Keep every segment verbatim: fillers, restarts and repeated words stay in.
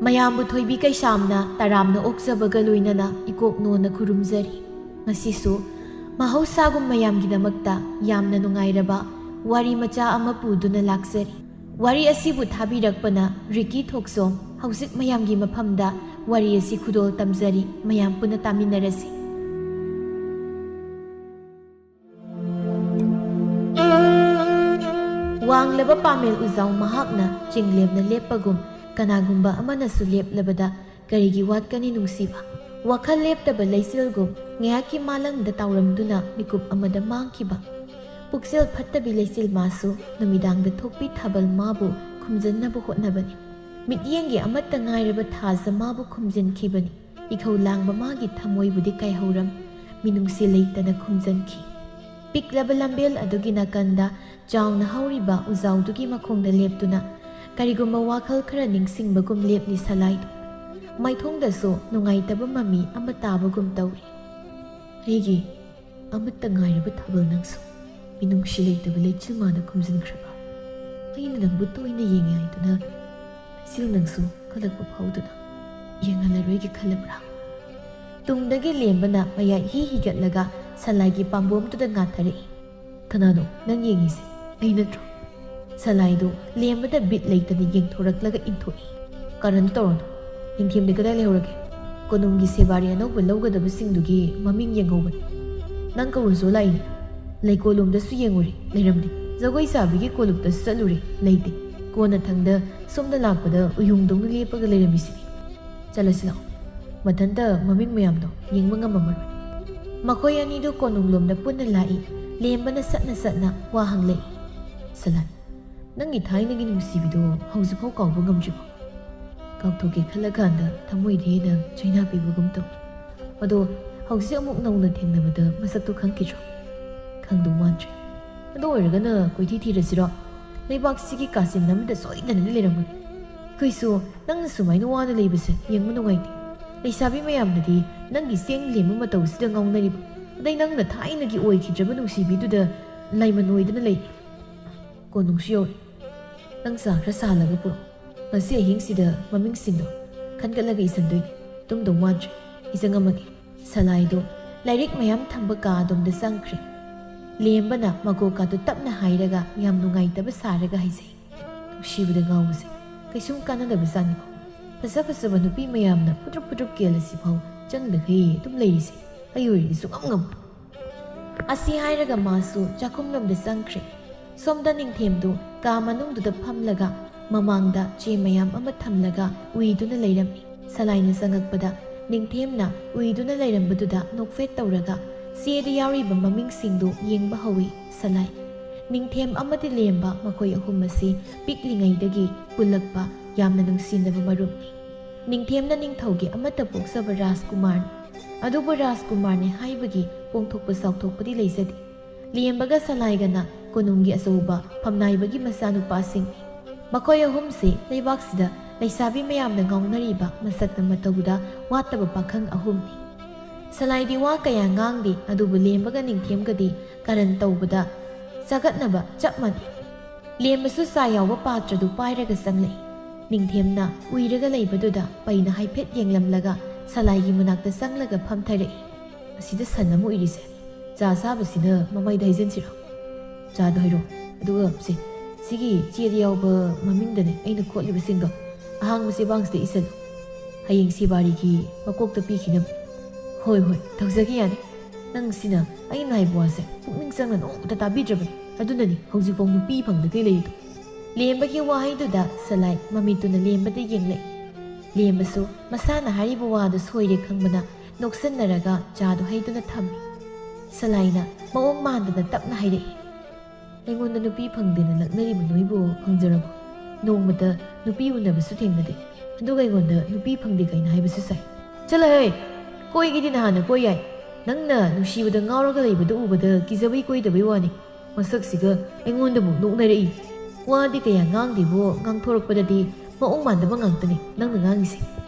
ꯃꯌꯥꯝꯕꯨ ꯊꯣꯏꯕꯤ ꯀꯩꯁꯥꯝꯅ ꯇꯔꯥꯝꯅ ꯑꯣꯛꯆꯕꯒ ꯂꯣꯏꯅꯅ ꯏꯀꯣꯛ ꯅꯣꯟꯅ ꯈꯨꯔꯨꯝꯖꯔꯤ꯫ ꯉꯁꯤꯁꯨ ꯃꯍꯧꯁꯥꯒꯨꯝ ꯃꯌꯥꯝꯒꯤꯗꯃꯛꯇ ꯌꯥꯝꯅ ꯅꯨꯡꯉꯥꯏꯔꯕ ꯋꯥꯔꯤ ꯃꯆꯥ ꯑꯃ ꯄꯨꯗꯨꯅ ꯂꯥꯛꯆꯔꯤ꯫ ꯋꯥꯔꯤ ꯑꯁꯤꯕꯨ ꯊꯥꯕꯤꯔꯛꯄꯅ ꯔꯤꯀꯤ ꯊꯣꯛꯆꯣꯝ꯫ ꯍꯧꯖꯤꯛ ꯃꯌꯥꯝꯒꯤ ꯃꯐꯝꯗ ꯋꯥꯔꯤ ꯑꯁꯤ ꯈꯨꯗꯣꯜ ꯇꯝꯖꯔꯤ, ꯃꯌꯥꯝ ꯄꯨꯟꯅ ꯇꯥꯃꯤꯟꯅꯔꯁꯤ꯫ ꯋꯥꯡꯂꯕ ꯄꯥꯃꯦꯜ ꯎꯖꯥꯎ ꯃꯍꯥꯛꯅ ꯆꯤꯡꯂꯦꯝꯅ ꯂꯦꯞꯄꯒꯨꯝ, ꯀꯅꯥꯒꯨꯝꯕ ꯑꯃꯅꯁꯨ ꯂꯦꯞꯂꯕꯗ ꯀꯔꯤꯒꯤ ꯋꯥꯠꯀꯅꯤ ꯅꯨꯡꯁꯤꯕ? ꯋꯥꯈꯜ ꯂꯦꯞꯇꯕ ꯂꯩꯆꯤꯜꯒꯨꯝ ꯉꯥꯏꯍꯥꯛꯀꯤ ꯃꯥꯂꯪꯗ ꯇꯥꯎꯔꯝꯗꯨꯅ ꯃꯤꯀꯨꯞ ꯑꯃꯗ ꯃꯥꯡꯈꯤꯕ꯫ ꯄꯨꯛꯆꯦꯜ ꯐꯠꯇꯕꯤ ꯂꯩꯆꯤꯜ ꯃꯥꯁꯨ ꯅꯨꯃꯤꯗꯥꯡꯗ ꯊꯣꯛꯄꯤ ꯊꯥꯕꯜ ꯃꯥꯕꯨ ꯈꯨꯝꯖꯟꯅꯕ ꯍꯣꯠꯅꯕꯅꯤ꯫ ꯃꯤꯠꯌꯦꯡꯒꯤ ꯑꯃꯠꯇ ꯉꯥꯏꯔꯕ ꯊꯥꯖ ꯃꯥꯕꯨ ꯈꯨꯝꯖꯤꯟꯈꯤꯕꯅꯤ꯫ ꯏꯈꯧ ꯂꯥꯡꯕ ꯃꯥꯒꯤ ꯊꯃꯣꯏꯕꯨꯗꯤ ꯀꯥꯏꯍꯧꯔꯝ꯫ ꯃꯤꯅꯨꯡꯁꯤ ꯂꯩꯇꯅ ꯈꯨꯝꯖꯟꯈꯤ꯫ ꯄꯤꯛꯂꯕ ꯂꯝꯕꯦꯜ ꯑꯗꯨꯒꯤ ꯅꯥꯀꯟꯗ ꯆꯥꯎꯅ ꯍꯧꯔꯤꯕ ꯎꯖꯥꯎꯗꯨꯒꯤ ꯃꯈꯣꯡꯗ ꯂꯦꯞꯇꯨꯅ ꯀꯔꯤꯒꯨꯝꯕ ꯋꯥꯈꯜ ꯈꯔ ꯅꯤꯡꯁꯤꯡꯕꯒꯨꯝ ꯂꯦꯞꯂꯤ ꯁꯂꯥꯏꯗꯨ꯫ ꯃꯥꯏꯊꯣꯡꯗꯁꯨ ꯅꯨꯡꯉꯥꯏꯇꯕ ꯃꯃꯤ ꯑꯃ ꯇꯥꯕꯒꯨꯝ ꯇꯧꯔꯤ꯫ ꯑꯩꯒꯤ ꯑꯃꯠꯇ ꯉꯥꯏꯔꯕ ꯊꯥꯕꯜ ꯅꯪꯁꯨ ꯃꯤꯅꯨꯡꯁꯤ ꯂꯩꯇꯕ ꯂꯩꯆꯤꯜ ꯃꯥꯅ ꯈꯨꯝꯖꯤꯟꯈ꯭ꯔꯕ꯫ ꯑꯩꯅ ꯅꯪꯕꯨ ꯇꯣꯏꯅ ꯌꯦꯡꯉꯦ ꯍꯥꯏꯗꯨꯅ ꯂꯩꯆꯤꯜ ꯅꯪꯁꯨ ꯀꯜꯂꯛꯄ ꯐꯥꯎꯗꯨꯅ ꯌꯦꯡꯍꯜꯂꯔꯣꯏꯒꯦ ꯈꯜꯂꯕ꯭ꯔꯥ? ꯇꯨꯡꯗꯒꯤ ꯂꯦꯝꯕꯅ ꯃꯌꯥꯏ ꯍꯤ ꯍꯤꯒꯠꯂꯒ ꯁꯂꯥꯏꯒꯤ ꯄꯥꯝꯕꯣꯝꯗꯨꯗ ꯉꯥꯊꯔꯛꯏ꯫ "ꯀꯅꯥꯅꯣ ꯅꯪ ꯌꯦꯡꯉꯤꯁꯦ? ꯑꯩ ꯅꯠꯇ꯭ꯔꯣ?" ꯁꯂꯥꯏꯗꯨ ꯂꯦꯝꯕꯗ ꯕꯤꯠ ꯂꯩꯇꯅ ꯌꯦꯡꯊꯣꯔꯛꯂꯒ ꯏꯟꯊꯣꯛꯏ꯫ "ꯀꯔꯟꯗꯨ ꯇꯧꯔꯅꯨ꯫ ꯅꯤꯡꯊꯦꯝꯗꯤ ꯀꯗꯥꯏ ꯂꯩꯍꯧꯔꯒꯦ? ꯀꯣꯅꯨꯡꯒꯤ ꯁꯦꯕꯥꯔꯤ ꯑꯅꯧꯕ ꯂꯧꯒꯗꯕꯁꯤꯡꯗꯨꯒꯤ ꯃꯃꯤꯡ ꯌꯦꯡꯍꯧꯕꯅꯤ꯫ ꯅꯪ ꯀꯧꯔꯨꯆꯣ ꯂꯥꯛꯏꯅꯦ꯫ ꯂꯩꯀꯣꯜꯂꯣꯝꯗꯁꯨ ꯌꯦꯡꯉꯨꯔꯦ, ꯂꯩꯔꯝꯗꯦ꯫ ꯖꯒꯣꯏ ꯁꯥꯕꯤꯒꯤ ꯀꯣꯂꯨꯞꯇꯁꯨ ꯆꯠꯂꯨꯔꯦ, ꯂꯩꯇꯦ꯫ ꯀꯣꯟꯅꯊꯪꯗ ꯁꯣꯝꯗ ꯂꯥꯛꯄꯗ ꯎꯌꯨꯡꯗꯧꯅ ꯂꯦꯞꯄꯒ ꯂꯩꯔꯝꯃꯤꯁꯤꯗꯤ꯫ ꯆꯠꯂꯁꯤ ꯂꯥꯛꯑꯣ꯫ ꯃꯊꯟꯇ ꯃꯃꯤꯡ ꯃꯌꯥꯝꯗꯣ ꯌꯦꯡꯕ ꯉꯝꯃꯝꯃꯔꯣꯏ꯫" ꯃꯈꯣꯏ ꯑꯅꯤꯗꯨ ꯀꯣꯅꯨꯡꯂꯣꯝꯗ ꯄꯨꯟꯅ ꯂꯥꯛꯏ꯫ ꯂꯦꯝꯕꯅ ꯁꯠꯅ ꯁꯠꯅ ꯋꯥ ꯍꯪꯂꯛꯏ꯫ "ꯁꯂꯥꯏ, ꯅꯪꯒꯤ ꯊꯥꯏꯅꯒꯤ ꯅꯨꯡꯁꯤꯕꯤꯗꯣ ꯍꯧꯖꯤꯛꯐꯥꯎ ꯀꯥꯎꯕ ꯉꯝꯗ꯭ꯔꯤꯕꯣ?" "ꯀꯥꯎꯊꯣꯛꯀꯦ ꯈꯜꯂꯀꯥꯟꯗ ꯊꯃꯣꯏꯗ ꯍꯦꯟꯅ ꯆꯩꯅꯥ ꯄꯤꯕꯒꯨꯝ ꯇꯧꯏ꯫ ꯑꯗꯣ ꯍꯧꯖꯤꯛ ꯑꯃꯨꯛ ꯅꯧꯅ ꯊꯦꯡꯅꯕꯗ ꯃꯁꯛꯇꯣ ꯈꯪꯈꯤꯗ꯭ꯔꯣ?" "ꯈꯪꯗꯧ ꯃꯥꯟꯗ꯭ꯔꯦ꯫ ꯑꯗꯨ ꯑꯣꯏꯔꯒꯅ ꯀꯣꯏꯊꯤ ꯊꯤꯔꯁꯤꯔꯣ? ꯂꯩꯕꯥꯛꯁꯤꯒꯤ ꯀꯥꯆꯤꯟ ꯑꯃꯗ ꯁꯣꯏꯗꯅꯗꯤ ꯂꯩꯔꯝꯒꯅꯤ꯫ ꯑꯩꯈꯣꯏꯁꯨ ꯅꯪꯅ ꯁꯨꯃꯥꯏꯅ ꯋꯥꯅ ꯂꯩꯕꯁꯦ ꯌꯦꯡꯕ ꯅꯨꯡꯉꯥꯏꯇꯦ꯫ ꯂꯩꯁꯥꯕꯤ ꯃꯌꯥꯝꯅꯗꯤ ꯅꯪꯒꯤ ꯆꯦꯡ ꯂꯦꯝꯕ ꯃꯇꯧꯁꯤꯗ ꯉꯥꯎꯅꯔꯤꯕ꯫ ꯑꯗꯩ ꯅꯪꯅ ꯊꯥꯏꯅꯒꯤ ꯑꯣꯏꯈꯤꯗ꯭ꯔꯕ ꯅꯨꯡꯁꯤꯕꯤꯗꯨꯗ ꯂꯩꯃꯟ ꯑꯣꯏꯗꯅ ꯂꯩ꯫ ꯀꯣꯅꯨꯡꯁꯨ ꯌꯧꯔꯦ꯫ ꯅꯪ ꯆꯥ ꯈꯔ ꯁꯥꯍꯜꯂꯒ ꯄꯨꯔꯛꯑꯣ꯫ ꯉꯁꯤ ꯑꯍꯤꯡꯁꯤꯗ ꯃꯃꯤꯡꯁꯤꯡꯗꯣ ꯈꯟꯒꯠꯂꯒ ꯏꯁꯟꯗꯣꯏꯅꯦ꯫ ꯇꯨꯝꯗꯧ ꯃꯥꯟꯗ꯭ꯔꯦ꯫ ꯏꯆꯪꯉꯝꯃꯒꯦ꯫ ꯁꯂꯥꯏꯗꯣ ꯂꯥꯏꯔꯤꯛ ꯃꯌꯥꯝ ꯊꯝꯕ ꯀꯥ ꯑꯗꯣꯝꯗ ꯆꯪꯈ꯭ꯔꯦ꯫ ꯂꯦꯝꯕꯅ ꯃꯀꯣꯛꯀꯥꯗꯨ ꯇꯞꯅ ꯍꯥꯏꯔꯒ ꯌꯥꯝ ꯅꯨꯡꯉꯥꯏꯇꯕ ꯁꯥꯔꯒ ꯍꯥꯏꯖꯩ꯫ ꯅꯨꯡꯁꯤꯕꯗ ꯉꯥꯎꯕꯁꯦ ꯀꯩꯁꯨꯝ ꯀꯥꯟꯅꯗꯕ ꯖꯥꯠꯅꯤꯀꯣ꯫ ꯐꯖ ꯐꯖꯕ ꯅꯨꯄꯤ ꯃꯌꯥꯝꯅ ꯐꯨꯇ꯭ꯔꯨꯞ ꯐꯨꯇ꯭ꯔꯨꯞ ꯀꯦꯜꯂꯁꯤꯐꯥꯎ ꯆꯪꯗꯈꯩ ꯑꯗꯨꯝ ꯂꯩꯔꯤꯁꯦ ꯑꯩ ꯑꯣꯏꯔꯗꯤ ꯁꯨꯡꯉꯝ ꯉꯝꯃꯣꯏ꯫ ꯑꯁꯤ ꯍꯥꯏꯔꯒ ꯃꯥꯁꯨ ꯆꯥꯛꯈꯨꯝꯂꯣꯝꯗ ꯆꯪꯈ꯭ꯔꯦ꯫ ꯁꯣꯝꯗ ꯅꯤꯡꯊꯦꯝꯗꯨ ꯀꯥ ꯃꯅꯨꯡꯗꯨꯗ ꯐꯝꯂꯒ ꯃꯃꯥꯡꯗ ꯆꯦ ꯃꯌꯥꯝ ꯑꯃ ꯊꯝꯂꯒ ꯎꯏꯗꯨꯅ ꯂꯩꯔꯝꯃꯤ꯫ ꯁꯂꯥꯏꯅ ꯆꯪꯉꯛꯄꯗ ꯅꯤꯡꯊꯦꯝꯅ ꯎꯏꯗꯨꯅ ꯂꯩꯔꯝꯕꯗꯨꯗ ꯅꯣꯛꯐꯦꯠ ꯇꯧꯔꯒ ꯆꯦꯗ ꯌꯥꯎꯔꯤꯕ ꯃꯃꯤꯡꯁꯤꯡꯗꯨ ꯌꯦꯡꯕ ꯍꯧꯏ ꯁꯂꯥꯏ꯫ ꯅꯤꯡꯊꯦꯝ ꯑꯃꯗꯤ ꯂꯦꯝꯕ ꯃꯈꯣꯏ ꯑꯍꯨꯝ ꯑꯁꯤ ꯄꯤꯛꯂꯤꯉꯩꯗꯒꯤ ꯄꯨꯜꯂꯛꯄ ꯌꯥꯝꯅ ꯅꯨꯡꯁꯤꯅꯕ ꯃꯔꯨꯞꯅꯤ꯫ ꯅꯤꯡꯊꯦꯝꯅ ꯅꯤꯡꯊꯧꯒꯤ ꯑꯃꯠꯇ ꯄꯣꯛꯆꯕ ꯔꯥꯖꯀꯨꯃꯥꯔꯅꯤ꯫ ꯑꯗꯨꯕꯨ ꯔꯥꯖꯀꯨꯃꯥꯔꯅꯤ ꯍꯥꯏꯕꯒꯤ ꯄꯣꯡꯊꯣꯛꯄ ꯆꯥꯎꯊꯣꯛꯄꯗꯤ ꯂꯩꯖꯗꯦ꯫ ꯂꯦꯝꯕꯒ ꯁꯂꯥꯏꯒꯅ ꯀꯣꯅꯨꯡꯒꯤ ꯑꯆꯧꯕ ꯐꯝꯅꯥꯏꯕꯒꯤ ꯃꯆꯥꯅꯨꯄꯥꯁꯤꯡꯅꯤ꯫ ꯃꯈꯣꯏ ꯑꯍꯨꯝꯁꯤ ꯂꯩꯕꯥꯛꯁꯤꯗ ꯂꯩꯁꯥꯕꯤ ꯃꯌꯥꯝꯅ ꯉꯥꯎꯅꯔꯤꯕ ꯃꯁꯛꯇ ꯃꯇꯧꯗ ꯋꯥꯠꯇꯕ ꯄꯥꯈꯪ ꯑꯍꯨꯝꯅꯤ꯫ ꯁꯂꯥꯏꯗꯤ ꯋꯥ ꯀꯌꯥ ꯉꯥꯡꯗꯦ, ꯑꯗꯨꯕꯨ ꯂꯦꯝꯕꯒ ꯅꯤꯡꯊꯦꯝꯒꯗꯤ ꯀꯔꯟ ꯇꯧꯕꯗ ꯆꯒꯠꯅꯕ ꯆꯞ ꯃꯥꯟꯅꯩ꯫ ꯂꯦꯝꯕꯁꯨ ꯆꯥ ꯌꯥꯎꯕ ꯄꯥꯇ꯭ꯔꯗꯨ ꯄꯥꯏꯔꯒ ꯆꯪꯂꯛꯏ꯫ ꯅꯤꯡꯊꯦꯝꯅ ꯎꯏꯔꯒ ꯂꯩꯕꯗꯨꯗ ꯄꯩꯅ ꯍꯥꯏꯐꯦꯠ ꯌꯦꯡꯂꯝꯂꯒ ꯁꯂꯥꯏꯒꯤ ꯃꯅꯥꯛꯇ ꯆꯪꯂꯒ ꯐꯝꯊꯔꯛꯏ꯫ "ꯑꯁꯤꯗ ꯁꯟ ꯑꯃ ꯎꯏꯔꯤꯁꯦ, ꯆꯥ ꯆꯥꯕꯁꯤꯅ ꯃꯃꯩꯗ ꯍꯩꯖꯤꯟꯁꯤꯔꯣ?" "ꯆꯥꯗꯣ ꯍꯩꯔꯣ, ꯑꯗꯨꯒ ꯁꯦ, ꯁꯤꯒꯤ ꯆꯦꯗ ꯌꯥꯎꯕ ꯃꯃꯤꯡꯗꯅꯦ ꯑꯩꯅ ꯈꯣꯠꯂꯤꯕꯁꯤꯡꯗꯣ ꯑꯍꯥꯡꯕ ꯆꯦꯕꯥꯡꯁꯤꯗ ꯏꯁꯜꯂꯨ꯫ ꯍꯌꯦꯡ ꯁꯦꯕꯥꯔꯤꯒꯤ ꯃꯀꯣꯛꯇ ꯄꯤꯈꯤꯅꯕ꯫" "ꯍꯣꯏ ꯍꯣꯏ, ꯇꯧꯖꯒꯦ, ꯌꯥꯅꯤ꯫ ꯅꯪ ꯁꯤꯅ ꯑꯩꯅ ꯍꯥꯏꯕ ꯋꯥꯁꯦ ꯄꯨꯛꯅꯤꯡ ꯆꯪꯅ ꯅꯣꯡꯃꯇ ꯇꯥꯕꯤꯗ꯭ꯔꯕꯅꯤ꯫ ꯑꯗꯨꯅꯅꯤ ꯍꯧꯖꯤꯛꯐꯥꯎ ꯅꯨꯄꯤ ꯐꯪꯗꯈꯩ ꯂꯩꯔꯤꯗꯣ꯫" ꯂꯦꯝꯕꯒꯤ ꯋꯥꯍꯩꯗꯨꯗ ꯁꯂꯥꯏ ꯃꯃꯤꯠꯇꯨꯅ ꯂꯦꯝꯕꯗ ꯌꯦꯡꯂꯛꯏ꯫ ꯂꯦꯝꯕꯁꯨ ꯃꯁꯥꯅ ꯍꯥꯏꯔꯤꯕ ꯋꯥꯗꯨ ꯁꯣꯏꯔꯦ ꯈꯪꯕꯅ ꯅꯣꯛꯁꯟꯅꯔꯒ ꯆꯥꯗꯨ ꯍꯩꯗꯨꯅ ꯊꯝꯃꯤ꯫ ꯁꯂꯥꯏꯅ ꯃꯑꯣꯡ ꯃꯥꯟꯗꯅ ꯇꯞꯅ ꯍꯥꯏꯔꯛꯏ, "ꯑꯩꯉꯣꯟꯗ ꯅꯨꯄꯤ ꯐꯪꯗꯦꯅ ꯂꯛꯅꯔꯤꯕ ꯅꯣꯏꯕꯨ ꯐꯪꯖꯔꯕꯣ? ꯅꯣꯡꯃꯇ ꯅꯨꯄꯤ ꯎꯅꯕꯁꯨ ꯊꯦꯡꯅꯗꯦ, ꯑꯗꯨꯒ ꯑꯩꯉꯣꯟꯗ ꯅꯨꯄꯤ ꯐꯪꯗꯦ ꯀꯥꯏꯅ ꯍꯥꯏꯕꯁꯨ ꯁꯥꯏ꯫ ꯆꯠꯂꯍꯦ! ꯀꯣꯏꯒꯦꯗꯤ ꯅꯍꯥꯟꯅ ꯀꯣꯏ ꯌꯥꯏ꯫ ꯅꯪꯅ ꯅꯨꯡꯁꯤꯕꯗ ꯉꯥꯎꯔꯒ ꯂꯩꯕꯗꯨ ꯎꯕꯗ ꯀꯤꯖꯕꯩ ꯀꯣꯏꯗꯕꯩ ꯋꯥꯅꯤ꯫ ꯃꯁꯛꯁꯤꯒ ꯑꯩꯉꯣꯟꯗꯕꯨ ꯅꯣꯛꯅꯔꯛꯏ꯫ ꯋꯥꯗꯤ ꯀꯌꯥ ꯉꯥꯡꯗꯦꯕꯣ, ꯉꯥꯡꯊꯣꯔꯛꯄꯗꯗꯤ ꯃꯑꯣꯡ ꯃꯥꯟꯗꯕ ꯉꯥꯛꯇꯅꯤ ꯅꯪꯅ ꯉꯥꯡꯉꯤꯁꯦ꯫"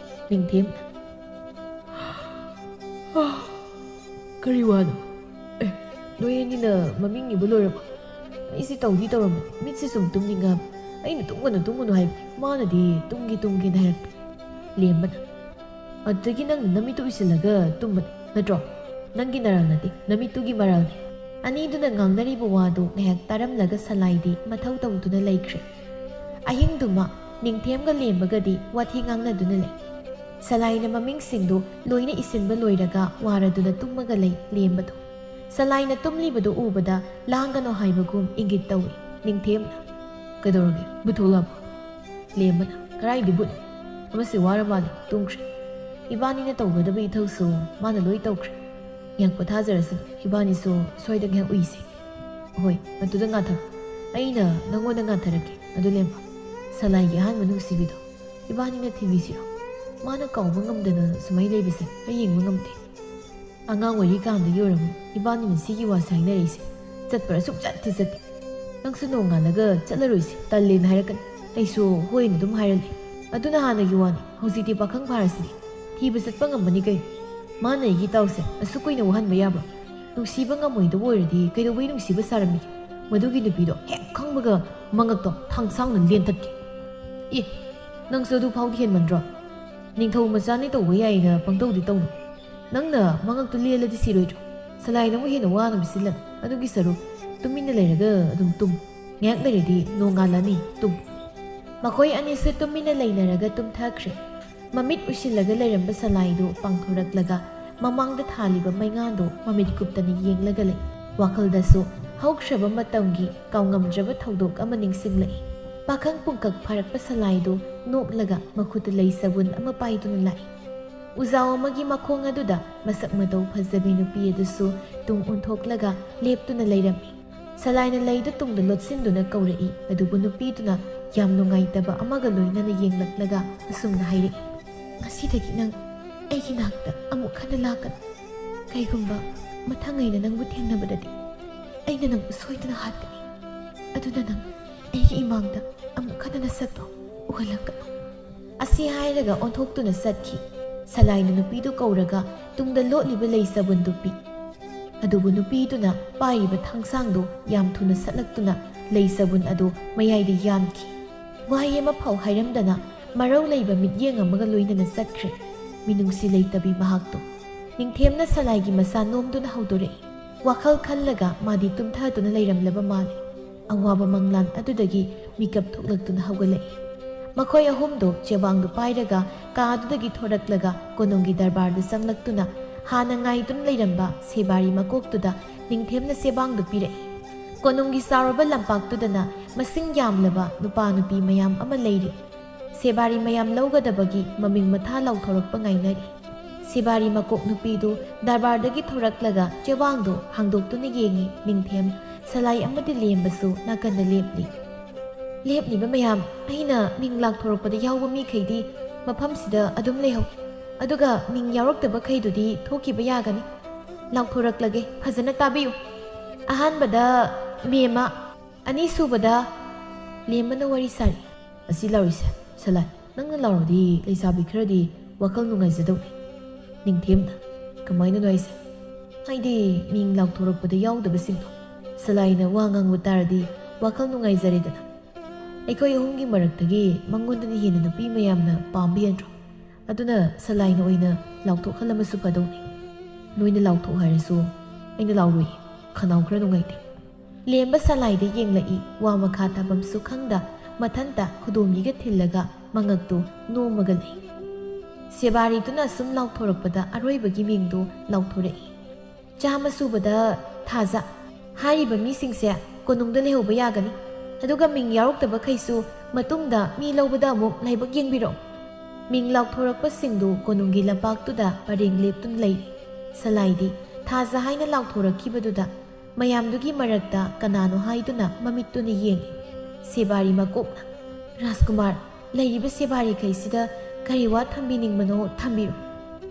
ꯅꯤꯡꯊꯦꯝ ꯀꯔꯤ ꯋꯥꯅꯣ? ꯑꯦ, ꯅꯣꯏ ꯑꯅꯤꯅ ꯃꯃꯤꯡ ꯏꯕ ꯂꯣꯏꯔꯕꯣ? ꯑꯩꯁꯦ ꯇꯧꯗꯤ ꯇꯧꯔꯝꯕꯅꯤ, ꯃꯤꯠꯁꯦ ꯁꯨꯝ ꯇꯨꯝꯅꯤꯡꯉꯕ꯫ ꯑꯩꯅ "ꯇꯨꯝꯒꯅꯨ, ꯇꯨꯝꯒꯅꯨ" ꯍꯥꯏꯕꯅꯤ, ꯃꯥꯅꯗꯤ "ꯇꯨꯝꯒꯦ, ꯇꯨꯝꯒꯦꯅ" ꯍꯥꯏꯔꯛꯄ꯫ ꯂꯦꯝꯕꯅ, "ꯑꯗꯨꯗꯒꯤ ꯅꯪꯅ ꯅꯃꯤꯠꯇꯨ ꯎꯏꯁꯤꯜꯂꯒ ꯇꯨꯝꯕꯅꯤ ꯅꯠꯇ꯭ꯔꯣ? ꯅꯪꯒꯤ ꯅꯔꯜ ꯅꯠꯇꯦ, ꯅꯃꯤꯠꯇꯨꯒꯤ ꯃꯔꯜꯅꯤ"꯫ ꯑꯅꯤꯗꯨꯅ ꯉꯥꯡꯅꯔꯤꯕ ꯋꯥꯗꯨ ꯉꯥꯏꯍꯥꯛ ꯇꯥꯔꯝꯂꯒ ꯁꯂꯥꯏꯗꯤ ꯃꯊꯧ ꯇꯧꯗꯨꯅ ꯂꯩꯈ꯭ꯔꯦ꯫ ꯑꯍꯤꯡꯗꯨꯃ ꯅꯤꯡꯊꯦꯝꯒ ꯂꯦꯝꯕꯒꯗꯤ ꯋꯥꯊꯤ ꯉꯥꯡꯅꯗꯨꯅ ꯂꯩ꯫ ꯁꯂꯥꯏꯅ ꯃꯃꯤꯡꯁꯤꯡꯗꯨ ꯂꯣꯏꯅ ꯏꯁꯤꯟꯕ ꯂꯣꯏꯔꯒ ꯋꯥꯔꯗꯨꯅ ꯇꯨꯝꯃꯒ ꯂꯩ ꯂꯦꯝꯕꯗꯨ꯫ ꯁꯂꯥꯏꯅ ꯇꯨꯝꯂꯤꯕꯗꯨ ꯎꯕꯗ ꯂꯥꯡꯒꯅꯨ ꯍꯥꯏꯕꯒꯨꯝ ꯏꯪꯒꯤꯠ ꯇꯧꯏ ꯅꯤꯡꯊꯦꯝꯅ꯫ "ꯀꯩꯗꯧꯔꯒꯦ? ꯕꯨꯠ ꯊꯣꯛꯂꯛꯑꯕꯣ?" ꯂꯦꯝꯕꯅ, "ꯀꯔꯥꯏꯗꯤ ꯕꯨꯠ? ꯑꯃꯁꯦ ꯋꯥꯔ ꯃꯥꯜꯂꯦ, ꯇꯨꯝꯈ꯭ꯔꯦ꯫ ꯏꯕꯥꯅꯤꯅ ꯇꯧꯒꯗꯕ ꯏꯊꯧꯁꯨ ꯃꯥꯅ ꯂꯣꯏ ꯇꯧꯈ꯭ꯔꯦ꯫ ꯉꯥꯏꯍꯥꯛ ꯄꯣꯊꯥꯖꯔꯁꯅꯨ, ꯏꯕꯥꯅꯤꯁꯨ ꯁ꯭ꯋꯥꯏꯗ ꯉꯥꯏꯍꯥꯛ ꯎꯏꯁꯦ꯫ ꯍꯣꯏ, ꯑꯗꯨꯗ ꯉꯥꯊꯔꯣ꯫ ꯑꯩꯅ ꯅꯪꯉꯣꯟꯗ ꯉꯥꯊꯔꯛꯀꯦ꯫ ꯑꯗꯨ ꯂꯦꯝꯕ, ꯁꯂꯥꯏꯒꯤ ꯑꯍꯥꯟꯕ ꯅꯨꯡꯁꯤꯕꯤꯗꯣ ꯏꯕꯥꯅꯤꯅ ꯊꯤꯕꯤꯁꯤꯔꯣ? ꯃꯥꯅ ꯀꯥꯎꯕ ꯉꯝꯗꯅ ꯁꯨꯃꯥꯏꯅ ꯂꯩꯕꯁꯦ ꯑꯩ ꯌꯦꯡꯕ ꯉꯝꯗꯦ꯫ ꯑꯉꯥꯡ ꯑꯣꯏꯔꯤꯀꯥꯟꯗꯒꯤ ꯑꯣꯏꯔꯝꯃꯤ ꯏꯕꯥꯅꯤꯅ ꯁꯤꯒꯤ ꯋꯥꯁꯦ ꯍꯥꯏꯅꯔꯛꯏꯁꯦ꯫ ꯆꯠꯄ꯭ꯔꯥ? ꯁꯨꯡꯆꯠꯇꯤ ꯆꯠꯇꯦ꯫ ꯅꯪꯁꯨ ꯅꯣꯡꯉꯥꯜꯂꯒ ꯆꯠꯂꯔꯣꯏꯁꯦ, ꯇꯜꯂꯦꯅ ꯍꯥꯏꯔꯛꯀꯅꯤ꯫ ꯑꯩꯁꯨ ꯍꯣꯏꯅ ꯑꯗꯨꯝ ꯍꯥꯏꯔ ꯂꯩ꯫ ꯑꯗꯨꯅ ꯍꯥꯟꯅꯒꯤ ꯋꯥꯅꯤ, ꯍꯧꯖꯤꯛꯇꯤ ꯄꯥꯈꯪ ꯐꯥꯔꯁꯤꯗꯤ꯫ ꯊꯤꯕ ꯆꯠꯄ ꯉꯝꯃꯅꯤ ꯀꯩꯅꯣ꯫ ꯃꯥꯅ ꯑꯩꯒꯤ ꯏꯇꯥꯎꯁꯦ ꯑꯁꯨꯛ ꯀꯨꯏꯅ ꯋꯥꯍꯟꯕ ꯌꯥꯕ꯭ꯔꯣ? ꯅꯨꯡꯁꯤꯕ ꯉꯝꯃꯣꯏꯗꯕ ꯑꯣꯏꯔꯗꯤ ꯀꯩꯗꯧꯕꯩ ꯅꯨꯡꯁꯤꯕ ꯁꯥꯔꯝꯃꯤꯒꯦ? ꯃꯗꯨꯒꯤ ꯅꯨꯄꯤꯗꯣ ꯍꯦꯛ ꯈꯪꯕꯒ ꯃꯉꯛꯇꯣ ꯊꯥꯡꯁꯥꯡꯅ ꯂꯦꯟꯊꯠꯀꯦ꯫ ꯑꯦ, ꯅꯪꯁꯨ ꯑꯗꯨ ꯐꯥꯎꯗꯤ ꯍꯦꯟꯃꯟꯗ꯭ꯔꯣ? ꯅꯤꯡꯊꯧ ꯃꯆꯥꯅꯤ ꯇꯧꯕ ꯌꯥꯏꯅ ꯄꯪꯇꯧꯗꯤ ꯇꯧꯅꯨ꯫ ꯅꯪꯅ ꯃꯉꯛꯇꯨ ꯂꯦꯜꯂꯗꯤ ꯁꯤꯔꯣꯏꯗ꯭ꯔꯣ? ꯁꯂꯥꯏꯅ ꯑꯃꯨꯛ ꯍꯦꯟꯅ ꯋꯥꯅ ꯄꯤꯁꯤꯜꯂꯅꯤ꯫ ꯑꯗꯨꯒꯤ ꯁꯔꯨꯛ ꯇꯨꯃꯤꯟꯅ ꯂꯩꯔꯒ ꯑꯗꯨꯝ ꯇꯨꯝ꯫ ꯉꯥꯏꯍꯥꯛ ꯂꯩꯔꯗꯤ ꯅꯣꯡꯉꯥꯜꯂꯅꯤ, ꯇꯨꯝ꯫ ꯃꯈꯣꯏ ꯑꯅꯤꯁꯨ ꯇꯨꯃꯤꯟꯅ ꯂꯩꯅꯔꯒ ꯇꯨꯝꯊꯈ꯭ꯔꯦ꯫ ꯃꯃꯤꯠ ꯎꯏꯁꯤꯜꯂꯒ ꯂꯩꯔꯝꯕ ꯁꯂꯥꯏꯗꯨ ꯄꯥꯡꯊꯣꯔꯛꯂꯒ ꯃꯃꯥꯡꯗ ꯊꯥꯜꯂꯤꯕ ꯃꯩꯉꯥꯟꯗꯨ ꯃꯃꯤꯠ ꯀꯨꯞꯇꯅ ꯌꯦꯡꯂꯒ ꯂꯩ꯫ ꯋꯥꯈꯜꯗꯁꯨ ꯍꯧꯈ꯭ꯔꯕ ꯃꯇꯝꯒꯤ ꯀꯥꯎꯉꯝꯗ꯭ꯔꯕ ꯊꯧꯗꯣꯛ ꯑꯃ ꯅꯤꯡꯁꯤꯡꯂꯛꯏ꯫ ꯄꯥꯈꯪ ꯄꯨꯡꯀꯛ ꯐꯥꯔꯛꯄ ꯁꯂꯥꯏꯗꯨ ꯅꯣꯛꯂꯒ ꯃꯈꯨꯠꯇ ꯂꯩ ꯆꯕꯨꯟ ꯑꯃ ꯄꯥꯏꯗꯨꯅ ꯂꯥꯛꯏ꯫ ꯎꯖꯥꯎ ꯑꯃꯒꯤ ꯃꯈꯣꯡ ꯑꯗꯨꯗ ꯃꯁꯛ ꯃꯇꯧ ꯐꯖꯕꯤ ꯅꯨꯄꯤ ꯑꯗꯨꯁꯨ ꯇꯨꯡ ꯑꯣꯟꯊꯣꯛꯂꯒ ꯂꯦꯞꯇꯨꯅ ꯂꯩꯔꯝꯃꯤ꯫ ꯁꯂꯥꯏꯅ ꯂꯩꯗꯨ ꯇꯨꯡꯗ ꯂꯣꯠꯁꯤꯟꯗꯨꯅ ꯀꯧꯔꯛꯏ꯫ ꯑꯗꯨꯕꯨ ꯅꯨꯄꯤꯗꯨꯅ ꯌꯥꯝ ꯅꯨꯡꯉꯥꯏꯇꯕ ꯑꯃꯒ ꯂꯣꯏꯅꯅ ꯌꯦꯡꯂꯛꯂꯒ ꯑꯁꯨꯝꯅ ꯍꯥꯏꯔꯛꯏ, "ꯉꯁꯤꯗꯒꯤ ꯅꯪ ꯑꯩꯒꯤ ꯅꯥꯛꯇ ꯑꯃꯨꯛ ꯍꯟꯅ ꯂꯥꯛꯀꯅꯨ꯫ ꯀꯩꯒꯨꯝꯕ ꯃꯊꯪ ꯑꯩꯅ ꯅꯪꯕꯨ ꯊꯦꯡꯅꯕꯗꯗꯤ ꯑꯩꯅ ꯅꯪꯕꯨ ꯁꯣꯏꯗꯅ ꯍꯥꯠꯀꯅꯤ꯫ ꯑꯗꯨꯅ ꯅꯪ ꯑꯩꯒꯤ ꯏꯃꯥꯡꯗ ꯑꯃꯨꯛ ꯍꯟꯅ ꯅꯁꯛꯇꯣ ꯎꯍꯜꯂꯛꯀꯅꯨ"꯫ ꯑꯁꯤ ꯍꯥꯏꯔꯒ ꯑꯣꯟꯊꯣꯛꯇꯨꯅ ꯆꯠꯈꯤ꯫ ꯁꯂꯥꯏꯅ ꯅꯨꯄꯤꯗꯨ ꯀꯧꯔꯒ ꯇꯨꯡꯗ ꯂꯣꯠꯂꯤꯕ ꯂꯩ ꯆꯕꯨꯟꯗꯨ ꯄꯤ꯫ ꯑꯗꯨꯕꯨ ꯅꯨꯄꯤꯗꯨꯅ ꯄꯥꯏꯔꯤꯕ ꯊꯥꯡꯁꯥꯡꯗꯨ ꯌꯥꯝ ꯊꯨꯅ ꯁꯠꯂꯛꯇꯨꯅ ꯂꯩ ꯆꯕꯨꯟ ꯑꯗꯨ ꯃꯌꯥꯏꯗ ꯌꯥꯟꯈꯤ꯫ ꯋꯥꯍꯩ ꯑꯃꯐꯥꯎ ꯍꯥꯏꯔꯝꯗꯅ ꯃꯔꯧ ꯂꯩꯕ ꯃꯤꯠꯌꯦꯡ ꯑꯃꯒ ꯂꯣꯏꯅꯅ ꯆꯠꯈ꯭ꯔꯦ꯫ ꯃꯤꯅꯨꯡꯁꯤ ꯂꯩꯇꯕꯤ ꯃꯍꯥꯛꯇꯣ꯫ ꯅꯤꯡꯊꯦꯝꯅ ꯁꯂꯥꯏꯒꯤ ꯃꯁꯥ ꯅꯣꯝꯗꯨꯅ ꯍꯧꯗꯣꯔꯛꯏ꯫ ꯋꯥꯈꯜ ꯈꯜꯂꯒ ꯃꯥꯗꯤ ꯇꯨꯝꯊꯗꯨꯅ ꯂꯩꯔꯝꯂꯕ ꯃꯥꯜꯂꯤ꯫ ꯑꯋꯥꯕ ꯃꯪꯂꯥꯟ ꯑꯗꯨꯗꯒꯤ ꯃꯤꯀꯞ ꯊꯣꯛꯂꯛꯇꯨꯅ ꯍꯧꯒꯠꯂꯛꯏ꯫ ꯃꯈꯣꯏ ꯑꯍꯨꯝꯗꯣ ꯆꯦꯕꯥꯡꯗꯨ ꯄꯥꯏꯔꯒ ꯀꯥ ꯑꯗꯨꯗꯒꯤ ꯊꯣꯔꯛꯂꯒ ꯀꯣꯅꯨꯡꯒꯤ ꯗꯔꯕꯥꯔꯗ ꯆꯪꯂꯛꯇꯨꯅ ꯍꯥꯟꯅ ꯉꯥꯏꯗꯨꯅ ꯂꯩꯔꯝꯕ ꯁꯦꯕꯥꯔꯤ ꯃꯀꯣꯛꯇꯨꯗ ꯅꯤꯡꯊꯦꯝꯅ ꯆꯦꯕꯥꯡꯗꯨ ꯄꯤꯔꯛꯏ꯫ ꯀꯣꯅꯨꯡꯒꯤ ꯆꯥꯎꯔꯕ ꯂꯝꯄꯥꯛꯇꯨꯗꯅ ꯃꯁꯤꯡ ꯌꯥꯝꯂꯕ ꯅꯨꯄꯥ ꯅꯨꯄꯤ ꯃꯌꯥꯝ ꯑꯃ ꯂꯩꯔꯤ꯫ ꯁꯦꯕꯥꯔꯤ ꯃꯌꯥꯝ ꯂꯧꯒꯗꯕꯒꯤ ꯃꯃꯤꯡ ꯃꯊꯥ ꯂꯥꯎꯊꯣꯔꯛꯄ ꯉꯥꯏꯅꯔꯤ꯫ ꯁꯦꯕꯥꯔꯤ ꯃꯀꯣꯛ ꯅꯨꯄꯤꯗꯨ ꯗꯔꯕꯥꯔꯗꯒꯤ ꯊꯣꯔꯛꯂꯒ ꯆꯦꯕꯥꯡꯗꯨ ꯍꯥꯡꯗꯣꯛꯇꯨꯅ ꯌꯦꯡꯉꯤ꯫ ꯅꯤꯡꯊꯦꯝ, ꯁꯂꯥꯏ ꯑꯃꯗꯤ ꯂꯦꯝꯕꯁꯨ ꯅꯥꯀꯟꯗ ꯂꯦꯞꯂꯤ꯫ "ꯂꯦꯞꯂꯤꯕ ꯃꯌꯥꯝ, ꯑꯩꯅ ꯃꯤꯡ ꯂꯥꯎꯊꯣꯔꯛꯄꯗ ꯌꯥꯎꯕ ꯃꯤꯈꯩꯗꯤ ꯃꯐꯝꯁꯤꯗ ꯑꯗꯨꯝ ꯂꯩꯍꯧ꯫ ꯑꯗꯨꯒ ꯃꯤꯡ ꯌꯥꯎꯔꯛꯇꯕꯈꯩꯗꯨꯗꯤ ꯊꯣꯛꯈꯤꯕ ꯌꯥꯒꯅꯤ꯫ ꯂꯥꯎꯊꯣꯔꯛꯂꯒꯦ, ꯐꯖꯅ ꯇꯥꯕꯤꯌꯨ꯫ ꯑꯍꯥꯟꯕꯗ ꯃꯦꯝꯃ, ꯑꯅꯤꯁꯨꯕꯗ" ꯂꯦꯝꯕꯅ ꯋꯥꯔꯤ ꯁꯥꯔꯤ꯫ "ꯑꯁꯤ ꯂꯥꯎꯔꯤꯁꯦ, ꯁꯂꯥꯏ, ꯅꯪꯅ ꯂꯥꯎꯔꯗꯤ ꯂꯩꯁꯥꯕꯤ ꯈꯔꯗꯤ ꯋꯥꯈꯜ ꯅꯨꯡꯉꯥꯏꯖꯗꯧꯅꯤ꯫" ꯅꯤꯡꯊꯦꯝꯅ, "ꯀꯃꯥꯏꯅꯅꯣ ꯍꯥꯏꯁꯦ?" "ꯍꯥꯏꯗꯤ ꯃꯤꯡ ꯂꯥꯎꯊꯣꯔꯛꯄꯗ ꯌꯥꯎꯗꯕꯁꯤꯡꯗꯣ ꯁꯂꯥꯏꯅ ꯋꯥ ꯉꯥꯡꯕ ꯇꯥꯔꯗꯤ ꯋꯥꯈꯜ ꯅꯨꯡꯉꯥꯏꯖꯔꯦꯗꯅ꯫ ꯑꯩꯈꯣꯏ ꯑꯍꯨꯝꯒꯤ ꯃꯔꯛꯇꯒꯤ ꯃꯉꯣꯟꯗꯅ ꯍꯦꯟꯅ ꯅꯨꯄꯤ ꯃꯌꯥꯝꯅ ꯄꯥꯝꯕ ꯍꯦꯟꯗ꯭ꯔꯣ? ꯑꯗꯨꯅ ꯁꯂꯥꯏꯅ ꯑꯣꯏꯅ ꯂꯥꯎꯊꯣꯛꯍꯜꯂꯝꯃꯁꯨ ꯐꯗꯧꯅꯤ꯫ ꯅꯣꯏꯅ ꯂꯥꯎꯊꯣꯛ ꯍꯥꯏꯔꯁꯨ ꯑꯩꯅ ꯂꯥꯎꯔꯣꯏ, ꯈꯅꯥꯎ ꯈꯔ ꯅꯨꯡꯉꯥꯏꯇꯦ꯫" ꯂꯦꯝꯕ ꯁꯂꯥꯏꯗ ꯌꯦꯡꯂꯛꯏ꯫ ꯋꯥ ꯃꯈꯥ ꯇꯥꯐꯝꯁꯨ ꯈꯪꯗ ꯃꯊꯟꯇ ꯈꯨꯗꯣꯝꯕꯤꯒ ꯊꯤꯜꯂꯒ ꯃꯉꯛꯇꯨ ꯅꯣꯝꯃꯒ ꯂꯩ꯫ ꯁꯦꯕꯥꯔꯤꯗꯨꯅ ꯁꯨꯝ ꯂꯥꯎꯊꯣꯔꯛꯄꯗ ꯑꯔꯣꯏꯕꯒꯤ ꯃꯤꯡꯗꯨ ꯂꯥꯎꯊꯣꯔꯛꯏ꯫ "ꯆꯥꯝꯃ ꯁꯨꯕꯗ ꯊꯥꯖ꯫" ꯍꯥꯏꯔꯤꯕ ꯃꯤꯁꯤꯡꯁꯦ ꯀꯣꯅꯨꯡꯗ ꯂꯩꯍꯧꯕ ꯌꯥꯒꯅꯤ꯫ ꯑꯗꯨꯒ ꯃꯤꯡ ꯌꯥꯎꯔꯛꯇꯕꯈꯩꯁꯨ ꯃꯇꯨꯡꯗ ꯃꯤ ꯂꯧꯕꯗ ꯑꯃꯨꯛ ꯂꯥꯏꯕꯛ ꯌꯦꯡꯕꯤꯔꯣ꯫ ꯃꯤꯡ ꯂꯥꯎꯊꯣꯔꯛꯄꯁꯤꯡꯗꯨ ꯀꯣꯅꯨꯡꯒꯤ ꯂꯝꯄꯥꯛꯇꯨꯗ ꯄꯔꯦꯡ ꯂꯦꯞꯇꯨꯅ ꯂꯩꯔꯤ꯫ ꯁꯂꯥꯏꯗꯤ ꯊꯥꯖ ꯍꯥꯏꯅ ꯂꯥꯎꯊꯣꯔꯛꯈꯤꯕꯗꯨꯗ ꯃꯌꯥꯝꯗꯨꯒꯤ ꯃꯔꯛꯇ ꯀꯅꯥꯅꯣ ꯍꯥꯏꯗꯨꯅ ꯃꯃꯤꯠꯇꯨꯅ ꯌꯦꯡꯉꯤ꯫ ꯁꯦꯕꯥꯔꯤ ꯃꯀꯣꯛꯅ, "ꯔꯥꯖꯀꯨꯃꯥꯔ, ꯂꯩꯔꯤꯕ ꯁꯦꯕꯥꯔꯤꯈꯩꯁꯤꯗ ꯀꯔꯤ ꯋꯥ ꯊꯝꯕꯤꯅꯤꯡꯕꯅꯣ ꯊꯝꯕꯤꯔꯣ꯫"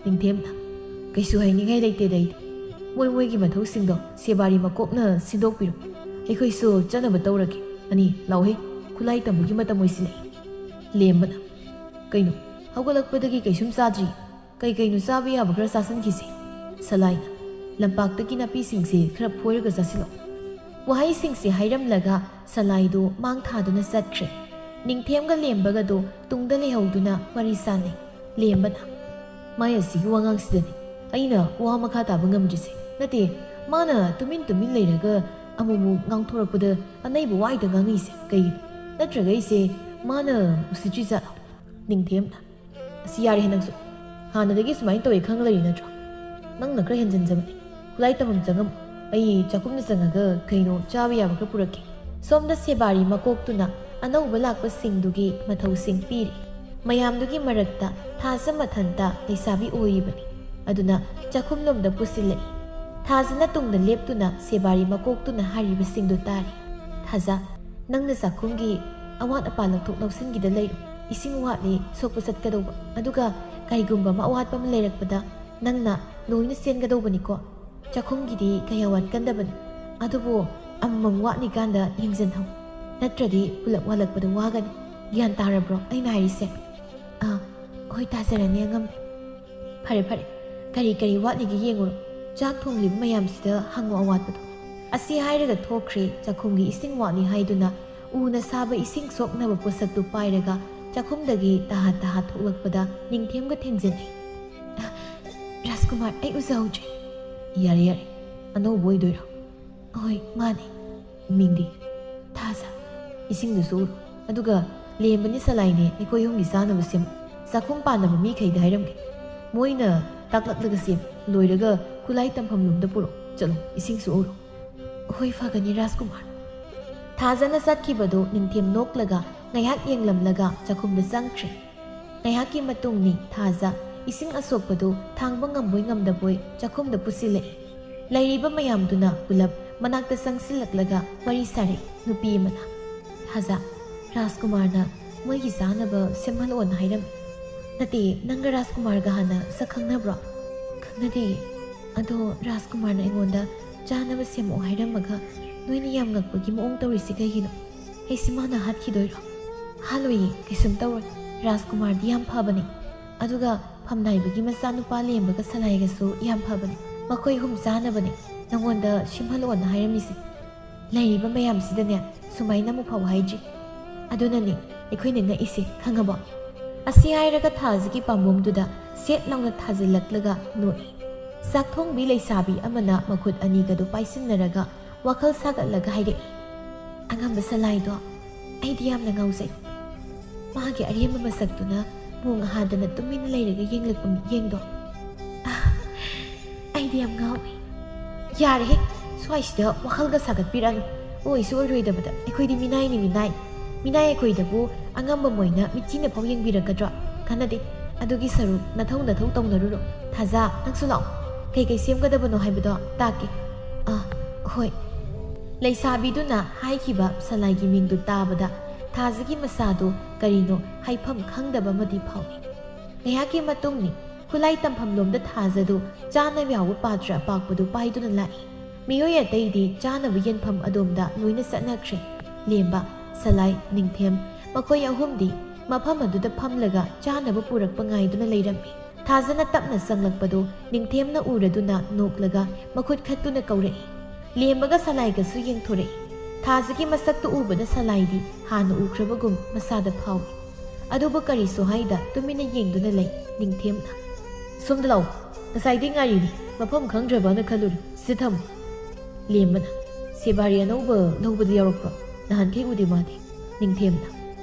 ꯅꯤꯡꯊꯦꯝꯅ, "ꯀꯩꯁꯨ ꯍꯥꯏꯅꯤꯡꯉꯥꯏ ꯂꯩꯇꯦꯗ ꯑꯩꯗꯤ꯫ ꯃꯣꯏ ꯃꯣꯏꯒꯤ ꯃꯊꯧꯁꯤꯡꯗꯣ ꯁꯦꯕꯥꯔꯤ ꯃꯀꯣꯛꯅ ꯁꯤꯟꯗꯣꯛꯄꯤꯔꯣ꯫ ꯑꯩꯈꯣꯏꯁꯨ ꯆꯠꯅꯕ ꯇꯧꯔꯒꯦ꯫ ꯑꯅꯤ, ꯂꯥꯎꯍꯦ, ꯈꯨꯠꯂꯥꯏ ꯇꯝꯕꯒꯤ ꯃꯇꯝ ꯑꯣꯏꯁꯤꯜꯂꯛꯏ꯫" ꯂꯦꯝꯕꯅ, "ꯀꯩꯅꯣ, ꯍꯧꯒꯠꯂꯛꯄꯗꯒꯤ ꯀꯩꯁꯨꯝ ꯆꯥꯗ꯭ꯔꯤ? ꯀꯩ ꯀꯩꯅꯣ ꯆꯥꯕ ꯌꯥꯕ ꯈꯔ ꯆꯥꯁꯤꯟꯈꯤꯁꯦ꯫" ꯁꯂꯥꯏꯅ, ꯂꯝꯄꯥꯛꯇꯒꯤ ꯅꯥꯄꯤꯁꯤꯡꯁꯦ ꯈꯔ ꯐꯣꯏꯔꯒ ꯆꯥꯁꯤꯜꯂꯣ꯫ ꯋꯥꯍꯩꯁꯤꯡꯁꯦ ꯍꯥꯏꯔꯝꯂꯒ ꯁꯂꯥꯏꯗꯨ ꯃꯥꯡ ꯊꯥꯗꯨꯅ ꯆꯠꯈ꯭ꯔꯦ꯫ ꯅꯤꯡꯊꯦꯝꯒ ꯂꯦꯝꯕꯒꯗꯨ ꯇꯨꯡꯗ ꯂꯩꯍꯧꯗꯨꯅ ꯋꯥꯔꯤ ꯁꯥꯟꯅꯩ꯫ ꯂꯦꯝꯕꯅ, "ꯃꯥꯏ ꯑꯁꯤꯒꯤ ꯋꯥꯉꯥꯡꯁꯤꯗꯅꯤ ꯑꯩꯅ ꯋꯥ ꯃꯈꯥ ꯇꯥꯕ ꯉꯝꯗ꯭ꯔꯤꯁꯦ꯫ ꯅꯠꯇꯦ, ꯃꯥꯅ ꯇꯨꯃꯤꯟ ꯇꯨꯃꯤꯟ ꯂꯩꯔꯒ ꯑꯃꯨꯛꯃꯨꯛ ꯉꯥꯡꯊꯣꯔꯛꯄꯗ ꯑꯅꯩꯕ ꯋꯥꯏꯗ ꯉꯥꯡꯉꯤꯁꯦ ꯀꯩꯒꯤꯅꯣ? ꯅꯠꯇ꯭ꯔꯒ ꯑꯩꯁꯦ ꯃꯥꯅ ꯎꯁꯤꯠꯇ꯭ꯔꯤꯖꯥꯠꯂꯣ?" ꯅꯤꯡꯊꯦꯝꯅ, "ꯑꯁꯤ ꯌꯥꯔꯦꯍꯦ ꯅꯪꯁꯨ꯫ ꯍꯥꯟꯅꯗꯒꯤ ꯁꯨꯃꯥꯏꯅ ꯇꯧꯋꯦ ꯈꯪꯉ ꯂꯩꯔꯤ ꯅꯠꯇ꯭ꯔꯣ? ꯅꯪꯅ ꯈꯔ ꯍꯦꯟꯖꯤꯟꯖꯕꯅꯦ꯫ ꯈꯨꯠꯂꯥꯏ ꯇꯝꯐꯝ ꯆꯪꯉꯝꯃꯨ꯫ ꯑꯩ ꯆꯥꯛꯈꯨꯝꯗ ꯆꯪꯉꯒ ꯀꯩꯅꯣ ꯆꯥꯕ ꯌꯥꯕ ꯈꯔ ꯄꯨꯔꯛꯀꯦ꯫" ꯁꯣꯝꯗ ꯁꯦꯕꯥꯔꯤ ꯃꯀꯣꯛꯇꯨꯅ ꯑꯅꯧꯕ ꯂꯥꯛꯄꯁꯤꯡꯗꯨꯒꯤ ꯃꯊꯧꯁꯤꯡ ꯄꯤꯔꯤ꯫ ꯃꯌꯥꯝꯗꯨꯒꯤ ꯃꯔꯛꯇ ꯊꯥꯖ ꯃꯊꯟꯇ ꯂꯩꯁꯥꯕꯤ ꯑꯣꯏꯔꯤꯕꯅꯤ꯫ ꯑꯗꯨꯅ ꯆꯥꯛꯈꯨꯝꯂꯣꯝꯗ ꯄꯨꯁꯤꯜꯂꯛꯏ꯫ ꯊꯥꯖꯅ ꯇꯨꯡꯗ ꯂꯦꯞꯇꯨꯅ ꯁꯦꯕꯥꯔꯤ ꯃꯀꯣꯛꯇꯨꯅ ꯍꯥꯏꯔꯤꯕꯁꯤꯡꯗꯨ ꯇꯥꯔꯤ꯫ "ꯊꯥꯖ, ꯅꯪꯅ ꯆꯥꯛꯈꯨꯝꯒꯤ ꯑꯋꯥꯠ ꯑꯄꯥ ꯂꯧꯊꯣꯛ ꯂꯧꯁꯤꯟꯒꯤꯗ ꯂꯩꯔꯣ꯫ ꯏꯁꯤꯡ ꯋꯥꯠꯂꯤ, ꯁꯣꯛꯄ ꯆꯠꯀꯗꯧꯕ꯫ ꯑꯗꯨꯒ ꯀꯔꯤꯒꯨꯝꯕ ꯑꯃ ꯑꯋꯥꯠꯄ ꯑꯃ ꯂꯩꯔꯛꯄꯗ ꯅꯪꯅ ꯂꯣꯏꯅ ꯆꯦꯟꯒꯗꯧꯕꯅꯤꯀꯣ꯫ ꯆꯥꯛꯈꯨꯝꯒꯤꯗꯤ ꯀꯌꯥ ꯋꯥꯠꯀꯟꯗꯕꯅꯤ꯫ ꯑꯗꯨꯕꯨ ꯑꯃꯃꯝ ꯋꯥꯠꯂꯤꯀꯥꯟꯗ ꯌꯦꯡꯁꯤꯟꯍꯧ꯫ ꯅꯠꯇ꯭ꯔꯗꯤ ꯄꯨꯂꯞ ꯋꯥꯠꯂꯛꯄꯗ ꯋꯥꯒꯅꯤ꯫ ꯒ꯭ꯌꯥꯟ ꯇꯥꯔꯕ꯭ꯔꯣ ꯑꯩꯅ ꯍꯥꯏꯔꯤꯁꯦ?" "ꯑꯥ, ꯍꯣꯏ, ꯇꯥꯖꯔꯅꯤ ꯑꯉꯝꯕꯤ꯫" "ꯐꯔꯦ, ꯐꯔꯦ꯫ ꯀꯔꯤ ꯀꯔꯤ ꯋꯥꯠꯂꯤꯒꯦ ꯌꯦꯡꯉꯨꯔꯣ꯫ ꯆꯥꯛ ꯊꯣꯡꯂꯤꯕ ꯃꯌꯥꯝꯁꯤꯗ ꯍꯪꯉꯣ ꯑꯋꯥꯠꯄꯗꯣ꯫" ꯑꯁꯤ ꯍꯥꯏꯔꯒ ꯊꯣꯛꯈ꯭ꯔꯦ꯫ ꯆꯥꯛꯈꯨꯝꯒꯤ ꯏꯁꯤꯡ ꯋꯥꯠꯂꯤ ꯍꯥꯏꯗꯨꯅ ꯎꯅ ꯁꯥꯕ ꯏꯁꯤꯡ ꯁꯣꯛꯅꯕ ꯄꯣꯠꯁꯛꯇꯨ ꯄꯥꯏꯔꯒ ꯆꯥꯛꯈꯨꯝꯗꯒꯤ ꯇꯍꯥ ꯇꯍꯥ ꯊꯣꯛꯂꯛꯄꯗ ꯅꯤꯡꯊꯦꯝꯒ ꯊꯦꯡꯖꯤꯟꯅꯩ꯫ "ꯔꯥꯖꯀꯨꯃꯥꯔ, ꯑꯩ ꯎꯖꯍꯧꯗ꯭ꯔꯦ꯫" "ꯌꯥꯔꯦ, ꯌꯥꯔꯦ꯫ ꯑꯅꯧꯕ ꯑꯣꯏꯗꯣꯏꯔꯣ?" "ꯍꯣꯏ, ꯃꯥꯅꯦ꯫" "ꯃꯤꯡꯗꯤ?" "ꯊꯥꯖ꯫" "ꯏꯁꯤꯡꯗꯨꯁꯨ ꯎꯔꯣ꯫ ꯑꯗꯨꯒ ꯂꯦꯝꯕꯅꯦ ꯁꯂꯥꯏꯅꯦ ꯑꯩꯈꯣꯏ ꯑꯍꯨꯝꯒꯤ ꯆꯥꯅꯕ ꯁꯦꯝꯃꯨ꯫ ꯆꯥꯛꯈꯨꯝ ꯄꯥꯟꯅꯕ ꯃꯤꯈꯩꯗ ꯍꯥꯏꯔꯝꯒꯦ꯫ ꯃꯣꯏꯅ ꯇꯥꯛꯂꯛꯂꯒ ꯁꯦꯝꯃꯨ꯫ ꯂꯣꯏꯔꯒ ꯈꯨꯠꯂꯥꯏ ꯇꯝꯐꯝ ꯂꯣꯝꯗ ꯄꯨꯔꯛꯑꯣ꯫ ꯆꯠꯂꯣ, ꯏꯁꯤꯡꯁꯨ ꯎꯔꯣ꯫" "ꯍꯣꯏ, ꯐꯒꯅꯤ ꯔꯥꯖꯀꯨꯃꯥꯔ꯫" ꯊꯥꯖꯅ ꯆꯠꯈꯤꯕꯗꯨ ꯅꯤꯡꯊꯦꯝ ꯅꯣꯛꯂꯒ ꯉꯥꯏꯍꯥꯛ ꯌꯦꯡꯂꯝꯂꯒ ꯆꯥꯛꯈꯨꯝꯗ ꯆꯪꯈ꯭ꯔꯦ꯫ ꯉꯥꯏꯍꯥꯛꯀꯤ ꯃꯇꯨꯡꯅꯤ ꯊꯥꯖ ꯏꯁꯤꯡ ꯑꯁꯣꯛꯄꯗꯨ ꯊꯥꯡꯕ ꯉꯝꯕꯣꯏ ꯉꯝꯗꯕꯣꯏ ꯆꯥꯛꯈꯨꯝꯗ ꯄꯨꯁꯤꯜꯂꯛꯏ꯫ ꯂꯩꯔꯤꯕ ꯃꯌꯥꯝꯗꯨꯅ ꯄꯨꯂꯞ ꯃꯅꯥꯛꯇ ꯆꯪꯁꯤꯜꯂꯛꯂꯒ ꯋꯥꯔꯤ ꯁꯥꯔꯛꯏ꯫ ꯅꯨꯄꯤ ꯑꯃꯅ, "ꯊꯥꯖ, ꯔꯥꯖꯀꯨꯃꯥꯔꯅ ꯃꯣꯏꯒꯤ ꯆꯥꯅꯕ ꯁꯦꯝꯍꯜꯂꯛꯑꯣꯅ ꯍꯥꯏꯔꯝꯃꯤ꯫" "ꯅꯠꯇꯦ, ꯅꯪꯒ ꯔꯥꯖꯀꯨꯃꯥꯔꯒ ꯍꯥꯟꯅ ꯁꯛ ꯈꯪꯅꯕ꯭ꯔꯣ?" "ꯈꯪꯅꯗꯦ꯫ ꯑꯗꯣ ꯔꯥꯖꯀꯨꯃꯥꯔꯅ ꯑꯩꯉꯣꯟꯗ ꯆꯥꯅꯕ ꯁꯦꯝꯃꯛꯑꯣ ꯍꯥꯏꯔꯝꯃꯒ ꯅꯣꯏꯅ ꯌꯥꯝ ꯉꯛꯄꯒꯤ ꯃꯑꯣꯡ ꯇꯧꯔꯤꯁꯤ ꯀꯩꯒꯤꯅꯣ? ꯑꯩꯁꯤ ꯃꯥꯅ ꯍꯥꯠꯈꯤꯗꯣꯏꯔꯣ?" "ꯍꯥꯠꯂꯣꯏꯌꯦ, ꯀꯩꯁꯨꯝ ꯇꯧꯔꯣꯏ꯫ ꯔꯥꯖꯀꯨꯃꯥꯔꯗꯤ ꯌꯥꯝ ꯐꯕꯅꯦ꯫ ꯑꯗꯨꯒ ꯐꯝꯅꯥꯏꯕꯒꯤ ꯃꯆꯥꯅꯨꯄꯥ ꯂꯦꯝꯕꯒ ꯁꯂꯥꯏꯒꯁꯨ ꯌꯥꯝ ꯐꯕꯅꯦ꯫ "ꯃꯈꯣꯏ ꯑꯍꯨꯝ ꯆꯥꯅꯕꯅꯦ ꯅꯉꯣꯟꯗ ꯁꯦꯝꯍꯜꯂꯛꯑꯣꯅ ꯍꯥꯏꯔꯝꯃꯤꯁꯦ꯫ ꯂꯩꯔꯤꯕ ꯃꯌꯥꯝꯁꯤꯗꯅꯦ ꯁꯨꯃꯥꯏꯅ ꯑꯃꯨꯛ ꯐꯥꯎ ꯍꯥꯏꯗ꯭ꯔꯤ꯫ ꯑꯗꯨꯅꯅꯦ ꯑꯩꯈꯣꯏꯅ ꯉꯛꯏꯁꯦ, ꯈꯪꯉꯕꯣ?" ꯑꯁꯤ ꯍꯥꯏꯔꯒ ꯊꯥꯖꯒꯤ ꯄꯥꯝꯕꯣꯝꯗꯨꯗ ꯁꯦꯠ ꯂꯥꯎꯅ ꯊꯥꯖꯤꯜꯂꯛꯂꯒ ꯅꯣꯛꯏ꯫ ꯆꯥꯛꯊꯣꯡꯕꯤ ꯂꯩꯁꯥꯕꯤ ꯑꯃꯅ ꯃꯈꯨꯠ ꯑꯅꯤꯒꯗꯨ ꯄꯥꯏꯁꯤꯟꯅꯔꯒ ꯋꯥꯈꯜ ꯁꯥꯒꯠꯂꯒ ꯍꯥꯏꯔꯛꯏ, "ꯑꯉꯝꯕ ꯁꯂꯥꯏꯗꯣ ꯑꯩꯗꯤ ꯌꯥꯝꯅ ꯉꯥꯎꯖꯩ꯫ ꯃꯥꯒꯤ ꯑꯔꯦꯝꯕ ꯃꯁꯛꯇꯨꯅ ꯃꯣꯡ ꯍꯥꯗꯅ ꯇꯨꯃꯤꯟꯅ ꯂꯩꯔꯒ ꯌꯦꯡꯂꯛꯄ ꯃꯤꯠꯌꯦꯡꯗꯣ꯫ ꯑꯥ, ꯑꯩꯗꯤ ꯌꯥꯝ ꯉꯥꯎꯏ꯫" "ꯌꯥꯔꯦꯍꯦ, ꯁ꯭ꯋꯥꯏꯁꯤꯗ ꯋꯥꯈꯜꯒ ꯁꯥꯒꯠꯄꯤꯔꯛꯑꯅꯨ꯫ ꯑꯣꯏꯁꯨ ꯑꯣꯏꯔꯣꯏꯗꯕꯗ꯫ ꯑꯩꯈꯣꯏꯗꯤ ꯃꯤꯅꯥꯏꯅꯤ, ꯃꯤꯅꯥꯏ꯫ ꯃꯤꯅꯥꯏ ꯑꯩꯈꯣꯏꯗꯕꯨ ꯑꯉꯝꯕ ꯃꯣꯏꯅ ꯃꯤꯠꯆꯤꯅ ꯐꯥꯎ ꯌꯦꯡꯕꯤꯔꯛꯀꯗ꯭ꯔꯣ? ꯀꯥꯟꯅꯗꯦ꯫ ꯑꯗꯨꯒꯤ ꯁꯔꯨꯛ ꯅꯊꯧ ꯅꯊꯧ ꯇꯧꯅꯔꯨꯔꯣ꯫ ꯊꯥꯖ, ꯅꯪꯁꯨ ꯂꯥꯛꯑꯣ꯫ ꯀꯩꯀꯩ ꯁꯦꯝꯒꯗꯕꯅꯣ ꯍꯥꯏꯕꯗꯣ ꯇꯥꯛꯀꯦ꯫" "ꯑꯥ, ꯍꯣꯏ꯫" ꯂꯩꯁꯥꯕꯤꯗꯨꯅ ꯍꯥꯏꯈꯤꯕ ꯁꯂꯥꯏꯒꯤ ꯃꯤꯡꯗꯨ ꯇꯥꯕꯗ ꯊꯥꯖꯒꯤ ꯃꯁꯥꯗꯨ ꯀꯔꯤꯅꯣ ꯍꯥꯏꯐꯝ ꯈꯪꯗꯕ ꯑꯃꯗꯤ ꯐꯥꯎꯏ꯫ ꯉꯥꯏꯍꯥꯛꯀꯤ ꯃꯇꯨꯡꯅꯤ꯫ ꯈꯨꯠꯂꯥꯏ ꯇꯝꯐꯝꯂꯣꯝꯗ ꯊꯥꯖꯗꯨ ꯆꯥꯅꯕ ꯌꯥꯎꯕ ꯄꯥꯇ꯭ꯔ ꯑꯄꯥꯛꯄꯗꯨ ꯄꯥꯏꯗꯨꯅ ꯂꯥꯛꯏ꯫ ꯃꯤꯑꯣꯏ ꯑꯇꯩꯗꯤ ꯆꯥꯅꯕ ꯌꯦꯟꯐꯝ ꯑꯗꯣꯝꯗ ꯂꯣꯏꯅ ꯆꯠꯅꯈ꯭ꯔꯦ꯫ ꯂꯦꯝꯕ, ꯁꯂꯥꯏ, ꯅꯤꯡꯊꯦꯝ, ꯃꯈꯣꯏ ꯑꯍꯨꯝꯗꯤ ꯃꯐꯝ ꯑꯗꯨꯗ ꯐꯝꯂꯒ ꯆꯥꯅꯕ ꯄꯨꯔꯛꯄ ꯉꯥꯏꯗꯨꯅ ꯂꯩꯔꯝꯃꯤ꯫ ꯊꯥꯖꯅ ꯇꯞꯅ ꯆꯪꯂꯛꯄꯗꯨ ꯅꯤꯡꯊꯦꯝꯅ ꯎꯔꯗꯨꯅ ꯅꯣꯛꯂꯒ ꯃꯈꯨꯠ ꯈꯠꯇꯨꯅ ꯀꯧꯔꯛꯏ꯫ ꯂꯦꯝꯕꯒ ꯁꯂꯥꯏꯒꯁꯨ ꯌꯦꯡꯊꯣꯔꯛꯏ꯫ ꯊꯥꯖꯒꯤ ꯃꯁꯛꯇꯨ ꯎꯕꯗ ꯁꯂꯥꯏꯗꯤ ꯍꯥꯟꯅ ꯎꯈ꯭ꯔꯕꯒꯨꯝ ꯃꯁꯥꯗ ꯐꯥꯎꯏ꯫ ꯑꯗꯨꯕꯨ ꯀꯔꯤꯁꯨ ꯍꯥꯏꯗ ꯇꯨꯃꯤꯟꯅ ꯌꯦꯡꯗꯨꯅ ꯂꯩ ꯅꯤꯡꯊꯦꯝꯅ꯫ "ꯁꯣꯝꯗ ꯂꯥꯛꯑꯣ, ꯉꯁꯥꯏꯗꯩ ꯉꯥꯏꯔꯤꯅꯤ꯫ ꯃꯐꯝ ꯈꯪꯗ꯭ꯔꯕꯅ ꯈꯜꯂꯨꯔꯦ꯫ ꯁꯤꯗ ꯊꯝꯃꯨ꯫" ꯂꯦꯝꯕꯅ, "ꯁꯦꯕꯥꯔꯤ ꯑꯅꯧꯕ ꯂꯧꯕꯗ ꯌꯥꯎꯔꯛꯄ꯭ꯔꯣ? ꯅꯍꯥꯟꯈꯩ ꯎꯗꯦ ꯃꯥꯗꯤ꯫" ꯅꯤꯡꯊꯦꯝꯅ,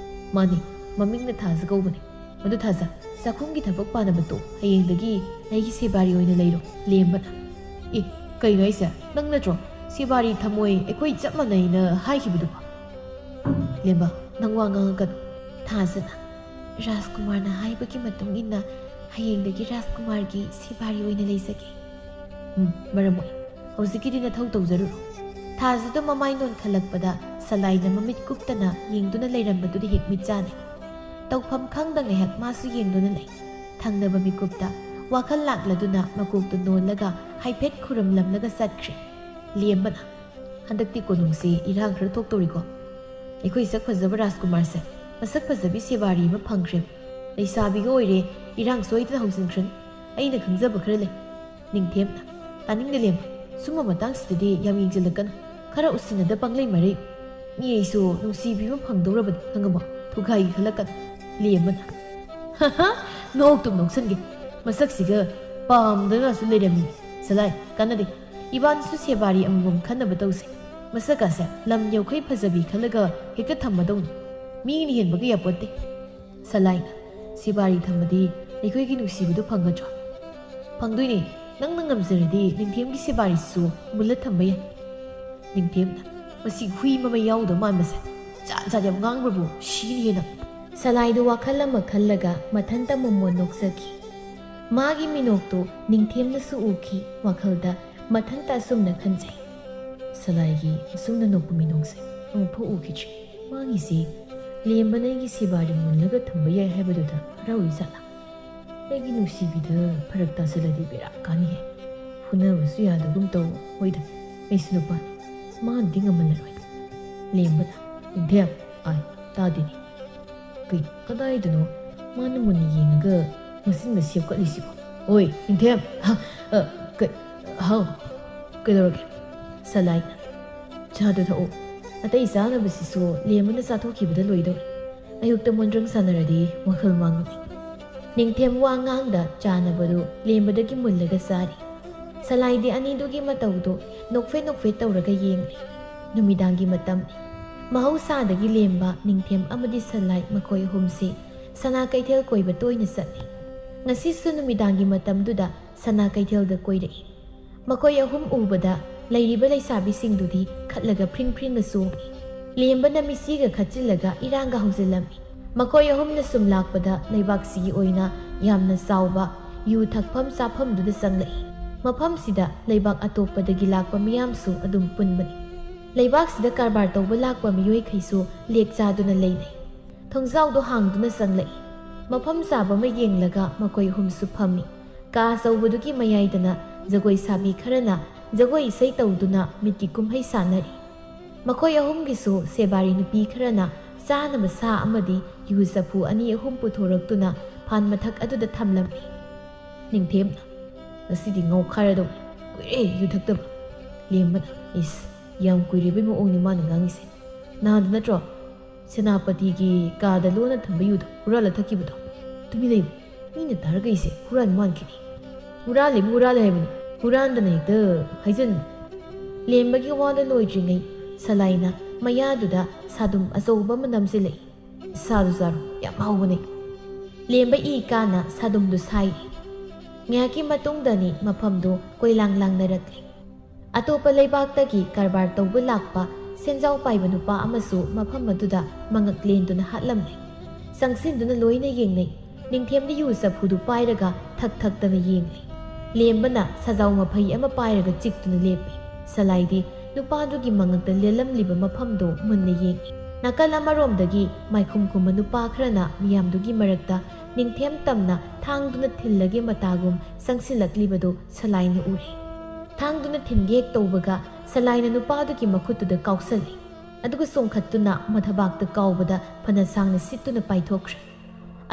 "ꯃꯥꯅꯤ, ꯃꯃꯤꯡꯅ ꯊꯥꯖ ꯀꯧꯕꯅꯤ꯫ ꯑꯗꯨ ꯊꯥꯖ, ꯆꯥꯛꯈꯨꯝꯒꯤ ꯊꯕꯛ ꯄꯥꯅꯕꯗꯣ ꯍꯌꯦꯡꯗꯒꯤ ꯑꯩꯒꯤ ꯁꯦꯕꯥꯔꯤ ꯑꯣꯏꯅ ꯂꯩꯔꯣ꯫" ꯂꯦꯝꯕꯅ, "ꯑꯦ, ꯀꯩꯅꯣ ꯍꯥꯏꯁꯦ? ꯅꯪ ꯅꯠꯇ꯭ꯔꯣ ꯁꯦꯕꯥꯔꯤ ꯊꯝꯃꯣꯏ ꯑꯩꯈꯣꯏ ꯆꯞ ꯃꯥꯟꯅꯩꯅ ꯍꯥꯏꯈꯤꯕꯗꯨꯕꯣ?" "ꯂꯦꯝꯕ, ꯅꯪ ꯋꯥ ꯉꯥꯡꯉꯛꯀꯅꯨ꯫" ꯊꯥꯖꯅ, "ꯔꯥꯖꯀꯨꯃꯥꯔꯅ ꯍꯥꯏꯕꯒꯤ ꯃꯇꯨꯡ ꯏꯟꯅ ꯍꯌꯦꯡꯗꯒꯤ ꯔꯥꯖꯀꯨꯃꯥꯔꯒꯤ ꯁꯦꯕꯥꯔꯤ ꯑꯣꯏꯅ ꯂꯩꯖꯒꯦ꯫" "ꯎꯝ, ꯃꯔꯝ ꯃꯣꯛꯏ꯫ ꯍꯧꯖꯤꯛꯀꯤꯗꯤ ꯅꯊꯧ ꯇꯧꯖꯔꯨꯔꯣ꯫" ꯊꯥꯖꯗꯨ ꯃꯃꯥꯏ ꯅꯣꯟꯈꯠꯂꯛꯄꯗ ꯁꯂꯥꯏꯅ ꯃꯃꯤꯠ ꯀꯨꯞꯇꯅ ꯌꯦꯡꯗꯨꯅ ꯂꯩꯔꯝꯕꯗꯨꯗ ꯍꯦꯛ ꯃꯤꯠ ꯆꯥꯅꯩ꯫ ꯇꯧꯐꯝ ꯈꯪꯗ ꯉꯥꯏꯍꯥꯛ ꯃꯥꯁꯨ ꯌꯦꯡꯗꯨꯅ ꯂꯩ꯫ ꯊꯪꯅꯕ ꯃꯤꯀꯨꯞꯇ ꯋꯥꯈꯜ ꯂꯥꯛꯂꯗꯨꯅ ꯃꯀꯣꯛꯇꯨ ꯅꯣꯜꯂꯒ ꯍꯥꯏꯐꯦꯠ ꯈꯨꯔꯨꯝꯂꯝꯂꯒ ꯆꯠꯈ꯭ꯔꯦ꯫ ꯂꯦꯝꯕꯅ, "ꯍꯟꯗꯛꯇꯤ ꯀꯣꯅꯨꯡꯁꯤ ꯏꯔꯥꯡ ꯈꯔ ꯊꯣꯛꯇꯧꯔꯤꯀꯣ꯫ ꯑꯩꯈꯣꯏ ꯁꯛ ꯐꯖꯕ ꯔꯥꯖꯀꯨꯃꯥꯔꯁꯦ ꯃꯁꯛ ꯐꯖꯕꯤ ꯁꯦꯕꯥꯔꯤ ꯑꯃ ꯐꯪꯈ꯭ꯔꯦ꯫ ꯂꯩꯁꯥꯕꯤꯒ ꯑꯣꯏꯔꯦ, ꯏꯔꯥꯡ ꯁꯣꯏꯗꯅ ꯍꯧꯖꯤꯟꯈ꯭ꯔꯅꯤ꯫ ꯑꯩꯅ ꯈꯪꯖꯕ ꯈꯔ ꯂꯩ꯫" ꯅꯤꯡꯊꯦꯝꯅ, "ꯇꯥꯅꯤꯡꯗꯦ, ꯂꯦꯝꯕ꯫ ꯁꯨꯝꯕ ꯃꯇꯥꯡꯁꯤꯗꯗꯤ ꯌꯥꯝ ꯌꯦꯡꯁꯤꯜꯂꯛꯀꯅꯨ꯫ ꯈꯔ ꯎꯁꯤꯟꯅꯗ ꯄꯪꯂꯩ ꯃꯔꯩ꯫ ꯃꯤ ꯑꯩꯁꯨ ꯅꯨꯡꯁꯤꯕꯤꯕ ꯐꯪꯗꯧꯔꯕꯅꯤ, ꯈꯪꯉꯕꯣ?" ꯊꯨꯒꯥꯏꯒꯦ ꯈꯜꯂꯛꯀꯅꯨ, ꯂꯦꯝꯕꯅ꯫ "ꯍꯥ ꯍꯥ, ꯅꯣꯛꯇꯨꯝ ꯅꯣꯛꯁꯟꯒꯦ꯫ ꯃꯁꯛꯁꯤꯒ ꯄꯥꯝꯗꯅꯁꯨ ꯂꯩꯔꯝꯃꯤ꯫ ꯁꯂꯥꯏ, ꯀꯥꯟꯅꯗꯦ꯫ ꯏꯕꯥꯅꯤꯁꯨ ꯁꯦꯕꯥꯔꯤ ꯑꯃꯃꯝ ꯈꯟꯅꯕ ꯇꯧꯁꯦ꯫ ꯃꯁꯛ ꯑꯁꯦ ꯂꯝ ꯌꯧꯈꯩ ꯐꯖꯕꯤ ꯈꯜꯂꯒ ꯍꯦꯛꯇ ꯊꯝꯃꯗꯧꯅꯤ꯫ ꯃꯤꯅ ꯍꯦꯟꯕꯒ ꯌꯥꯄꯣꯠꯇꯦ꯫" ꯁꯂꯥꯏꯅ, "ꯁꯦꯕꯥꯔꯤ ꯊꯝꯃꯗꯤ ꯑꯩꯈꯣꯏꯒꯤ ꯅꯨꯡꯁꯤꯕꯗꯨ ꯐꯪꯒꯗ꯭ꯔꯣ?" "ꯐꯪꯗꯣꯏꯅꯦ꯫ ꯅꯪꯅ ꯉꯝꯖꯔꯗꯤ ꯅꯤꯡꯊꯦꯝꯒꯤ ꯁꯦꯕꯥꯔꯤꯁꯤꯁꯨ ꯃꯨꯜꯂ ꯊꯝꯕ ꯌꯥꯏ꯫" ꯅꯤꯡꯊꯦꯝꯅ, "ꯃꯁꯤ ꯍꯨꯏ ꯃꯃꯩ ꯌꯥꯎꯗꯕ ꯃꯥꯟꯕꯁꯦ ꯖꯥꯠ ꯖꯥꯠ ꯌꯥꯝ ꯉꯥꯡꯕꯕꯨ ꯁꯤꯅꯤ ꯍꯦꯟꯅ꯫" ꯁꯂꯥꯏꯗꯨ ꯋꯥꯈꯜ ꯑꯃ ꯈꯜꯂꯒ ꯃꯊꯟꯇ ꯃꯣꯃꯣꯟ ꯅꯣꯛꯆꯈꯤ꯫ ꯃꯥꯒꯤ ꯃꯤꯅꯣꯛꯇꯨ ꯅꯤꯡꯊꯦꯝꯅꯁꯨ ꯎꯈꯤ꯫ ꯋꯥꯈꯜꯗ ꯃꯊꯟꯇ ꯑꯁꯨꯝꯅ ꯈꯟꯖꯩ, "ꯁꯂꯥꯏꯒꯤ ꯑꯁꯨꯝꯅ ꯅꯣꯛꯄ ꯃꯤꯅꯣꯛꯁꯦ ꯑꯃꯨꯛꯐꯥꯎ ꯎꯈꯤꯗ꯭ꯔꯤ꯫ ꯃꯥꯒꯤꯁꯤ ꯂꯦꯝꯕꯅ ꯑꯩꯒꯤ ꯁꯦꯕꯥꯔꯤ ꯃꯨꯜꯂꯒ ꯊꯝꯕ ꯌꯥꯏ ꯍꯥꯏꯕꯗꯨꯗ ꯍꯔꯥꯎꯔꯤ ꯖꯥꯠꯂꯥ? ꯑꯩꯒꯤ ꯅꯨꯡꯁꯤꯕꯤꯗ ꯐꯔꯛ ꯇꯥꯁꯤꯜꯂꯗꯤ ꯕꯦꯔꯥ ꯀꯥꯅꯤꯍꯦ꯫ ꯐꯨꯅꯕꯁꯨ ꯌꯥꯗꯒꯨꯝ ꯇꯧ꯫ ꯍꯣꯏꯗ, ꯑꯩꯁꯨ ꯅꯨꯄꯥꯅꯤ꯫ ꯃꯥꯅꯗꯤ ꯉꯝꯍꯜꯂꯔꯣꯏ꯫" ꯂꯦꯝꯕꯅ, "ꯅꯤꯡꯊꯦꯝ, ꯑꯥꯏ, ꯇꯥꯗꯦꯅꯦ꯫ ꯀꯩ, ꯀꯗꯥꯏꯗꯅꯣ ꯃꯥꯅ ꯃꯨꯟꯅ ꯌꯦꯡꯉꯒ ꯃꯆꯤꯟꯒ ꯁꯦꯞꯀꯠꯂꯤꯁꯤꯕꯣ? ꯑꯣꯏ, ꯅꯤꯡꯊꯦꯝ! ꯍ, ꯑ, ꯀ-, ꯍꯥꯎ, ꯀꯩꯗꯧꯔꯒꯦ?" ꯁꯂꯥꯏꯅ, "ꯆꯥꯗꯨ ꯊꯛꯎ꯫ ꯑꯇꯩ ꯆꯥꯅꯕꯁꯤꯁꯨ ꯂꯦꯝꯕꯅ ꯆꯥꯊꯣꯛꯈꯤꯕꯗ ꯂꯣꯏꯗꯧꯔꯦ꯫ ꯑꯌꯨꯛꯇ ꯃꯣꯟꯗ꯭ꯔꯪ ꯁꯥꯟꯅꯔꯗꯤ ꯋꯥꯈꯜ ꯃꯥꯡꯕꯅꯤ꯫" ꯅꯤꯡꯊꯦꯝ ꯋꯥ ꯉꯥꯡꯗ ꯆꯥꯅꯕꯗꯨ ꯂꯦꯝꯕꯗꯒꯤ ꯃꯨꯜꯂꯒ ꯆꯥꯔꯤ꯫ ꯁꯂꯥꯏꯗꯤ ꯑꯅꯤꯗꯨꯒꯤ ꯃꯇꯧꯗꯨ ꯅꯣꯛꯐꯦꯠ ꯅꯣꯛꯐꯦꯠ ꯇꯧꯔꯒ ꯌꯦꯡꯂꯤ꯫ ꯅꯨꯃꯤꯗꯥꯡꯒꯤ ꯃꯇꯝꯅꯤ꯫ ꯃꯍꯧꯁꯥꯗꯒꯤ ꯂꯦꯝꯕ, ꯅꯤꯡꯊꯦꯝ ꯑꯃꯗꯤ ꯁꯂꯥꯏ ꯃꯈꯣꯏ ꯑꯍꯨꯝꯁꯤ ꯁꯅꯥ ꯀꯩꯊꯦꯜ ꯀꯣꯏꯕ ꯇꯣꯏꯅ ꯆꯠꯂꯤ꯫ ꯉꯁꯤꯁꯨ ꯅꯨꯃꯤꯗꯥꯡꯒꯤ ꯃꯇꯝꯗꯨꯗ ꯁꯅꯥ ꯀꯩꯊꯦꯜꯗ ꯀꯣꯏꯔꯛꯏ꯫ ꯃꯈꯣꯏ ꯑꯍꯨꯝ ꯎꯕꯗ ꯂꯩꯔꯤꯕ ꯂꯩꯁꯥꯕꯤꯁꯤꯡꯗꯨꯗꯤ ꯈꯠꯂꯒ ꯐ꯭ꯔꯤꯡ ꯐ꯭ꯔꯤꯡꯒ ꯆꯣꯡꯏ꯫ ꯂꯦꯝꯕꯅ ꯃꯤꯠꯁꯤꯒ ꯈꯠꯆꯤꯜꯂꯒ ꯏꯔꯥꯡꯒ ꯍꯧꯖꯤꯜꯂꯝꯃꯤ꯫ ꯃꯈꯣꯏ ꯑꯍꯨꯝꯅ ꯁꯨꯝ ꯂꯥꯛꯄꯗ ꯂꯩꯕꯥꯛꯁꯤꯒꯤ ꯑꯣꯏꯅ ꯌꯥꯝꯅ ꯆꯥꯎꯕ ꯌꯨ ꯊꯛꯐꯝ ꯆꯥꯐꯝꯗꯨꯗ ꯆꯪꯂꯛꯏ꯫ ꯃꯐꯝꯁꯤꯗ ꯂꯩꯕꯥꯛ ꯑꯇꯣꯞꯄꯗꯒꯤ ꯂꯥꯛꯄ ꯃꯤꯌꯥꯝꯁꯨ ꯑꯗꯨꯝ ꯄꯨꯟꯕꯅꯤ꯫ ꯂꯩꯕꯥꯛꯁꯤꯗ ꯀꯔꯕꯥꯔ ꯇꯧꯕ ꯂꯥꯛꯄ ꯃꯤꯑꯣꯏꯈꯩꯁꯨ ꯂꯦꯛ ꯆꯥꯗꯨꯅ ꯂꯩꯅꯩ꯫ ꯊꯣꯡꯖꯥꯎꯗꯣ ꯍꯥꯡꯗꯨꯅ ꯆꯪꯂꯛꯏ꯫ ꯃꯐꯝ ꯆꯥꯕ ꯑꯃ ꯌꯦꯡꯂꯒ ꯃꯈꯣꯏ ꯑꯍꯨꯝꯁꯨ ꯐꯝꯃꯤ꯫ ꯀꯥ ꯑꯆꯧꯕꯗꯨꯒꯤ ꯃꯌꯥꯏꯗꯅ ꯖꯒꯣꯏ ꯁꯥꯕꯤ ꯈꯔꯅ ꯖꯒꯣꯏ ꯏꯁꯩ ꯇꯧꯗꯨꯅ ꯃꯤꯠꯀꯤ ꯀꯨꯝꯍꯩ ꯁꯥꯟꯅꯔꯤ꯫ ꯃꯈꯣꯏ ꯑꯍꯨꯝꯒꯤꯁꯨ ꯁꯦꯕꯥꯔꯤ ꯅꯨꯄꯤ ꯈꯔꯅ ꯆꯥꯅꯕ ꯁꯥ ꯑꯃꯗꯤ ꯌꯨ ꯆꯐꯨ ꯑꯅꯤ ꯑꯍꯨꯝ ꯄꯨꯊꯣꯔꯛꯇꯨꯅ ꯐꯥꯟ ꯃꯊꯛ ꯑꯗꯨꯗ ꯊꯝꯂꯝꯃꯤ꯫ ꯅꯤꯡꯊꯦꯝꯅ, "ꯉꯁꯤꯗꯤ ꯉꯧꯈꯥꯏꯔꯗꯧꯅꯤ꯫ ꯀꯨꯏꯔꯦ ꯌꯨ ꯊꯛꯇꯕ꯫ ꯂꯦꯝꯕꯅ, ꯏꯁ, ꯌꯥꯝ ꯀꯨꯏꯔꯦꯕꯩ ꯃꯑꯣꯡꯅꯤ ꯃꯥꯅ ꯉꯥꯡꯉꯤꯁꯦ꯫ ꯅꯍꯥꯟꯗ ꯅꯠꯇ꯭ꯔꯣ ꯁꯦꯅꯥꯄꯇꯤꯒꯤ ꯀꯥꯗ ꯂꯣꯟꯅ ꯊꯝꯕ ꯌꯨꯗꯣ ꯍꯨꯔꯥꯜꯂ ꯊꯛꯈꯤꯕꯗꯣ? ꯇꯨꯃꯤꯟ ꯂꯩꯌꯨ, ꯃꯤꯅ ꯇꯥꯔꯒ ꯑꯩꯁꯦ ꯍꯨꯔꯥꯟ ꯃꯥꯟꯈꯤꯅꯤ꯫ ꯍꯨꯔꯥꯜꯂꯤꯕꯨ ꯍꯨꯔꯥꯜꯂꯦ ꯍꯥꯏꯕꯅꯤ, ꯍꯨꯔꯥꯟꯗꯅ ꯍꯦꯛꯇ ꯍꯥꯏꯖꯟꯕ꯫ ꯂꯦꯝꯕꯒꯤ ꯋꯥꯗꯣ ꯂꯣꯏꯗ꯭ꯔꯤꯉꯩ ꯁꯂꯥꯏꯅ ꯃꯌꯥꯗꯨꯗ ꯁꯥꯗꯨꯝ ꯑꯆꯧꯕ ꯑꯃ ꯅꯝꯁꯤꯜꯂꯛꯏ꯫ ꯁꯥꯗꯨ ꯆꯥꯔꯣ, ꯌꯥꯝ ꯍꯥꯎꯕꯅꯦ꯫ ꯂꯦꯝꯕ ꯏ ꯀꯥꯅ ꯁꯥꯗꯨꯝꯗꯨ ꯁꯥꯏ꯫ ꯉꯥꯏꯍꯥꯛꯀꯤ ꯃꯇꯨꯡꯗꯅꯤ ꯃꯐꯝꯗꯨ ꯀꯣꯏꯂꯥꯡ ꯂꯥꯡꯅꯔꯛꯂꯤ꯫ ꯑꯇꯣꯞꯄ ꯂꯩꯕꯥꯛꯇꯒꯤ ꯀꯔꯕꯥꯔ ꯇꯧꯕ ꯂꯥꯛꯄ ꯁꯦꯟꯖꯥꯎ ꯄꯥꯏꯕ ꯅꯨꯄꯥ ꯑꯃꯁꯨ ꯃꯐꯝ ꯑꯗꯨꯗ ꯃꯉꯛ ꯂꯦꯟꯗꯨꯅ ꯍꯥꯠꯂꯝꯂꯦ꯫ ꯆꯪꯁꯤꯟꯗꯨꯅ ꯂꯣꯏꯅ ꯌꯦꯡꯅꯩ꯫ ꯅꯤꯡꯊꯦꯝꯗꯤ ꯌꯨ ꯆꯐꯨꯗꯨ ꯄꯥꯏꯔꯒ ꯊꯛ ꯊꯛꯇꯅ ꯌꯦꯡꯂꯤ꯫ ꯂꯦꯝꯕꯅ ꯁꯖꯥꯎ ꯃꯐꯩ ꯑꯃ ꯄꯥꯏꯔꯒ ꯆꯤꯛꯇꯨꯅ ꯂꯦꯞꯄꯤ꯫ ꯁꯂꯥꯏꯗꯤ ꯅꯨꯄꯥꯗꯨꯒꯤ ꯃꯉꯛꯇ ꯂꯦꯜꯂꯝꯂꯤꯕ ꯃꯐꯝꯗꯨ ꯃꯨꯟꯅ ꯌꯦꯡꯏ꯫ ꯅꯥꯀꯜ ꯑꯃꯔꯣꯝꯗꯒꯤ ꯃꯥꯏꯈꯨꯝ ꯈꯨꯝꯕ ꯅꯨꯄꯥ ꯈꯔꯅ ꯃꯤꯌꯥꯝꯗꯨꯒꯤ ꯃꯔꯛꯇ ꯅꯤꯡꯊꯦꯝ ꯇꯝꯅ ꯊꯥꯡꯗꯨꯅ ꯊꯤꯜꯂꯒꯦ ꯃꯇꯥꯒꯨꯝ ꯆꯪꯁꯤꯜꯂꯛꯂꯤꯕꯗꯨ ꯁꯂꯥꯏꯅ ꯎꯔꯦ꯫ ꯊꯥꯡꯗꯨꯅ ꯊꯤꯟꯒꯦ ꯍꯦꯛ ꯇꯧꯕꯒ ꯁꯂꯥꯏꯅ ꯅꯨꯄꯥꯗꯨꯒꯤ ꯃꯈꯨꯠꯇꯨꯗ ꯀꯥꯎꯁꯜꯂꯤ꯫ ꯑꯗꯨꯒ ꯆꯣꯡꯈꯠꯇꯨꯅ ꯃꯊꯕꯥꯛꯇ ꯀꯥꯎꯕꯗ ꯐꯅ ꯁꯥꯡꯅ ꯁꯤꯠꯇꯨꯅ ꯄꯥꯏꯊꯣꯛꯈ꯭ꯔꯦ꯫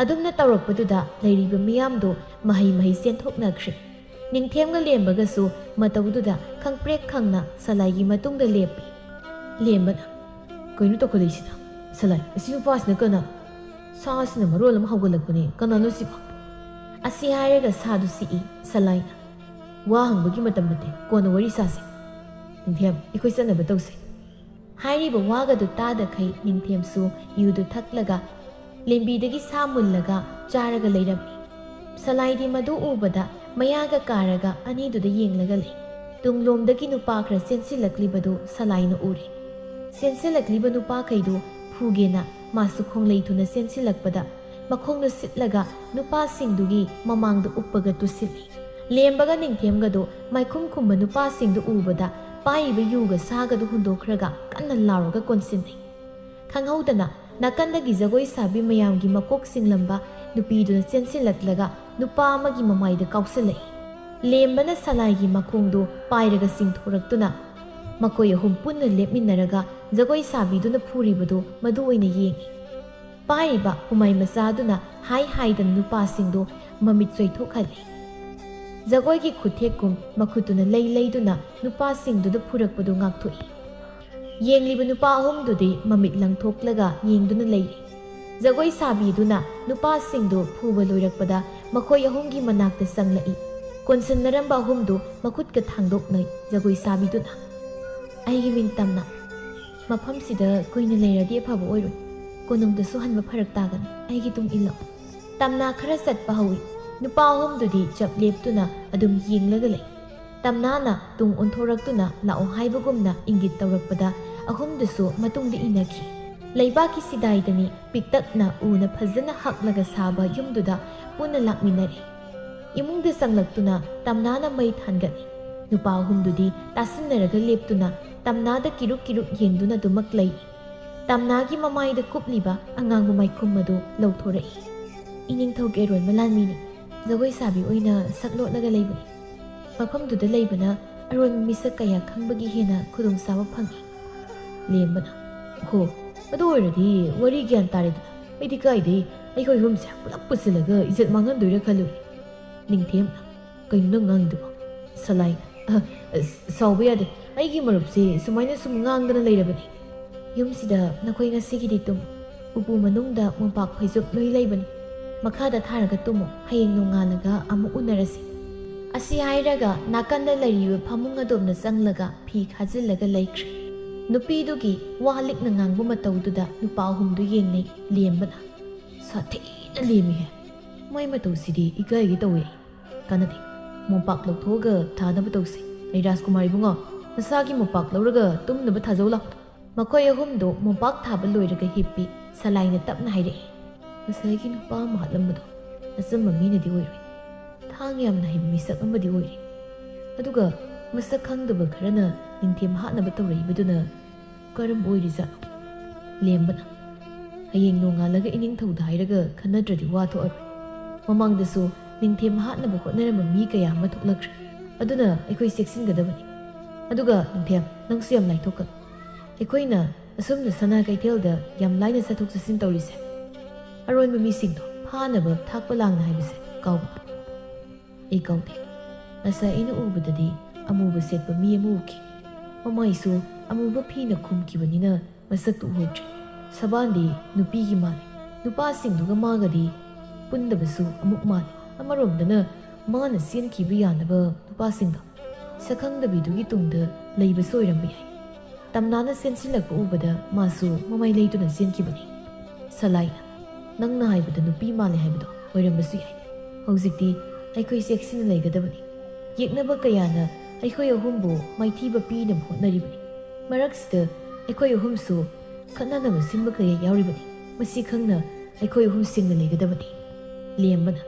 ꯑꯗꯨꯝꯅ ꯇꯧꯔꯛꯄꯗꯨꯗ ꯂꯩꯔꯤꯕ ꯃꯤꯌꯥꯝꯗꯨ ꯃꯍꯩ ꯃꯍꯩ ꯆꯦꯟꯊꯣꯛꯅꯈ꯭ꯔꯦ꯫ ꯅꯤꯡꯊꯦꯝꯒ ꯂꯦꯝꯕꯒꯁꯨ ꯃꯇꯧꯗꯨꯗ ꯈꯪꯄ꯭ꯔꯦꯛ ꯈꯪꯅ ꯁꯂꯥꯏꯒꯤ ꯃꯇꯨꯡꯗ ꯂꯦꯞꯄꯤ꯫ ꯂꯦꯝꯕꯅ, "ꯀꯩꯅꯣ ꯇꯧꯈꯠꯂꯛꯏꯁꯤꯅ? ꯁꯂꯥꯏ, ꯑꯁꯤ ꯅꯨꯄꯥꯁꯤꯅ ꯀꯅꯥ? ꯁꯥꯁꯤꯅ ꯃꯔꯣꯜ ꯑꯃ ꯍꯧꯒꯠꯂꯛꯄꯅꯦ, ꯀꯅꯥꯅꯣ ꯁꯤꯕꯣ?" ꯑꯁꯤ ꯍꯥꯏꯔꯒ ꯁꯥꯗꯨ ꯁꯤꯛꯏ ꯁꯂꯥꯏꯅ꯫ "ꯋꯥ ꯍꯪꯕꯒꯤ ꯃꯇꯝ ꯅꯠꯇꯦ, ꯀꯣꯟꯅ ꯋꯥꯔꯤ ꯁꯥꯁꯦ꯫ ꯅꯤꯡꯊꯦꯝ, ꯑꯩꯈꯣꯏ ꯆꯠꯅꯕ ꯇꯧꯁꯦ꯫" ꯍꯥꯏꯔꯤꯕ ꯋꯥꯒꯗꯨ ꯇꯥꯗꯈꯩ ꯅꯤꯡꯊꯦꯝꯁꯨ ꯌꯨꯗꯨ ꯊꯛꯂꯒ ꯂꯦꯝꯕꯤꯗꯒꯤ ꯁꯥ ꯃꯨꯜꯂꯒ ꯆꯥꯔꯒ ꯂꯩꯔꯝꯃꯤ꯫ ꯁꯂꯥꯏꯗꯤ ꯃꯗꯨ ꯎꯕꯗ ꯃꯌꯥꯒ ꯀꯥꯔꯒ ꯑꯅꯤꯗꯨꯗ ꯌꯦꯡꯂꯒ ꯂꯩ꯫ ꯇꯨꯡꯂꯣꯝꯗꯒꯤ ꯅꯨꯄꯥ ꯈꯔ ꯆꯦꯟꯁꯤꯜꯂꯛꯂꯤꯕꯗꯨ ꯁꯂꯥꯏꯅ ꯎꯔꯦ꯫ ꯆꯦꯟꯁꯤꯜꯂꯛꯂꯤꯕ ꯅꯨꯄꯥꯈꯩꯗꯨ ꯐꯨꯒꯦꯅ ꯃꯥꯁꯨ ꯈꯣꯡꯂꯩ ꯊꯨꯅ ꯆꯦꯟꯁꯤꯜꯂꯛꯄꯗ ꯃꯈꯣꯡꯗꯨ ꯁꯤꯠꯂꯒ ꯅꯨꯄꯥꯁꯤꯡꯗꯨꯒꯤ ꯃꯃꯥꯡꯗ ꯎꯞꯄꯒ ꯇꯨꯁꯤꯜꯂꯤ꯫ ꯂꯦꯝꯕꯒ ꯅꯤꯡꯊꯦꯝꯒꯗꯨ ꯃꯥꯏꯈꯨꯝ ꯈꯨꯝꯕ ꯅꯨꯄꯥꯁꯤꯡꯗꯨ ꯎꯕꯗ ꯄꯥꯏꯔꯤꯕ ꯌꯨꯒ ꯁꯥꯒꯗꯨ ꯍꯨꯟꯗꯣꯛꯈ꯭ꯔꯒ ꯀꯟꯅ ꯂꯥꯎꯔꯒ ꯀꯣꯟꯁꯤꯟꯅꯩ꯫ ꯈꯪꯍꯧꯗꯅ ꯅꯥꯀꯟꯗꯒꯤ ꯖꯒꯣꯏ ꯁꯥꯕꯤ ꯃꯌꯥꯝꯒꯤ ꯃꯀꯣꯛ ꯆꯤꯡꯂꯝꯕ ꯅꯨꯄꯤꯗꯨꯅ ꯆꯦꯟꯁꯤꯜꯂꯛꯂꯒ ꯅꯨꯄꯥ ꯑꯃꯒꯤ ꯃꯃꯥꯏꯗ ꯀꯥꯎꯁꯤꯜꯂꯛꯏ꯫ ꯂꯦꯝꯕꯅ ꯁꯂꯥꯏꯒꯤ ꯃꯈꯣꯡꯗꯨ ꯄꯥꯏꯔꯒ ꯆꯤꯡꯊꯣꯔꯛꯇꯨꯅ ꯃꯈꯣꯏ ꯑꯍꯨꯝ ꯄꯨꯟꯅ ꯂꯦꯞꯃꯤꯟꯅꯔꯒ ꯖꯒꯣꯏ ꯁꯥꯕꯤꯗꯨꯅ ꯐꯨꯔꯤꯕꯗꯨ ꯃꯗꯨ ꯑꯣꯏꯅ ꯌꯦꯡꯏ꯫ ꯄꯥꯏꯔꯤꯕ ꯍꯨꯃꯥꯏ ꯃꯆꯥꯗꯨꯅ ꯍꯥꯏ ꯍꯥꯏꯗꯅ ꯅꯨꯄꯥꯁꯤꯡꯗꯨ ꯃꯃꯤꯠ ꯆꯣꯏꯊꯣꯛꯍꯜꯂꯤ꯫ ꯖꯒꯣꯏꯒꯤ ꯈꯨꯠꯊꯦꯛꯀꯨꯝ ꯃꯈꯨꯠꯇꯨꯅ ꯂꯩ ꯂꯩꯗꯨꯅ ꯅꯨꯄꯥꯁꯤꯡꯗꯨꯗ ꯐꯨꯔꯛꯄꯗꯨ ꯉꯥꯛꯊꯣꯛꯏ꯫ ꯌꯦꯡꯂꯤꯕ ꯅꯨꯄꯥ ꯑꯍꯨꯝꯗꯨꯗꯤ ꯃꯃꯤꯠ ꯂꯪꯊꯣꯛꯂꯒ ꯌꯦꯡꯗꯨꯅ ꯂꯩꯔꯤ꯫ ꯖꯒꯣꯏ ꯁꯥꯕꯤꯗꯨꯅ ꯅꯨꯄꯥꯁꯤꯡꯗꯨ ꯐꯨꯕ ꯂꯣꯏꯔꯛꯄꯗ ꯃꯈꯣꯏ ꯑꯍꯨꯝꯒꯤ ꯃꯅꯥꯛꯇ ꯆꯪꯂꯛꯏ꯫ ꯀꯣꯟꯁꯤꯟꯅꯔꯝꯕ ꯑꯍꯨꯝꯗꯨ ꯃꯈꯨꯠꯀ ꯊꯥꯡꯗꯣꯛꯅꯩ꯫ ꯖꯒꯣꯏ ꯁꯥꯕꯤꯗꯨꯅ, "ꯑꯩꯒꯤ ꯃꯤꯡ ꯇꯝꯅ꯫ ꯃꯐꯝꯁꯤꯗ ꯀꯨꯏꯅ ꯂꯩꯔꯗꯤ ꯑꯐꯕ ꯑꯣꯏꯔꯣꯏ꯫ ꯀꯣꯅꯨꯡꯗꯁꯨ ꯍꯟꯕ ꯐꯔꯛ ꯇꯥꯒꯅꯤ꯫ ꯑꯩꯒꯤ ꯇꯨꯡ ꯏꯜꯂꯛꯎ꯫" ꯇꯝꯅ ꯈꯔ ꯆꯠꯄ ꯍꯧꯏ꯫ ꯅꯨꯄꯥ ꯑꯍꯨꯝꯗꯨꯗꯤ ꯆꯞ ꯂꯦꯞꯇꯨꯅ ꯑꯗꯨꯝ ꯌꯦꯡꯂꯒ ꯂꯩ꯫ ꯇꯝꯅꯥꯅ ꯇꯨꯡ ꯑꯣꯟꯊꯣꯔꯛꯇꯨꯅ ꯂꯥꯛꯑꯣ ꯍꯥꯏꯕꯒꯨꯝꯅ ꯏꯪꯒꯤꯠ ꯇꯧꯔꯛꯄꯗ ꯑꯍꯨꯝꯗꯨꯁꯨ ꯃꯇꯨꯡꯗ ꯏꯟꯅꯈꯤ꯫ ꯂꯩꯕꯥꯛꯀꯤ ꯁꯤꯗꯥꯏꯗꯅꯤ ꯄꯤꯛꯇꯛꯅ ꯎꯅ ꯐꯖꯅ ꯍꯛꯂꯒ ꯁꯥꯕ ꯌꯨꯝꯗꯨꯗ ꯄꯨꯟꯅ ꯂꯥꯛꯃꯤꯟꯅꯔꯦ꯫ ꯏꯃꯨꯡꯗ ꯆꯪꯂꯛꯇꯨꯅ ꯇꯝꯅꯥꯅ ꯃꯩ ꯊꯥꯟꯒꯠꯂꯤ꯫ ꯅꯨꯄꯥ ꯑꯍꯨꯝꯗꯨꯗꯤ ꯇꯥꯁꯤꯟꯅꯔꯒ ꯂꯦꯞꯇꯨꯅ ꯇꯝꯅꯥꯗ ꯀꯤꯔꯨꯛ ꯀꯤꯔꯨꯛ ꯌꯦꯡꯗꯨꯅ ꯑꯗꯨꯃꯛ ꯂꯩ꯫ ꯇꯝꯅꯥꯒꯤ ꯃꯃꯥꯏꯗ ꯀꯨꯞꯂꯤꯕ ꯑꯉꯥꯡꯕ ꯃꯥꯏꯈꯨꯝ ꯑꯗꯨ ꯂꯧꯊꯣꯔꯛꯏ꯫ "ꯏꯅꯤꯡꯊꯧꯒꯤ ꯑꯔꯣꯟꯕ ꯂꯥꯟꯃꯤꯅꯤ꯫ ꯖꯒꯣꯏ ꯁꯥꯕꯤ ꯑꯣꯏꯅ ꯁꯛ ꯂꯣꯠꯂꯒ ꯂꯩꯕꯅꯤ꯫ ꯃꯐꯝꯗꯨꯗ ꯂꯩꯕꯅ ꯑꯔꯣꯟꯕ ꯃꯤꯁꯛ ꯀꯌꯥ ꯈꯪꯕꯒꯤ ꯍꯦꯟꯅ ꯈꯨꯗꯣꯡꯆꯥꯕ ꯐꯪꯏ꯫" ꯂꯦꯝꯕꯅ, "ꯍꯣ, ꯑꯗꯨ ꯑꯣꯏꯔꯗꯤ ꯋꯥꯔꯤ ꯒ꯭ꯌꯥꯟ ꯇꯥꯔꯦꯗꯅ꯫ ꯑꯩꯗꯤ ꯀꯥꯏꯗꯩ ꯑꯩꯈꯣꯏ ꯑꯍꯨꯝꯁꯦ ꯄꯨꯂꯞ ꯄꯨꯁꯤꯜꯂꯒ ꯏꯖꯠ ꯃꯥꯡꯍꯟꯗꯣꯏꯔꯥ ꯈꯜꯂꯨꯔꯦ꯫" ꯅꯤꯡꯊꯦꯝꯅ, "ꯀꯩꯅꯣ ꯅꯪ ꯉꯥꯡꯉꯤꯗꯨꯕꯣ?" ꯁꯂꯥꯏꯅ, "ꯑ, ꯑ, ꯁꯥꯎꯕ ꯌꯥꯗꯦ꯫ ꯑꯩꯒꯤ ꯃꯔꯨꯞꯁꯦ ꯁꯨꯃꯥꯏꯅ ꯁꯨꯝ ꯉꯥꯡꯗꯅ ꯂꯩꯔꯕꯅꯤ꯫" "ꯌꯨꯝꯁꯤꯗ ꯅꯈꯣꯏ ꯉꯁꯤꯒꯤꯗꯤ ꯇꯨꯝꯃꯨ꯫ ꯎꯄꯨ ꯃꯅꯨꯡꯗ ꯃꯣꯝꯄꯥꯛ ꯐꯩꯖꯨꯞ ꯂꯣꯏ ꯂꯩꯕꯅꯤ꯫ ꯃꯈꯥꯗ ꯊꯥꯔꯒ ꯇꯨꯝꯃꯨ꯫ ꯍꯌꯦꯡ ꯅꯣꯡꯉꯥꯜꯂꯒ ꯑꯃꯨꯛ ꯎꯅꯔꯁꯤ꯫" ꯑꯁꯤ ꯍꯥꯏꯔꯒ ꯅꯥꯀꯟꯗ ꯂꯩꯔꯤꯕ ꯐꯃꯨꯡ ꯑꯗꯣꯝꯗ ꯆꯪꯂꯒ ꯐꯤ ꯈꯥꯖꯤꯜꯂꯒ ꯂꯩꯈ꯭ꯔꯦ꯫ ꯅꯨꯄꯤꯗꯨꯒꯤ ꯋꯥ ꯂꯤꯛꯅ ꯉꯥꯡꯕ ꯃꯇꯧꯗꯨꯗ ꯅꯨꯄꯥ ꯑꯍꯨꯝꯗꯨ ꯌꯦꯡꯅꯩ꯫ ꯂꯦꯝꯕꯅ, "ꯁꯥꯊꯤꯅ ꯂꯦꯝꯃꯤꯍꯦ꯫ ꯃꯣꯏ ꯃꯇꯧꯁꯤꯗꯤ ꯏꯀꯥꯏꯒꯦ ꯇꯧꯋꯦ꯫ ꯀꯥꯟꯅꯗꯦ꯫ ꯃꯣꯝꯄꯥꯛ ꯂꯧꯊꯣꯛꯑꯒ ꯊꯥꯅꯕ ꯇꯧꯁꯤ꯫ ꯑꯩ ꯔꯥꯖꯀꯨꯃꯥꯔ ꯏꯕꯨꯡꯉꯣ, ꯅꯁꯥꯒꯤ ꯃꯣꯝꯄꯥꯛ ꯂꯧꯔꯒ ꯇꯨꯝꯅꯕ ꯊꯥꯖꯧ ꯂꯥꯎ꯫" ꯃꯈꯣꯏ ꯑꯍꯨꯝꯗꯨ ꯃꯣꯝꯄꯥꯛ ꯊꯥꯕ ꯂꯣꯏꯔꯒ ꯍꯤꯞꯄꯤ꯫ ꯁꯂꯥꯏꯅ ꯇꯞꯅ ꯍꯥꯏꯔꯛꯏ, "ꯉꯁꯥꯏꯒꯤ ꯅꯨꯄꯥ ꯑꯃ ꯍꯥꯠꯂꯝꯕꯗꯣ ꯑꯆꯝꯕ ꯃꯤꯅꯗꯤ ꯑꯣꯏꯔꯣꯏ꯫ ꯊꯥꯡ ꯌꯥꯝꯅ ꯍꯩꯕ ꯃꯤꯁꯛ ꯑꯃꯗꯤ ꯑꯣꯏꯔꯦ꯫ ꯑꯗꯨꯒ ꯃꯁꯛ ꯈꯪꯗꯕ ꯈꯔꯅ ꯅꯤꯡꯊꯦꯝ ꯍꯥꯠꯅꯕ ꯇꯧꯔꯛꯏꯕꯗꯨꯅ ꯀꯔꯝꯕ ꯑꯣꯏꯔꯤꯖꯥꯠꯅꯣ?" ꯂꯦꯝꯕꯅ, "ꯍꯌꯦꯡ ꯅꯣꯡꯉꯥꯜꯂꯒ ꯏꯅꯤꯡꯊꯧꯗ ꯍꯥꯏꯔꯒ ꯈꯟꯅꯗ꯭ꯔꯗꯤ ꯋꯥ ꯊꯣꯛꯑꯔꯣꯏ꯫ ꯃꯃꯥꯡꯗꯁꯨ ꯅꯤꯡꯊꯦꯝ ꯍꯥꯠꯅꯕ ꯍꯣꯠꯅꯔꯝꯕ ꯃꯤ ꯀꯌꯥ ꯑꯃ ꯊꯣꯛꯂꯛꯈ꯭ꯔꯦ꯫ ꯑꯗꯨꯅ ꯑꯩꯈꯣꯏ ꯆꯦꯛꯁꯤꯟꯒꯗꯕꯅꯤ꯫ ꯑꯗꯨꯒ ꯅꯤꯡꯊꯦꯝ, ꯅꯪꯁꯨ ꯌꯥꯝ ꯂꯥꯏꯊꯣꯛꯀꯅꯨ꯫ ꯑꯩꯈꯣꯏꯅ ꯑꯁꯨꯝꯅ ꯁꯅꯥ ꯀꯩꯊꯦꯜꯗ ꯌꯥꯝ ꯂꯥꯏꯅ ꯆꯠꯊꯣꯛ ꯆꯠꯁꯤꯟ ꯇꯧꯔꯤꯁꯦ, ꯑꯔꯣꯟꯕ ꯃꯤꯁꯤꯡꯗꯣ ꯐꯥꯅꯕ ꯊꯥꯛꯄ ꯂꯥꯡꯅ ꯍꯥꯏꯕꯁꯦ ꯀꯥꯎꯒꯅꯨ꯫" "ꯑꯩ ꯀꯥꯎꯗꯦ꯫ ꯉꯁꯥꯏ ꯑꯩꯅ ꯎꯕꯗꯗꯤ ꯑꯃꯨꯕ ꯁꯦꯠꯄ ꯃꯤ ꯑꯃ ꯎꯈꯤ꯫ ꯃꯃꯥꯏꯁꯨ ꯑꯃꯨꯕ ꯐꯤꯅ ꯈꯨꯝꯈꯤꯕꯅꯤꯅ ꯃꯁꯛꯇꯨ ꯎꯍꯧꯗ꯭ꯔꯦ꯫ ꯁꯕꯥꯟꯗꯤ ꯅꯨꯄꯤꯒꯤ ꯃꯥꯜꯂꯤ꯫ ꯅꯨꯄꯥꯁꯤꯡꯗꯨꯒ ꯃꯥꯒꯗꯤ ꯄꯨꯟꯗꯕꯁꯨ ꯑꯃꯨꯛ ꯃꯥꯜꯂꯤ꯫ ꯑꯃꯔꯣꯝꯗꯅ ꯃꯥꯅ ꯆꯦꯟꯈꯤꯕ ꯌꯥꯅꯕ ꯅꯨꯄꯥꯁꯤꯡꯗꯣ ꯁꯛꯈꯪꯗꯕꯤꯗꯨꯒꯤ ꯇꯨꯡꯗ ꯂꯩꯕꯁꯨ ꯑꯣꯏꯔꯝꯕ ꯌꯥꯏ꯫ ꯇꯝꯅꯥꯅ ꯆꯦꯟꯁꯤꯜꯂꯛꯄ ꯎꯕꯗ ꯃꯥꯁꯨ ꯃꯃꯥꯏ ꯂꯩꯇꯨꯅ ꯆꯦꯟꯈꯤꯕꯅꯤ꯫ ꯁꯂꯥꯏꯅ, "ꯅꯪꯅ ꯍꯥꯏꯕꯗ ꯅꯨꯄꯤ ꯃꯥꯜꯂꯦ ꯍꯥꯏꯕꯗꯣ ꯑꯣꯏꯔꯝꯕꯁꯨ ꯌꯥꯏ꯫ ꯍꯧꯖꯤꯛꯇꯤ ꯑꯩꯈꯣꯏ ꯆꯦꯛꯁꯤꯟꯅ ꯂꯩꯒꯗꯕꯅꯤ꯫ ꯌꯦꯛꯅꯕ ꯀꯌꯥꯅ ꯑꯩꯈꯣꯏ ꯑꯍꯨꯝꯕꯨ ꯃꯥꯏꯊꯤꯕ ꯄꯤꯅꯕ ꯍꯣꯠꯅꯔꯤꯕꯅꯤ꯫ ꯃꯔꯛꯁꯤꯗ ꯑꯩꯈꯣꯏ ꯑꯍꯨꯝꯁꯨ ꯈꯠꯅꯅꯕ ꯁꯤꯟꯕ ꯀꯌꯥ ꯌꯥꯎꯔꯤꯕꯅꯤ꯫ ꯃꯁꯤ ꯈꯪꯅ ꯑꯩꯈꯣꯏ ꯑꯍꯨꯝ ꯁꯤꯡꯅ ꯂꯩꯒꯗꯕꯅꯤ꯫" ꯂꯦꯝꯕꯅ,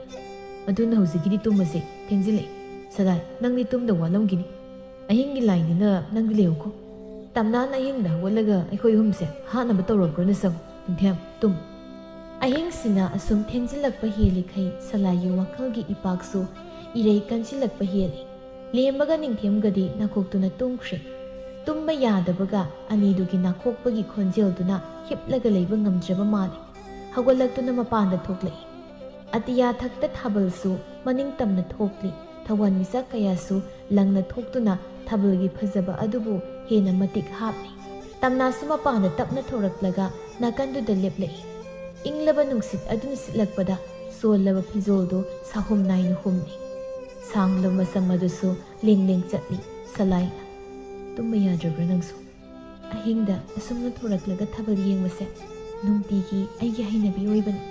"ꯑꯗꯨꯅ ꯍꯧꯖꯤꯛꯀꯤꯗꯤ ꯇꯨꯝꯃꯁꯦ, ꯊꯦꯡꯖꯤꯜꯂꯛꯑꯦ꯫ ꯁꯂꯥꯏ, ꯅꯪꯗꯤ ꯇꯨꯝꯗ ꯋꯥꯠꯂꯝꯈꯤꯅꯤ꯫ ꯑꯍꯤꯡꯒꯤ ꯂꯥꯏꯅꯤꯅ ꯅꯪꯗꯤ ꯂꯩꯍꯧꯀꯣ꯫ ꯇꯝꯅꯥꯅ ꯑꯍꯤꯡꯗ ꯍꯧꯒꯠꯂꯒ ꯑꯩꯈꯣꯏ ꯑꯍꯨꯝꯁꯦ ꯍꯥꯠꯅꯕ ꯇꯧꯔꯛꯄ꯭ꯔꯅ ꯆꯪꯉꯨ꯫ ꯅꯤꯡꯊꯦꯝ, ꯇꯨꯝ꯫" ꯑꯍꯤꯡꯁꯤꯅ ꯑꯁꯨꯝ ꯊꯦꯡꯖꯤꯜꯂꯛꯄ ꯍꯦꯜꯂꯤꯈꯩ ꯁꯂꯥꯏꯒꯤ ꯋꯥꯈꯜꯒꯤ ꯏꯄꯥꯛꯁꯨ ꯏꯔꯩ ꯀꯟꯁꯤꯜꯂꯛꯄ ꯍꯦꯜꯂꯤ꯫ ꯂꯦꯝꯕꯒ ꯅꯤꯡꯊꯦꯝꯒꯗꯤ ꯅꯥꯀꯣꯛꯇꯨꯅ ꯇꯨꯝꯈ꯭ꯔꯦ꯫ ꯇꯨꯝꯕ ꯌꯥꯗꯕꯒ ꯑꯅꯤꯗꯨꯒꯤ ꯅꯥꯀꯣꯛꯄꯒꯤ ꯈꯣꯟꯖꯦꯜꯗꯨꯅ ꯍꯤꯞꯂꯒ ꯂꯩꯕ ꯉꯝꯗ꯭ꯔꯕ ꯃꯥꯜꯂꯤ꯫ ꯍꯧꯒꯠꯂꯛꯇꯨꯅ ꯃꯄꯥꯟꯗ ꯊꯣꯛꯂꯛꯏ꯫ ꯑꯇꯤꯌꯥ ꯊꯛꯇ ꯊꯥꯕꯜꯁꯨ ꯃꯅꯤꯡ ꯇꯝꯅ ꯊꯣꯛꯂꯤ꯫ ꯊꯋꯥꯟꯃꯤꯆꯥꯛ ꯀꯌꯥꯁꯨ ꯂꯪꯅ ꯊꯣꯛꯇꯨꯅ ꯊꯥꯕꯜꯒꯤ ꯐꯖꯕ ꯑꯗꯨꯕꯨ ꯍꯦꯟꯅ ꯃꯇꯤꯛ ꯍꯥꯞꯂꯤ꯫ ꯇꯝꯅꯥꯁꯨ ꯃꯄꯥꯟꯗ ꯇꯞꯅ ꯊꯣꯔꯛꯂꯒ ꯅꯥꯀꯟꯗꯨꯗ ꯂꯦꯞꯂꯛꯏ꯫ ꯏꯪꯂꯕ ꯅꯨꯡꯁꯤꯠ ꯑꯗꯨꯅ ꯁꯤꯠꯂꯛꯄꯗ ꯁꯣꯜꯂꯕ ꯐꯤꯖꯣꯜꯗꯨ ꯁꯥꯍꯨꯝ ꯅꯥꯏꯅ ꯍꯨꯝꯂꯤ꯫ ꯁꯥꯡꯂꯕ ꯃꯁꯝ ꯑꯗꯨꯁꯨ ꯂꯦꯡ ꯂꯦꯡ ꯆꯠꯂꯤ꯫ ꯁꯂꯥꯏꯅ, "ꯇꯨꯝꯕ ꯌꯥꯗ꯭ꯔꯕ꯭ꯔꯥ ꯅꯪꯁꯨ?" "ꯑꯍꯤꯡꯗ ꯑꯁꯨꯝꯅ ꯊꯣꯔꯛꯂꯒ ꯊꯥꯕꯜ ꯌꯦꯡꯕꯁꯦ ꯅꯨꯡꯇꯤꯒꯤ ꯑꯩꯒꯤ ꯍꯩꯅꯕꯤ ꯑꯣꯏꯕꯅꯤ꯫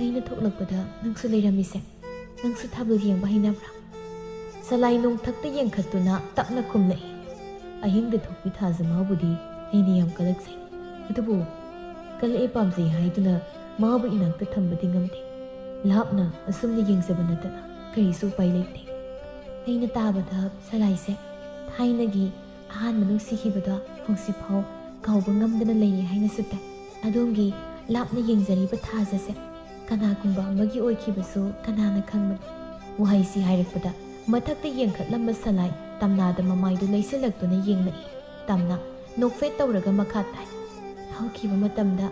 ꯑꯩꯅ ꯊꯣꯛꯂꯛꯄꯗ ꯅꯪꯁꯨ ꯂꯩꯔꯝꯃꯤꯁꯦ꯫ ꯅꯪꯁꯨ ꯊꯥꯕꯜ ꯌꯦꯡꯕ ꯍꯩꯅꯕ꯭ꯔꯥ?" ꯁꯂꯥꯏ ꯅꯣꯡꯊꯛꯇ ꯌꯦꯡꯈꯠꯇꯨꯅ ꯇꯞꯅ ꯈꯨꯝꯂꯛꯏ꯫ "ꯑꯍꯤꯡꯗ ꯊꯣꯛꯄꯤ ꯊꯥꯖ ꯃꯥꯕꯨꯗꯤ ꯑꯩꯅ ꯌꯥꯝ ꯀꯜꯂꯛꯆꯩ꯫ ꯑꯗꯨꯕꯨ ꯀꯜꯂꯛꯑꯦ ꯄꯥꯝꯖꯩ ꯍꯥꯏꯗꯨꯅ ꯃꯥꯕꯨ ꯏꯅꯥꯛꯇ ꯊꯝꯕꯗꯤ ꯉꯝꯗꯦ꯫ ꯂꯥꯞꯅ ꯑꯁꯨꯝꯅ ꯌꯦꯡꯖꯕ ꯅꯠꯇꯅ ꯀꯔꯤꯁꯨ ꯎꯄꯥꯏ ꯂꯩꯇꯦ꯫ ꯑꯩꯅ ꯇꯥꯕꯗ ꯁꯂꯥꯏꯁꯦ ꯊꯥꯏꯅꯒꯤ ꯑꯍꯥꯟꯕ ꯅꯨꯡꯁꯤꯈꯤꯕꯗꯣ ꯍꯧꯖꯤꯛꯐꯥꯎ ꯀꯥꯎꯕ ꯉꯝꯗꯅ ꯂꯩꯔꯤ ꯍꯥꯏꯅꯁꯨ ꯇꯥꯏ꯫ ꯑꯗꯣꯝꯒꯤ ꯂꯥꯞꯅ ꯌꯦꯡꯖꯔꯤꯕ ꯊꯥꯖꯁꯦ ꯀꯅꯥꯒꯨꯝꯕ ꯑꯃꯒꯤ ꯑꯣꯏꯈꯤꯕꯁꯨ ꯀꯅꯥꯅ ꯈꯪꯕꯅꯤ?" ꯋꯥꯍꯩꯁꯤ ꯍꯥꯏꯔꯛꯄꯗ ꯃꯊꯛꯇ ꯌꯦꯡꯈꯠꯂꯝꯕ ꯁꯂꯥꯏ ꯇꯝꯅꯥꯗ ꯃꯃꯥꯏꯗꯨ ꯂꯩꯁꯤꯜꯂꯛꯇꯨꯅ ꯌꯦꯡꯂꯛꯏ꯫ ꯇꯝꯅꯥ ꯅꯣꯛꯐꯦꯠ ꯇꯧꯔꯒ ꯃꯈꯥ ꯇꯥꯏ, "ꯍꯧꯈꯤꯕ ꯃꯇꯝꯗ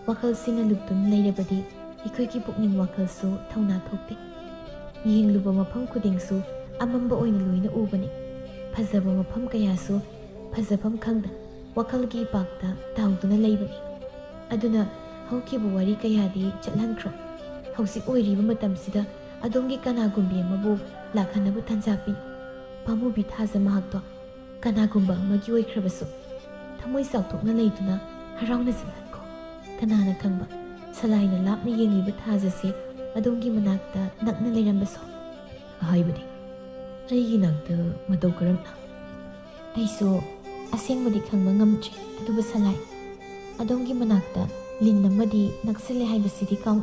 ꯋꯥꯈꯜꯁꯤꯅ ꯂꯨꯞꯇꯨꯅ ꯂꯩꯔꯕꯗꯤ ꯑꯩꯈꯣꯏꯒꯤ ꯄꯨꯛꯅꯤꯡ ꯋꯥꯈꯜꯁꯨ ꯊꯧꯅꯥ ꯊꯣꯛꯇꯦ꯫ ꯌꯦꯡꯂꯨꯕ ꯃꯐꯝ ꯈꯨꯗꯤꯡꯁꯨ ꯑꯃꯝꯕ ꯑꯣꯏꯅ ꯂꯣꯏꯅ ꯎꯕꯅꯤ꯫ ꯐꯖꯕ ꯃꯐꯝ ꯀꯌꯥꯁꯨ ꯐꯖꯐꯝ ꯈꯪꯗ ꯋꯥꯈꯜꯒꯤ ꯏꯄꯥꯛꯇ ꯇꯥꯎꯗꯨꯅ ꯂꯩꯕꯅꯤ꯫ ꯑꯗꯨꯅ ꯍꯧꯈꯤꯕ ꯋꯥꯔꯤ ꯀꯌꯥꯗꯤ ꯆꯠꯍꯟꯈ꯭ꯔꯣ꯫ ꯍꯧꯖꯤꯛ ꯑꯣꯏꯔꯤꯕ ꯃꯇꯝꯁꯤꯗ ꯑꯗꯣꯝꯒꯤ ꯀꯅꯥꯒꯨꯝꯕꯤ ꯑꯃꯕꯨ ꯂꯥꯛꯍꯟꯅꯕ ꯇꯥꯟꯖꯥ ꯄꯤ꯫ ꯄꯥꯝꯃꯨꯕꯤ ꯊꯥꯖ ꯃꯍꯥꯛꯇꯣ ꯀꯅꯥꯒꯨꯝꯕ ꯑꯃꯒꯤ ꯑꯣꯏꯈ꯭ꯔꯕꯁꯨ ꯊꯃꯣꯏ ꯆꯥꯎꯊꯣꯛꯅ ꯂꯩꯗꯨꯅ ꯍꯔꯥꯎꯅ ꯆꯠꯍꯟꯈꯣ꯫ ꯀꯅꯥꯅ ꯈꯪꯕ, ꯁꯂꯥꯏꯅ ꯂꯥꯞꯅ ꯌꯦꯡꯂꯤꯕ ꯊꯥꯖꯁꯦ ꯑꯗꯣꯝꯒꯤ ꯃꯅꯥꯛꯇ ꯅꯛꯅ ꯂꯩꯔꯝꯕꯁꯨ꯫ ꯍꯥꯏꯕꯗꯤ? ꯑꯩꯒꯤ ꯅꯥꯛꯇ ꯃꯇꯧ ꯀꯔꯝꯅ? ꯑꯩꯁꯨ ꯑꯁꯦꯡꯕꯗꯤ ꯈꯪꯕ ꯉꯝꯗ꯭ꯔꯤ, ꯑꯗꯨꯕꯨ ꯁꯂꯥꯏ, ꯑꯗꯣꯝꯒꯤ ꯃꯅꯥꯛꯇ ꯂꯤꯟ ꯑꯃꯗꯤ ꯅꯛꯁꯤꯜꯂꯦ ꯍꯥꯏꯕꯁꯤꯗꯤ ꯀꯥꯎ꯫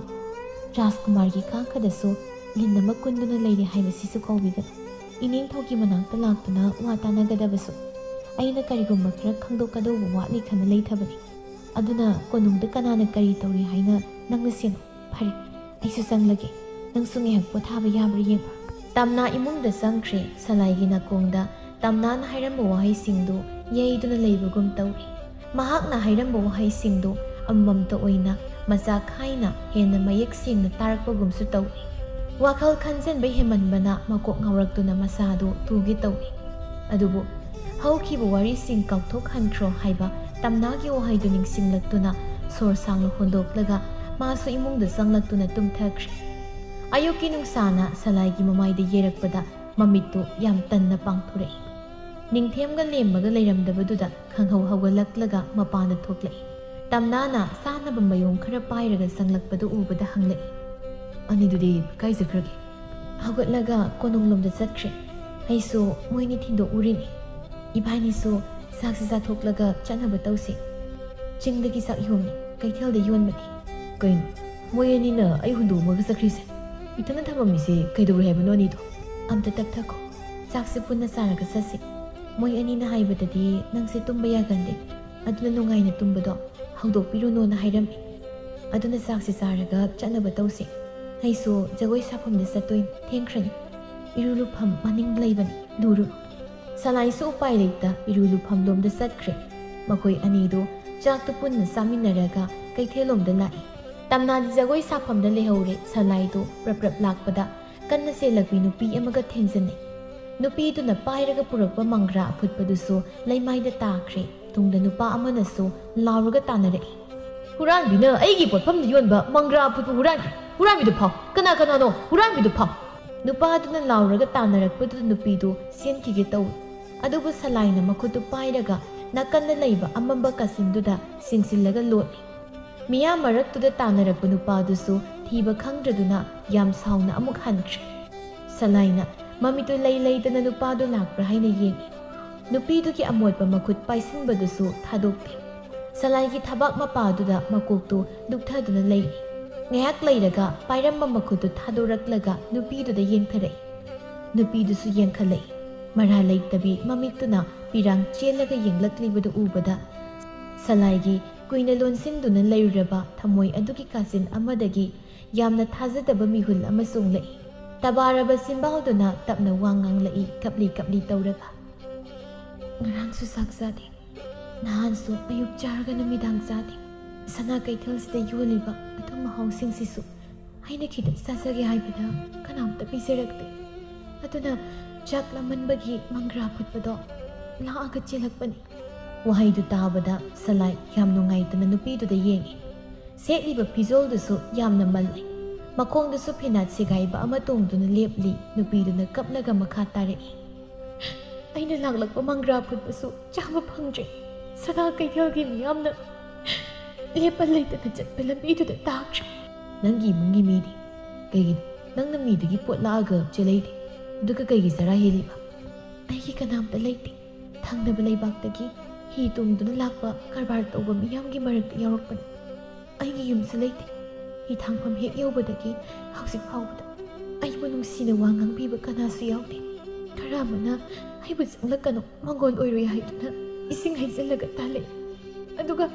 ꯔꯥꯖꯀꯨꯃꯥꯔꯒꯤ ꯀꯥꯈꯗꯁꯨ ꯂꯤꯟ ꯑꯃ ꯀꯨꯟꯗꯨꯅ ꯂꯩꯔꯦ ꯍꯥꯏꯕꯁꯤꯁꯨ ꯀꯥꯎꯕꯤꯒꯅꯨ꯫ ꯏꯅꯦꯊꯧꯒꯤ ꯃꯅꯥꯛꯇ ꯂꯥꯛꯇꯨꯅ ꯋꯥ ꯇꯥꯅꯒꯗꯕꯁꯨ ꯑꯩꯅ ꯀꯔꯤꯒꯨꯝꯕ ꯈꯔ ꯈꯪꯗꯣꯛꯀꯗꯧꯕ ꯋꯥꯠꯂꯤ ꯈꯟꯅ ꯂꯩꯊꯕꯅꯤ꯫ ꯑꯗꯨꯅ ꯀꯣꯅꯨꯡꯗ ꯀꯅꯥꯅ ꯀꯔꯤ ꯇꯧꯔꯤ ꯍꯥꯏꯅ ꯅꯪꯅ ꯁꯦꯟꯅꯧ꯫ ꯐꯔꯦ, ꯑꯩꯁꯨ ꯆꯪꯂꯒꯦ꯫ ꯅꯪꯁꯨ ꯉꯥꯏꯍꯥꯛ ꯄꯣꯊꯥꯕ ꯌꯥꯕ꯭ꯔꯥ ꯌꯦꯡꯉꯨ꯫ ꯇꯝꯅꯥ ꯏꯃꯨꯡꯗ ꯆꯪꯈ꯭ꯔꯦ꯫ ꯁꯂꯥꯏꯒꯤ ꯅꯥꯀꯣꯡꯗ ꯇꯝꯅꯥꯅ ꯍꯥꯏꯔꯝꯕ ꯋꯥꯍꯩꯁꯤꯡꯗꯨ ꯌꯩꯗꯨꯅ ꯂꯩꯕꯒꯨꯝ ꯇꯧꯏ꯫ ꯃꯍꯥꯛꯅ ꯍꯥꯏꯔꯝꯕ ꯋꯥꯍꯩꯁꯤꯡꯗꯨ ꯑꯃꯃꯝꯇ ꯑꯣꯏꯅ ꯃꯆꯥ ꯈꯥꯏꯅ ꯍꯦꯟꯅ ꯃꯌꯦꯛ ꯁꯦꯡꯅ ꯇꯥꯔꯛꯄꯒꯨꯝꯁꯨ ꯇꯧꯏ꯫ ꯋꯥꯈꯜ ꯈꯟꯖꯟꯕ ꯍꯦꯟꯃꯟꯕꯅ ꯃꯀꯣꯛ ꯉꯥꯎꯔꯛꯇꯨꯅ ꯃꯁꯥꯗꯨ ꯇꯨꯒꯦ ꯇꯧꯏ꯫ ꯑꯗꯨꯕꯨ ꯍꯧꯈꯤꯕ ꯋꯥꯔꯤꯁꯤꯡ ꯀꯥꯎꯊꯣꯛꯍꯟꯈ꯭ꯔꯣ ꯍꯥꯏꯕ ꯇꯝꯅꯥꯒꯤ ꯋꯥꯍꯩꯗꯨ ꯅꯤꯡꯁꯤꯡꯂꯛꯇꯨꯅ ꯁꯣꯔ ꯁꯥꯡꯅ ꯍꯣꯟꯗꯣꯛꯂꯒ ꯃꯥꯁꯨ ꯏꯃꯨꯡꯗ ꯆꯪꯂꯛꯇꯨꯅ ꯇꯨꯝꯊꯈ꯭ꯔꯦ꯫ ꯑꯌꯨꯛꯀꯤ ꯅꯨꯡꯁꯥꯅ ꯁꯂꯥꯏꯒꯤ ꯃꯃꯥꯏꯗ ꯌꯩꯔꯛꯄꯗ ꯃꯃꯤꯠꯇꯨ ꯌꯥꯝ ꯇꯟꯅ ꯄꯥꯡꯊꯣꯔꯛꯏ꯫ ꯅꯤꯡꯊꯦꯝꯒ ꯂꯦꯝꯃꯒ ꯂꯩꯔꯝꯗꯕꯗꯨꯗ ꯈꯪꯍꯧ ꯍꯧꯒꯠꯂꯛꯂꯒ ꯃꯄꯥꯟꯗ ꯊꯣꯛꯂꯛꯏ꯫ ꯇꯝꯅꯥꯅ ꯆꯥꯅꯕ ꯃꯌꯣꯝ ꯈꯔ ꯄꯥꯏꯔꯒ ꯆꯪꯂꯛꯄꯗꯨ ꯎꯕꯗ ꯍꯪꯂꯛꯏ, "ꯑꯅꯤꯗꯨꯗꯤ ꯀꯥꯏ ꯆꯠꯈ꯭ꯔꯒꯦ?" "ꯍꯧꯒꯠꯂꯒ ꯀꯣꯅꯨꯡꯂꯣꯝꯗ ꯆꯠꯈ꯭ꯔꯦ꯫ ꯑꯩꯁꯨ ꯃꯣꯏꯅꯤ ꯊꯤꯟꯗꯣꯛꯎꯔꯤꯅꯤ꯫ ꯏꯕꯥꯅꯤꯁꯨ ꯆꯥꯛꯁꯤ ꯆꯥꯊꯣꯛꯂꯒ ꯆꯠꯅꯕ ꯇꯧꯁꯤ꯫ ꯆꯤꯡꯗꯒꯤ ꯆꯥꯛ ꯌꯣꯝꯃꯤ, ꯀꯩꯊꯦꯜꯗ ꯌꯣꯟꯕꯅꯤ꯫" "ꯀꯩꯅꯣ, ꯃꯣꯏ ꯑꯅꯤꯅ ꯑꯩ ꯍꯨꯟꯗꯣꯛꯑꯝꯃꯒ ꯆꯠꯈ꯭ꯔꯤꯁꯦ? ꯏꯊꯟꯗ ꯊꯝꯃꯝꯃꯤꯁꯦ ꯀꯩꯗꯧꯔꯦ ꯍꯥꯏꯕꯅꯣ ꯑꯅꯤꯗꯣ?" "ꯑꯝꯇ ꯇꯞꯊꯈꯣ꯫ ꯆꯥꯛꯁꯦ ꯄꯨꯟꯅ ꯆꯥꯔꯒ ꯆꯠꯁꯤ꯫ ꯃꯣꯏ ꯑꯅꯤꯅ ꯍꯥꯏꯕꯗꯗꯤ ꯅꯪꯁꯦ ꯇꯨꯝꯕ ꯌꯥꯒꯟꯗꯦ꯫ ꯑꯗꯨꯅ ꯅꯨꯡꯉꯥꯏꯅ ꯇꯨꯝꯕꯗꯣ ꯍꯧꯗꯣꯛꯄꯤꯔꯨꯅꯣꯅ ꯍꯥꯏꯔꯝꯃꯤ꯫ ꯑꯗꯨꯅ ꯆꯥꯛꯁꯦ ꯆꯥꯔꯒ ꯆꯠꯅꯕ ꯇꯧꯁꯤ꯫ ꯑꯩꯁꯨ ꯖꯒꯣꯏ ꯁꯥꯐꯝꯗ ꯆꯠꯇꯣꯏꯅꯤ꯫ ꯊꯦꯡꯈ꯭ꯔꯅꯤ꯫ ꯏꯔꯨ ꯂꯨꯐꯝ ꯃꯅꯤꯡ ꯂꯩꯕꯅꯤ, ꯂꯨꯔꯨ꯫" ꯁꯂꯥꯏꯁꯨ ꯎꯄꯥꯏ ꯂꯩꯇ ꯏꯔꯨ ꯂꯨꯐꯝꯂꯣꯝꯗ ꯆꯠꯈ꯭ꯔꯦ꯫ ꯃꯈꯣꯏ ꯑꯅꯤꯗꯨ ꯆꯥꯛꯇꯨ ꯄꯨꯟꯅ ꯆꯥꯃꯤꯟꯅꯔꯒ ꯀꯩꯊꯦꯜꯂꯣꯝꯗ ꯂꯥꯛꯏ꯫ ꯇꯝꯅꯥꯗꯤ ꯖꯒꯣꯏ ꯁꯥꯐꯝꯗ ꯂꯩꯍꯧꯔꯦ꯫ ꯁꯂꯥꯏꯗꯨ ꯄ꯭ꯔꯞ ꯄ꯭ꯔꯞ ꯂꯥꯛꯄꯗ ꯀꯟꯅ ꯆꯦꯜꯂꯛꯄꯤ ꯅꯨꯄꯤ ꯑꯃꯒ ꯊꯦꯡꯖꯤꯟꯅꯩ꯫ ꯅꯨꯄꯤꯗꯨꯅ ꯄꯥꯏꯔꯒ ꯄꯨꯔꯛꯄ ꯃꯪꯒ꯭ꯔꯥ ꯑꯐꯨꯠꯄꯗꯨꯁꯨ ꯂꯩꯃꯥꯏꯗ ꯇꯥꯈ꯭ꯔꯦ꯫ ꯇꯨꯡꯗ ꯅꯨꯄꯥ ꯑꯃꯅꯁꯨ ꯂꯥꯎꯔꯒ ꯇꯥꯟꯅꯔꯛꯏ, "ꯍꯨꯔꯥꯟꯕꯤꯅ ꯑꯩꯒꯤ ꯄꯣꯠꯐꯝꯗ ꯌꯣꯟꯕ ꯃꯪꯒ꯭ꯔꯥ ꯑꯐꯨꯠꯄ ꯍꯨꯔꯥꯟꯈ꯭ꯔꯦ꯫ ꯍꯨꯔꯥꯟꯕꯤꯗꯨ ꯐꯥꯎ꯫ ꯀꯅꯥ ꯀꯅꯥꯅꯣ? ꯍꯨꯔꯥꯟꯕꯤꯗꯨ ꯐꯥꯎ!" ꯅꯨꯄꯥꯗꯨꯅ ꯂꯥꯎꯔꯒ ꯇꯥꯟꯅꯔꯛꯄꯗꯨꯗ ꯅꯨꯄꯤꯗꯨ ꯆꯦꯟꯈꯤꯒꯦ ꯇꯧꯏ꯫ ꯑꯗꯨꯕꯨ ꯁꯂꯥꯏꯅ ꯃꯈꯨꯠꯇꯨ ꯄꯥꯏꯔꯒ ꯅꯥꯀꯟꯗ ꯂꯩꯕ ꯑꯃꯝꯕ ꯀꯥꯆꯤꯟꯗꯨꯗ ꯆꯤꯡꯁꯤꯜꯂꯒ ꯂꯣꯠꯂꯤ꯫ ꯃꯤꯌꯥꯝ ꯃꯔꯛꯇꯨꯗ ꯇꯥꯟꯅꯔꯛꯄ ꯅꯨꯄꯥꯗꯨꯁꯨ ꯊꯤꯕ ꯈꯪꯗ꯭ꯔꯗꯨꯅ ꯌꯥꯝ ꯁꯥꯎꯅ ꯑꯃꯨꯛ ꯍꯟꯈ꯭ꯔꯦ꯫ ꯁꯂꯥꯏꯅ ꯃꯃꯤꯠꯇꯨ ꯂꯩ ꯂꯩꯗꯅ ꯅꯨꯄꯥꯗꯨ ꯂꯥꯛꯄ꯭ꯔꯥ ꯍꯥꯏꯅ ꯌꯦꯡꯏ꯫ ꯅꯨꯄꯤꯗꯨꯒꯤ ꯑꯃꯣꯠꯄ ꯃꯈꯨꯠ ꯄꯥꯏꯁꯤꯟꯕꯗꯨꯁꯨ ꯊꯥꯗꯣꯛꯇꯦ꯫ ꯁꯂꯥꯏꯒꯤ ꯊꯕꯥꯛ ꯃꯄꯥꯗꯨꯗ ꯃꯀꯣꯛꯇꯨ ꯂꯨꯞꯊꯗꯨꯅ ꯂꯩꯔꯤ꯫ ꯉꯥꯏꯍꯥꯛ ꯂꯩꯔꯒ ꯄꯥꯏꯔꯝꯕ ꯃꯈꯨꯠꯇꯨ ꯊꯥꯗꯣꯔꯛꯂꯒ ꯅꯨꯄꯤꯗꯨꯗ ꯌꯦꯡꯊꯔꯛꯏ꯫ ꯅꯨꯄꯤꯗꯨꯁꯨ ꯌꯦꯡꯈꯠꯂꯛꯏ꯫ ꯃꯔꯥ ꯂꯩꯇꯕꯤ ꯃꯃꯤꯠꯇꯨꯅ ꯄꯤꯔꯥꯡ ꯆꯦꯜꯂꯒ ꯌꯦꯡꯂꯛꯂꯤꯕꯗꯨ ꯎꯕꯗ ꯁꯂꯥꯏꯒꯤ ꯀꯨꯏꯅ ꯂꯣꯟꯁꯤꯟꯗꯨꯅ ꯂꯩꯔꯨꯔꯕ ꯊꯃꯣꯏ ꯑꯗꯨꯒꯤ ꯀꯥꯆꯤꯟ ꯑꯃꯗꯒꯤ ꯌꯥꯝꯅ ꯊꯥꯖꯗꯕ ꯃꯤꯍꯨꯜ ꯑꯃ ꯆꯣꯡꯂꯛꯏ꯫ ꯇꯕꯥꯔꯕ ꯆꯤꯟꯕꯥꯜꯗꯨꯅ ꯇꯞꯅ ꯋꯥ ꯉꯥꯡꯂꯛꯏ, ꯀꯞꯂꯤ ꯀꯞꯂꯤ ꯇꯧꯔꯒ꯫ "ꯉꯔꯥꯡꯁꯨ ꯆꯥꯛ ꯆꯥꯗꯦ, ꯅꯍꯥꯟꯁꯨ ꯑꯌꯨꯛ ꯆꯥꯔꯒ ꯅꯨꯃꯤꯗꯥꯡ ꯆꯥꯗꯦ꯫ ꯁꯅꯥ ꯀꯩꯊꯦꯜꯁꯤꯗ ꯌꯣꯜꯂꯤꯕ ꯑꯊꯨꯝ ꯑꯍꯥꯎꯁꯤꯡꯁꯤꯁꯨ ꯑꯩꯅ ꯈꯤꯇꯪ ꯆꯥꯖꯒꯦ ꯍꯥꯏꯕꯗ ꯀꯅꯥꯝꯇ ꯄꯤꯖꯔꯛꯇꯦ꯫ ꯑꯗꯨꯅ ꯆꯥꯛ ꯂꯥꯝꯃꯟꯕꯒꯤ ꯃꯪꯒ꯭ꯔꯥ ꯐꯨꯠꯄꯗꯣ ꯂꯥꯛꯑꯒ ꯆꯦꯜꯂꯛꯄꯅꯤ꯫" ꯋꯥꯍꯩꯗꯨ ꯇꯥꯕꯗ ꯁꯂꯥꯏ ꯌꯥꯝ ꯅꯨꯡꯉꯥꯏꯇꯅ ꯅꯨꯄꯤꯗꯨꯗ ꯌꯦꯡꯏ꯫ ꯁꯦꯠꯂꯤꯕ ꯐꯤꯖꯣꯜꯗꯨꯁꯨ ꯌꯥꯝꯅ ꯃꯜꯂꯤ꯫ ꯃꯈꯣꯡꯗꯁꯨ ꯐꯤꯅꯥꯠ ꯁꯦꯒꯥꯏꯕ ꯑꯃ ꯇꯣꯡꯗꯨꯅ ꯂꯦꯞꯂꯤ꯫ ꯅꯨꯄꯤꯗꯨꯅ ꯀꯞꯂꯒ ꯃꯈꯥ ꯇꯥꯔꯛꯏ, "ꯑꯩꯅ ꯂꯥꯛꯂꯛꯄ ꯃꯪꯒ꯭ꯔꯥ ꯐꯨꯠꯄꯁꯨ ꯆꯥꯕ ꯐꯪꯗ꯭ꯔꯦ꯫ ꯁꯅꯥ ꯀꯩꯊꯦꯜꯒꯤ ꯃꯤꯌꯥꯝꯅ ꯂꯦꯞꯄ ꯂꯩꯇꯅ ꯆꯠꯄ ꯂꯝꯕꯤꯗꯨꯗ ꯇꯥꯈ꯭ꯔꯦ꯫" "ꯅꯪꯒꯤ ꯏꯃꯨꯡꯒꯤ ꯃꯤꯗꯤ? ꯀꯩꯒꯤꯅꯣ ꯅꯪꯅ ꯃꯤꯗꯒꯤ ꯄꯣꯠ ꯂꯥꯛꯑꯒ ꯆꯦꯜꯂꯛꯏꯗꯤ? ꯑꯗꯨꯒ ꯀꯩꯒꯤ ꯆꯔꯥ ꯍꯦꯜꯂꯤꯕ?" "ꯑꯩꯒꯤ ꯀꯅꯥꯝꯇ ꯂꯩꯇꯦ꯫ ꯊꯪꯅꯕ ꯂꯩꯕꯥꯛꯇꯒꯤ ꯍꯤ ꯇꯣꯡꯗꯨꯅ ꯂꯥꯛꯄ ꯀꯔꯕꯥꯔ ꯇꯧꯕ ꯃꯤꯌꯥꯝꯒꯤ ꯃꯔꯛꯇ ꯌꯥꯎꯔꯛꯄꯅꯤ꯫ ꯑꯩꯒꯤ ꯌꯨꯝꯁꯨ ꯂꯩꯇꯦ꯫ ꯍꯤ ꯊꯥꯡꯐꯝ ꯍꯦꯛ ꯌꯧꯕꯗꯒꯤ ꯍꯧꯖꯤꯛ ꯐꯥꯎꯕꯗ ꯑꯩꯕꯨ ꯅꯨꯡꯁꯤꯅ ꯋꯥ ꯉꯥꯡꯕꯤꯕ ꯀꯅꯥꯁꯨ ꯌꯥꯎꯗꯦ꯫ ꯈꯔ ꯑꯃꯅ ꯑꯩꯕꯨ ꯆꯪꯂꯛꯀꯅꯨ, ꯃꯪꯒꯣꯜ ꯑꯣꯏꯔꯣꯏ ꯍꯥꯏꯗꯨꯅ ꯏꯁꯤꯡ ꯍꯩꯖꯤꯜꯂꯒ ꯇꯥꯜꯂꯛꯏ꯫ ꯑꯗꯨꯒ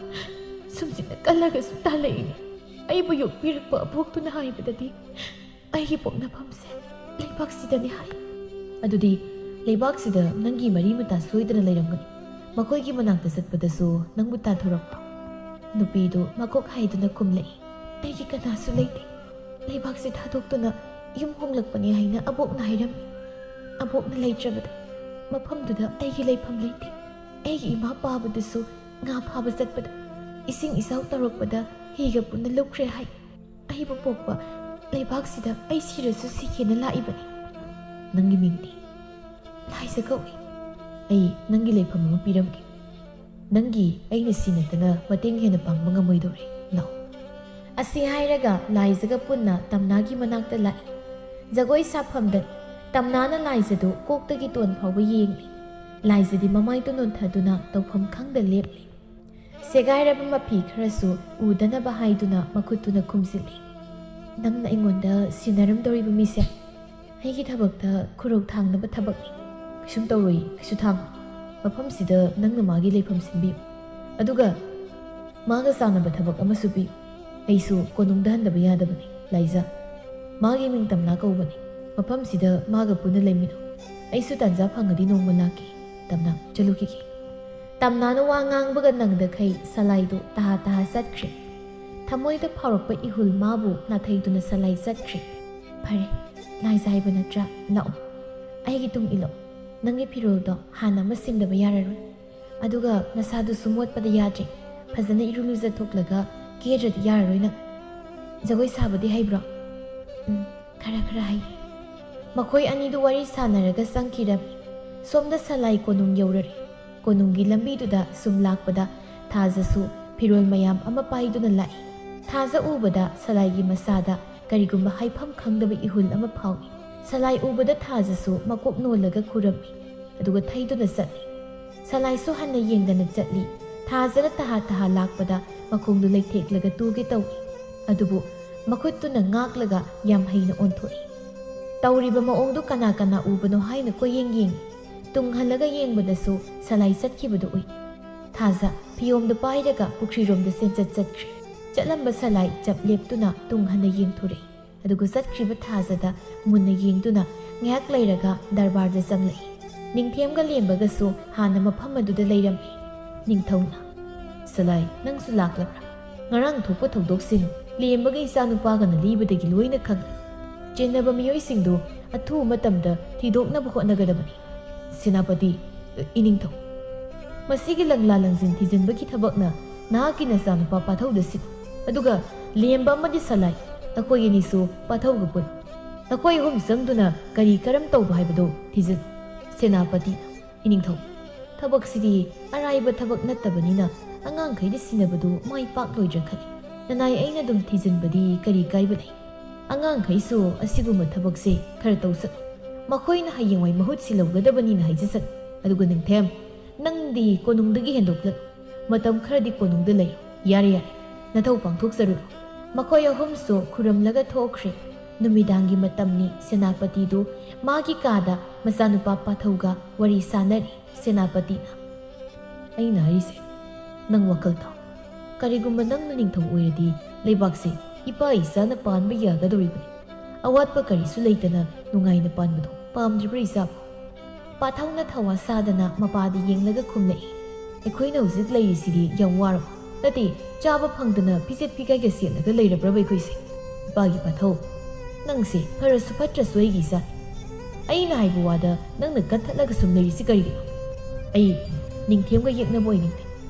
ꯁꯨꯝꯁꯤꯠꯅ ꯀꯜꯂꯒꯁꯨ ꯇꯥꯜꯂꯛꯏ꯫ ꯑꯩꯕꯨ ꯌꯣꯛꯄꯤꯔꯛꯄ ꯑꯕꯣꯛꯇꯨꯅ ꯍꯥꯏꯕꯗꯗꯤ ꯑꯩꯒꯤ ꯄꯣꯛꯅꯐꯝꯁꯦ ꯂꯩꯕꯥꯛꯁꯤꯗꯅꯤ ꯍꯥꯏ꯫" "ꯑꯗꯨꯗꯤ ꯂꯩꯕꯥꯛꯁꯤꯗ ꯅꯪꯒꯤ ꯃꯔꯤ ꯃꯇꯥ ꯁꯣꯏꯗꯅ ꯂꯩꯔꯝꯒꯅꯤ꯫ ꯃꯈꯣꯏꯒꯤ ꯃꯅꯥꯛꯇ ꯆꯠꯄꯗꯁꯨ ꯅꯪꯕꯨ ꯇꯥꯟꯊꯣꯔꯛꯄ꯭ꯔꯣ?" ꯅꯨꯄꯤꯗꯨ ꯃꯀꯣꯛ ꯍꯥꯏꯗꯨꯅ ꯈꯨꯝꯂꯛꯏ, "ꯑꯩꯒꯤ ꯀꯅꯥꯁꯨ ꯂꯩꯇꯦ꯫ ꯂꯩꯕꯥꯛꯁꯤ ꯊꯥꯗꯣꯛꯇꯨꯅ ꯌꯨꯝ ꯍꯣꯡꯂꯛꯄꯅꯤ ꯍꯥꯏꯅ ꯑꯕꯣꯛꯅ ꯍꯥꯏꯔꯝꯃꯤ꯫ ꯑꯕꯣꯛꯅ ꯂꯩꯇ꯭ꯔꯕꯗ ꯃꯐꯝꯗꯨꯗ ꯑꯩꯒꯤ ꯂꯩꯐꯝ ꯂꯩꯇꯦ꯫ ꯑꯩꯒꯤ ꯏꯃꯥ ꯄꯥꯕꯗꯨꯁꯨ ꯉꯥ ꯐꯥꯕ ꯆꯠꯄꯗ ꯏꯁꯤꯡ ꯏꯆꯥꯎ ꯇꯧꯔꯛꯄꯗ ꯍꯤꯒ ꯄꯨꯟꯅ ꯂꯨꯞꯈ꯭ꯔꯦ ꯍꯥꯏ꯫ ꯑꯩꯕꯨ ꯄꯣꯛꯄ ꯂꯩꯕꯥꯛꯁꯤꯗ ꯑꯩ ꯁꯤꯔꯁꯨ ꯁꯤꯒꯦꯅ ꯂꯥꯛꯏꯕꯅꯤ꯫ ꯅꯪꯒꯤ ꯃꯤꯡꯗꯤ? ꯂꯥꯏꯖ ꯀꯧꯏ꯫ ꯑꯩ ꯅꯪꯒꯤ ꯂꯩꯐꯝ ꯑꯃ ꯄꯤꯔꯝꯒꯦ꯫ ꯅꯪꯒꯤ ꯑꯩꯅ ꯁꯤꯅꯗꯅ ꯃꯇꯦꯡ ꯍꯦꯟꯅ ꯄꯥꯡꯕ ꯉꯝꯃꯣꯏꯗꯧꯔꯦ꯫ ꯂꯥꯛꯑꯣ꯫ ꯑꯁꯤ ꯍꯥꯏꯔꯒ ꯂꯥꯏꯖꯒ ꯄꯨꯟꯅ ꯇꯝꯅꯥꯒꯤ ꯃꯅꯥꯛꯇ ꯂꯥꯛꯏ꯫ ꯖꯒꯣꯏ ꯁꯥꯐꯝꯗ ꯇꯝꯅꯥꯅ ꯂꯥꯏꯖꯗꯨ ꯀꯣꯛꯇꯒꯤ ꯇꯣꯟ ꯐꯥꯎꯕ ꯌꯦꯡꯂꯤ꯫ ꯂꯥꯏꯖꯗꯤ ꯃꯃꯥꯏꯗꯨ ꯅꯣꯟꯊꯗꯨꯅ ꯇꯧꯐꯝ ꯈꯪꯗ ꯂꯦꯞꯂꯤ꯫ ꯁꯦꯒꯥꯏꯔꯕ ꯃꯐꯤ ꯈꯔꯁꯨ ꯎꯗꯅꯕ ꯍꯥꯏꯗꯨꯅ ꯃꯈꯨꯠꯇꯨꯅ ꯈꯨꯝꯖꯤꯜꯂꯤ꯫ ꯅꯪꯅ ꯑꯩꯉꯣꯟꯗ ꯁꯤꯟꯅꯔꯝꯗꯧꯔꯤꯕ ꯃꯤꯁꯦ ꯑꯩꯒꯤ ꯊꯕꯛꯇ ꯈꯨꯔꯧ ꯊꯥꯡꯅꯕ ꯊꯕꯛꯅꯤ꯫ ꯀꯩꯁꯨꯝ ꯇꯧꯔꯣꯏ, ꯀꯩꯁꯨ ꯊꯥꯡ꯫ ꯃꯐꯝꯁꯤꯗ ꯅꯪꯅ ꯃꯥꯒꯤ ꯂꯩꯐꯝ ꯁꯤꯟꯕꯤꯌꯨ꯫ ꯑꯗꯨꯒ ꯃꯥꯒ ꯆꯥꯟꯅꯕ ꯊꯕꯛ ꯑꯃꯁꯨ ꯄꯤꯌꯨ꯫ ꯑꯩꯁꯨ ꯀꯣꯅꯨꯡꯗ ꯍꯟꯗꯕ ꯌꯥꯗꯕꯅꯤ, ꯂꯥꯏꯖ꯫ ꯃꯥꯒꯤ ꯃꯤꯡ ꯇꯝꯅꯥ ꯀꯧꯕꯅꯤ꯫ ꯃꯐꯝꯁꯤꯗ ꯃꯥꯒ ꯄꯨꯟꯅ ꯂꯩꯃꯤꯟꯅꯧ꯫ ꯑꯩꯁꯨ ꯇꯥꯟꯖꯥ ꯐꯪꯉꯗꯤ ꯅꯣꯡꯃ ꯂꯥꯛꯀꯦ꯫ ꯇꯝꯅꯥ, ꯆꯠꯂꯨꯈꯤꯒꯦ꯫ ꯇꯝꯅꯥꯅ ꯋꯥ ꯉꯥꯡꯕꯒ ꯅꯪꯗꯈꯩ ꯁꯂꯥꯏꯗꯨ ꯇꯍꯥ ꯇꯍꯥ ꯆꯠꯈ꯭ꯔꯦ꯫ ꯊꯃꯣꯏꯗ ꯐꯥꯎꯔꯛꯄ ꯏꯍꯨꯜ ꯃꯥꯕꯨ ꯅꯥꯊꯩꯗꯨꯅ ꯁꯂꯥꯏ ꯆꯠꯈ꯭ꯔꯦ꯫ ꯐꯔꯦ, ꯂꯥꯏꯖ ꯍꯥꯏꯕ ꯅꯠꯇ꯭ꯔꯥ? ꯂꯥꯛꯑꯣ, ꯑꯩꯒꯤ ꯇꯨꯡ ꯏꯜꯂꯣ꯫ ꯅꯪꯒꯤ ꯐꯤꯔꯣꯜꯗꯣ ꯍꯥꯟꯅ ꯑꯃ ꯁꯤꯟꯗꯕ ꯌꯥꯔꯔꯣꯏ꯫ ꯑꯗꯨꯒ ꯅꯁꯥꯗꯨꯁꯨ ꯃꯣꯠꯄꯗ ꯌꯥꯗ꯭ꯔꯦ꯫ ꯐꯖꯅ ꯏꯔꯨ ꯂꯨꯖꯊꯣꯛꯂꯒ ꯀꯦꯗ꯭ꯔꯗꯤ ꯌꯥꯔꯔꯣꯏ ꯅꯪ꯫ ꯖꯒꯣꯏ ꯁꯥꯕꯗꯤ ꯍꯩꯕ꯭ꯔꯣ? ꯎꯝ, ꯈꯔ ꯈꯔ ꯍꯩ꯫ ꯃꯈꯣꯏ ꯑꯅꯤꯗꯨ ꯋꯥꯔꯤ ꯁꯥꯟꯅꯔꯒ ꯆꯪꯈꯤꯔꯝꯃꯤ꯫ ꯁꯣꯝꯗ ꯁꯂꯥꯏ ꯀꯣꯅꯨꯡ ꯌꯧꯔꯔꯦ꯫ ꯀꯣꯅꯨꯡꯒꯤ ꯂꯝꯕꯤꯗꯨꯗ ꯁꯨꯝ ꯂꯥꯛꯄꯗ ꯊꯥꯖꯁꯨ ꯐꯤꯔꯣꯜ ꯃꯌꯥꯝ ꯑꯃ ꯄꯥꯏꯗꯨꯅ ꯂꯥꯛꯏ꯫ ꯊꯥꯖ ꯎꯕꯗ ꯁꯂꯥꯏꯒꯤ ꯃꯁꯥꯗ ꯀꯔꯤꯒꯨꯝꯕ ꯍꯥꯏꯐꯝ ꯈꯪꯗꯕ ꯏꯍꯨꯜ ꯑꯃ ꯐꯥꯎꯏ꯫ ꯁꯂꯥꯏ ꯎꯕꯗ ꯊꯥꯖꯁꯨ ꯃꯀꯣꯛ ꯅꯣꯜꯂꯒ ꯈꯨꯔꯝꯃꯤ, ꯑꯗꯨꯒ ꯊꯩꯗꯨꯅ ꯆꯠꯂꯤ꯫ ꯁꯂꯥꯏꯁꯨ ꯍꯟꯅ ꯌꯦꯡꯗꯅ ꯆꯠꯂꯤ꯫ ꯊꯥꯖꯅ ꯇꯍꯥ ꯇꯍꯥ ꯂꯥꯛꯄꯗ ꯃꯈꯣꯡꯗꯨ ꯂꯩꯊꯦꯛꯂꯒ ꯇꯨꯒꯦ ꯇꯧꯏ, ꯑꯗꯨꯕꯨ ꯃꯈꯨꯠꯇꯨꯅ ꯉꯥꯛꯂꯒ ꯌꯥꯝ ꯍꯩꯅ ꯑꯣꯟꯊꯣꯛꯏ꯫ ꯇꯧꯔꯤꯕ ꯃꯑꯣꯡꯗꯨ ꯀꯅꯥ ꯀꯅꯥ ꯎꯕꯅꯣ ꯍꯥꯏꯅ ꯀꯣꯏꯌꯦꯡ ꯌꯦꯡꯏ꯫ ꯇꯨꯡ ꯍꯜꯂꯒ ꯌꯦꯡꯕꯗꯁꯨ ꯁꯂꯥꯏ ꯆꯠꯈꯤꯕꯗꯨ ꯎꯏ꯫ ꯊꯥꯖ ꯐꯤꯌꯣꯝꯗꯨ ꯄꯥꯏꯔꯒ ꯄꯨꯈ꯭ꯔꯤꯔꯣꯝꯗ ꯆꯦꯟꯆꯠ ꯆꯠꯈ꯭ꯔꯦ꯫ ꯆꯠꯂꯝꯕ ꯁꯂꯥꯏ ꯆꯞ ꯂꯦꯞꯇꯨꯅ ꯇꯨꯡ ꯍꯟꯅ ꯌꯦꯡꯊꯣꯔꯛꯏ꯫ ꯑꯗꯨꯒ ꯆꯠꯈ꯭ꯔꯤꯕ ꯊꯥꯖꯗ ꯃꯨꯟꯅ ꯌꯦꯡꯗꯨꯅ ꯉꯥꯏꯍꯥꯛ ꯂꯩꯔꯒ ꯗꯔꯕꯥꯔꯗ ꯆꯪꯂꯛꯏ꯫ ꯅꯤꯡꯊꯦꯝꯒ ꯂꯦꯝꯕꯒꯁꯨ ꯍꯥꯟꯅ ꯃꯐꯝ ꯑꯗꯨꯗ ꯂꯩꯔꯝꯃꯤ꯫ ꯅꯤꯡꯊꯧꯅ, "ꯁꯂꯥꯏ, ꯅꯪꯁꯨ ꯂꯥꯛꯂꯕ꯭ꯔꯥ? ꯉꯔꯥꯡ ꯊꯣꯛꯄ ꯊꯧꯗꯣꯛꯁꯤꯡ ꯂꯦꯝꯕꯒ ꯏꯆꯥꯅꯨꯄꯥꯒꯅ ꯂꯤꯕꯗꯒꯤ ꯂꯣꯏꯅ ꯈꯪꯂꯦ꯫" ꯆꯦꯟꯅꯕ ꯃꯤꯑꯣꯏꯁꯤꯡꯗꯨ ꯑꯊꯨꯕ ꯃꯇꯝꯗ ꯊꯤꯗꯣꯛꯅꯕ ꯍꯣꯠꯅꯒꯗꯕꯅꯤ꯫ ꯁꯦꯅꯥꯄꯇꯤ, ꯏꯅꯤꯡꯊꯧ, ꯃꯁꯤꯒꯤ ꯂꯪꯂꯥ ꯂꯪꯖꯤꯟ ꯊꯤꯖꯤꯟꯕꯒꯤ ꯊꯕꯛꯅ ꯅꯍꯥꯛꯀꯤ ꯅꯆꯥꯅꯨꯄꯥ ꯄꯥꯊꯧꯗ ꯁꯤꯟꯅꯧ, ꯑꯗꯨꯒ ꯂꯦꯝꯕ ꯑꯃꯗꯤ ꯁꯂꯥꯏ, ꯅꯈꯣꯏ ꯑꯅꯤꯁꯨ ꯄꯥꯊꯧꯒ ꯄꯨꯟ꯫ ꯅꯈꯣꯏ ꯑꯍꯨꯝ ꯆꯪꯗꯨꯅ ꯀꯔꯤ ꯀꯔꯝ ꯇꯧꯕ ꯍꯥꯏꯕꯗꯨ ꯊꯤꯖꯤꯜꯂꯨ꯫ ꯁꯦꯅꯥꯄꯇꯤ, ꯏꯅꯤꯡꯊꯧ, ꯊꯕꯛꯁꯤꯗꯤ ꯑꯔꯥꯏꯕ ꯊꯕꯛ ꯅꯠꯇꯕꯅꯤꯅ ꯑꯉꯥꯡꯈꯩꯗ ꯁꯤꯟꯅꯕꯗꯨ ꯃꯥꯏ ꯄꯥꯛꯂꯣꯏꯗ꯭ꯔꯥ ꯈꯜꯂꯤ꯫ ꯅꯅꯥꯏ ꯑꯩꯅ ꯑꯗꯨꯝ ꯊꯤꯖꯤꯟꯕꯗꯤ ꯀꯔꯤ ꯀꯥꯏꯕ ꯂꯩ? ꯑꯉꯥꯡꯈꯩꯁꯨ ꯑꯁꯤꯒꯨꯝꯕ ꯊꯕꯛꯁꯦ ꯈꯔ ꯇꯧꯁꯅꯨ꯫ ꯃꯈꯣꯏꯅ ꯍꯌꯦꯡꯋꯥꯏ ꯃꯍꯨꯠ ꯁꯤꯜꯍꯧꯒꯗꯕꯅꯤꯅ ꯍꯥꯏꯖꯁꯅꯨ꯫ ꯑꯗꯨꯒ ꯅꯤꯡꯊꯦꯝ, ꯅꯪꯗꯤ ꯀꯣꯅꯨꯡꯗꯒꯤ ꯍꯦꯟꯗꯣꯛꯂꯅꯨ꯫ ꯃꯇꯝ ꯈꯔꯗꯤ ꯀꯣꯅꯨꯡꯗ ꯂꯩ꯫ ꯌꯥꯔꯦ, ꯌꯥꯔꯦ, ꯅꯊꯧ ꯄꯥꯡꯊꯣꯛꯆꯔꯨꯔꯣ꯫ ꯃꯈꯣꯏ ꯑꯍꯨꯝꯁꯨ ꯈꯨꯔꯨꯝꯂꯒ ꯊꯣꯛꯈ꯭ꯔꯦ꯫ ꯅꯨꯃꯤꯗꯥꯡꯒꯤ ꯃꯇꯝꯅꯤ꯫ ꯁꯦꯅꯥꯄꯇꯤꯗꯨ ꯃꯥꯒꯤ ꯀꯥꯗ ꯃꯆꯥꯅꯨꯄꯥ ꯄꯥꯊꯧꯒ ꯋꯥꯔꯤ ꯁꯥꯟꯅꯔꯤ꯫ ꯁꯦꯅꯥꯄꯇꯤꯅ, ꯑꯩꯅ ꯍꯥꯏꯔꯤꯁꯦ, ꯅꯪ ꯋꯥꯈꯜ ꯊꯥꯎ꯫ ꯀꯔꯤꯒꯨꯝꯕ ꯅꯪꯅ ꯅꯤꯡꯊꯧ ꯑꯣꯏꯔꯗꯤ ꯂꯩꯕꯥꯛꯁꯦ ꯏꯄꯥ ꯏꯆꯥꯅ ꯄꯥꯟꯕ ꯌꯥꯒꯗꯧꯔꯤꯕꯅꯤ꯫ ꯑꯋꯥꯠꯄ ꯀꯔꯤꯁꯨ ꯂꯩꯇꯅ ꯅꯨꯡꯉꯥꯏꯅ ꯄꯥꯟꯕꯗꯣ ꯄꯥꯝꯗ꯭ꯔꯤꯕ꯭ꯔꯥ ꯏꯆꯥꯕꯨ? ꯄꯥꯊꯧꯅ ꯊꯧꯋꯥ ꯁꯥꯗꯅ ꯃꯄꯥꯗ ꯌꯦꯡꯂꯒ ꯈꯨꯝꯂꯛꯏ꯫ ꯑꯩꯈꯣꯏꯅ ꯍꯧꯖꯤꯛ ꯂꯩꯔꯤꯁꯤꯗꯤ ꯌꯥꯝ ꯋꯥꯔꯕ? ꯅꯠꯇꯦ, ꯆꯥꯕ ꯐꯪꯗꯅ ꯐꯤꯖꯦꯠ ꯐꯤꯒꯥꯏꯒ ꯁꯦꯠꯂꯒ ꯂꯩꯔꯕ꯭ꯔꯕ ꯑꯩꯈꯣꯏꯁꯦ? ꯏꯄꯥꯒꯤ ꯄꯥꯊꯧ, ꯅꯪꯁꯦ ꯐꯔꯁꯨ ꯐꯠꯇ꯭ꯔꯁꯨ ꯑꯩꯒꯤ ꯏꯆꯥꯅꯤ꯫ ꯑꯩꯅ ꯍꯥꯏꯕ ꯋꯥꯗ ꯅꯪꯅ ꯀꯠꯊꯠꯂꯒ ꯁꯨꯝ ꯂꯩꯔꯤꯁꯤ ꯀꯔꯤꯒꯤꯅꯣ? ꯑꯩ ꯅꯤꯡꯊꯦꯝꯒ ꯌꯦꯛꯅꯕ ꯑꯣꯏꯅꯤꯡꯗꯦ꯫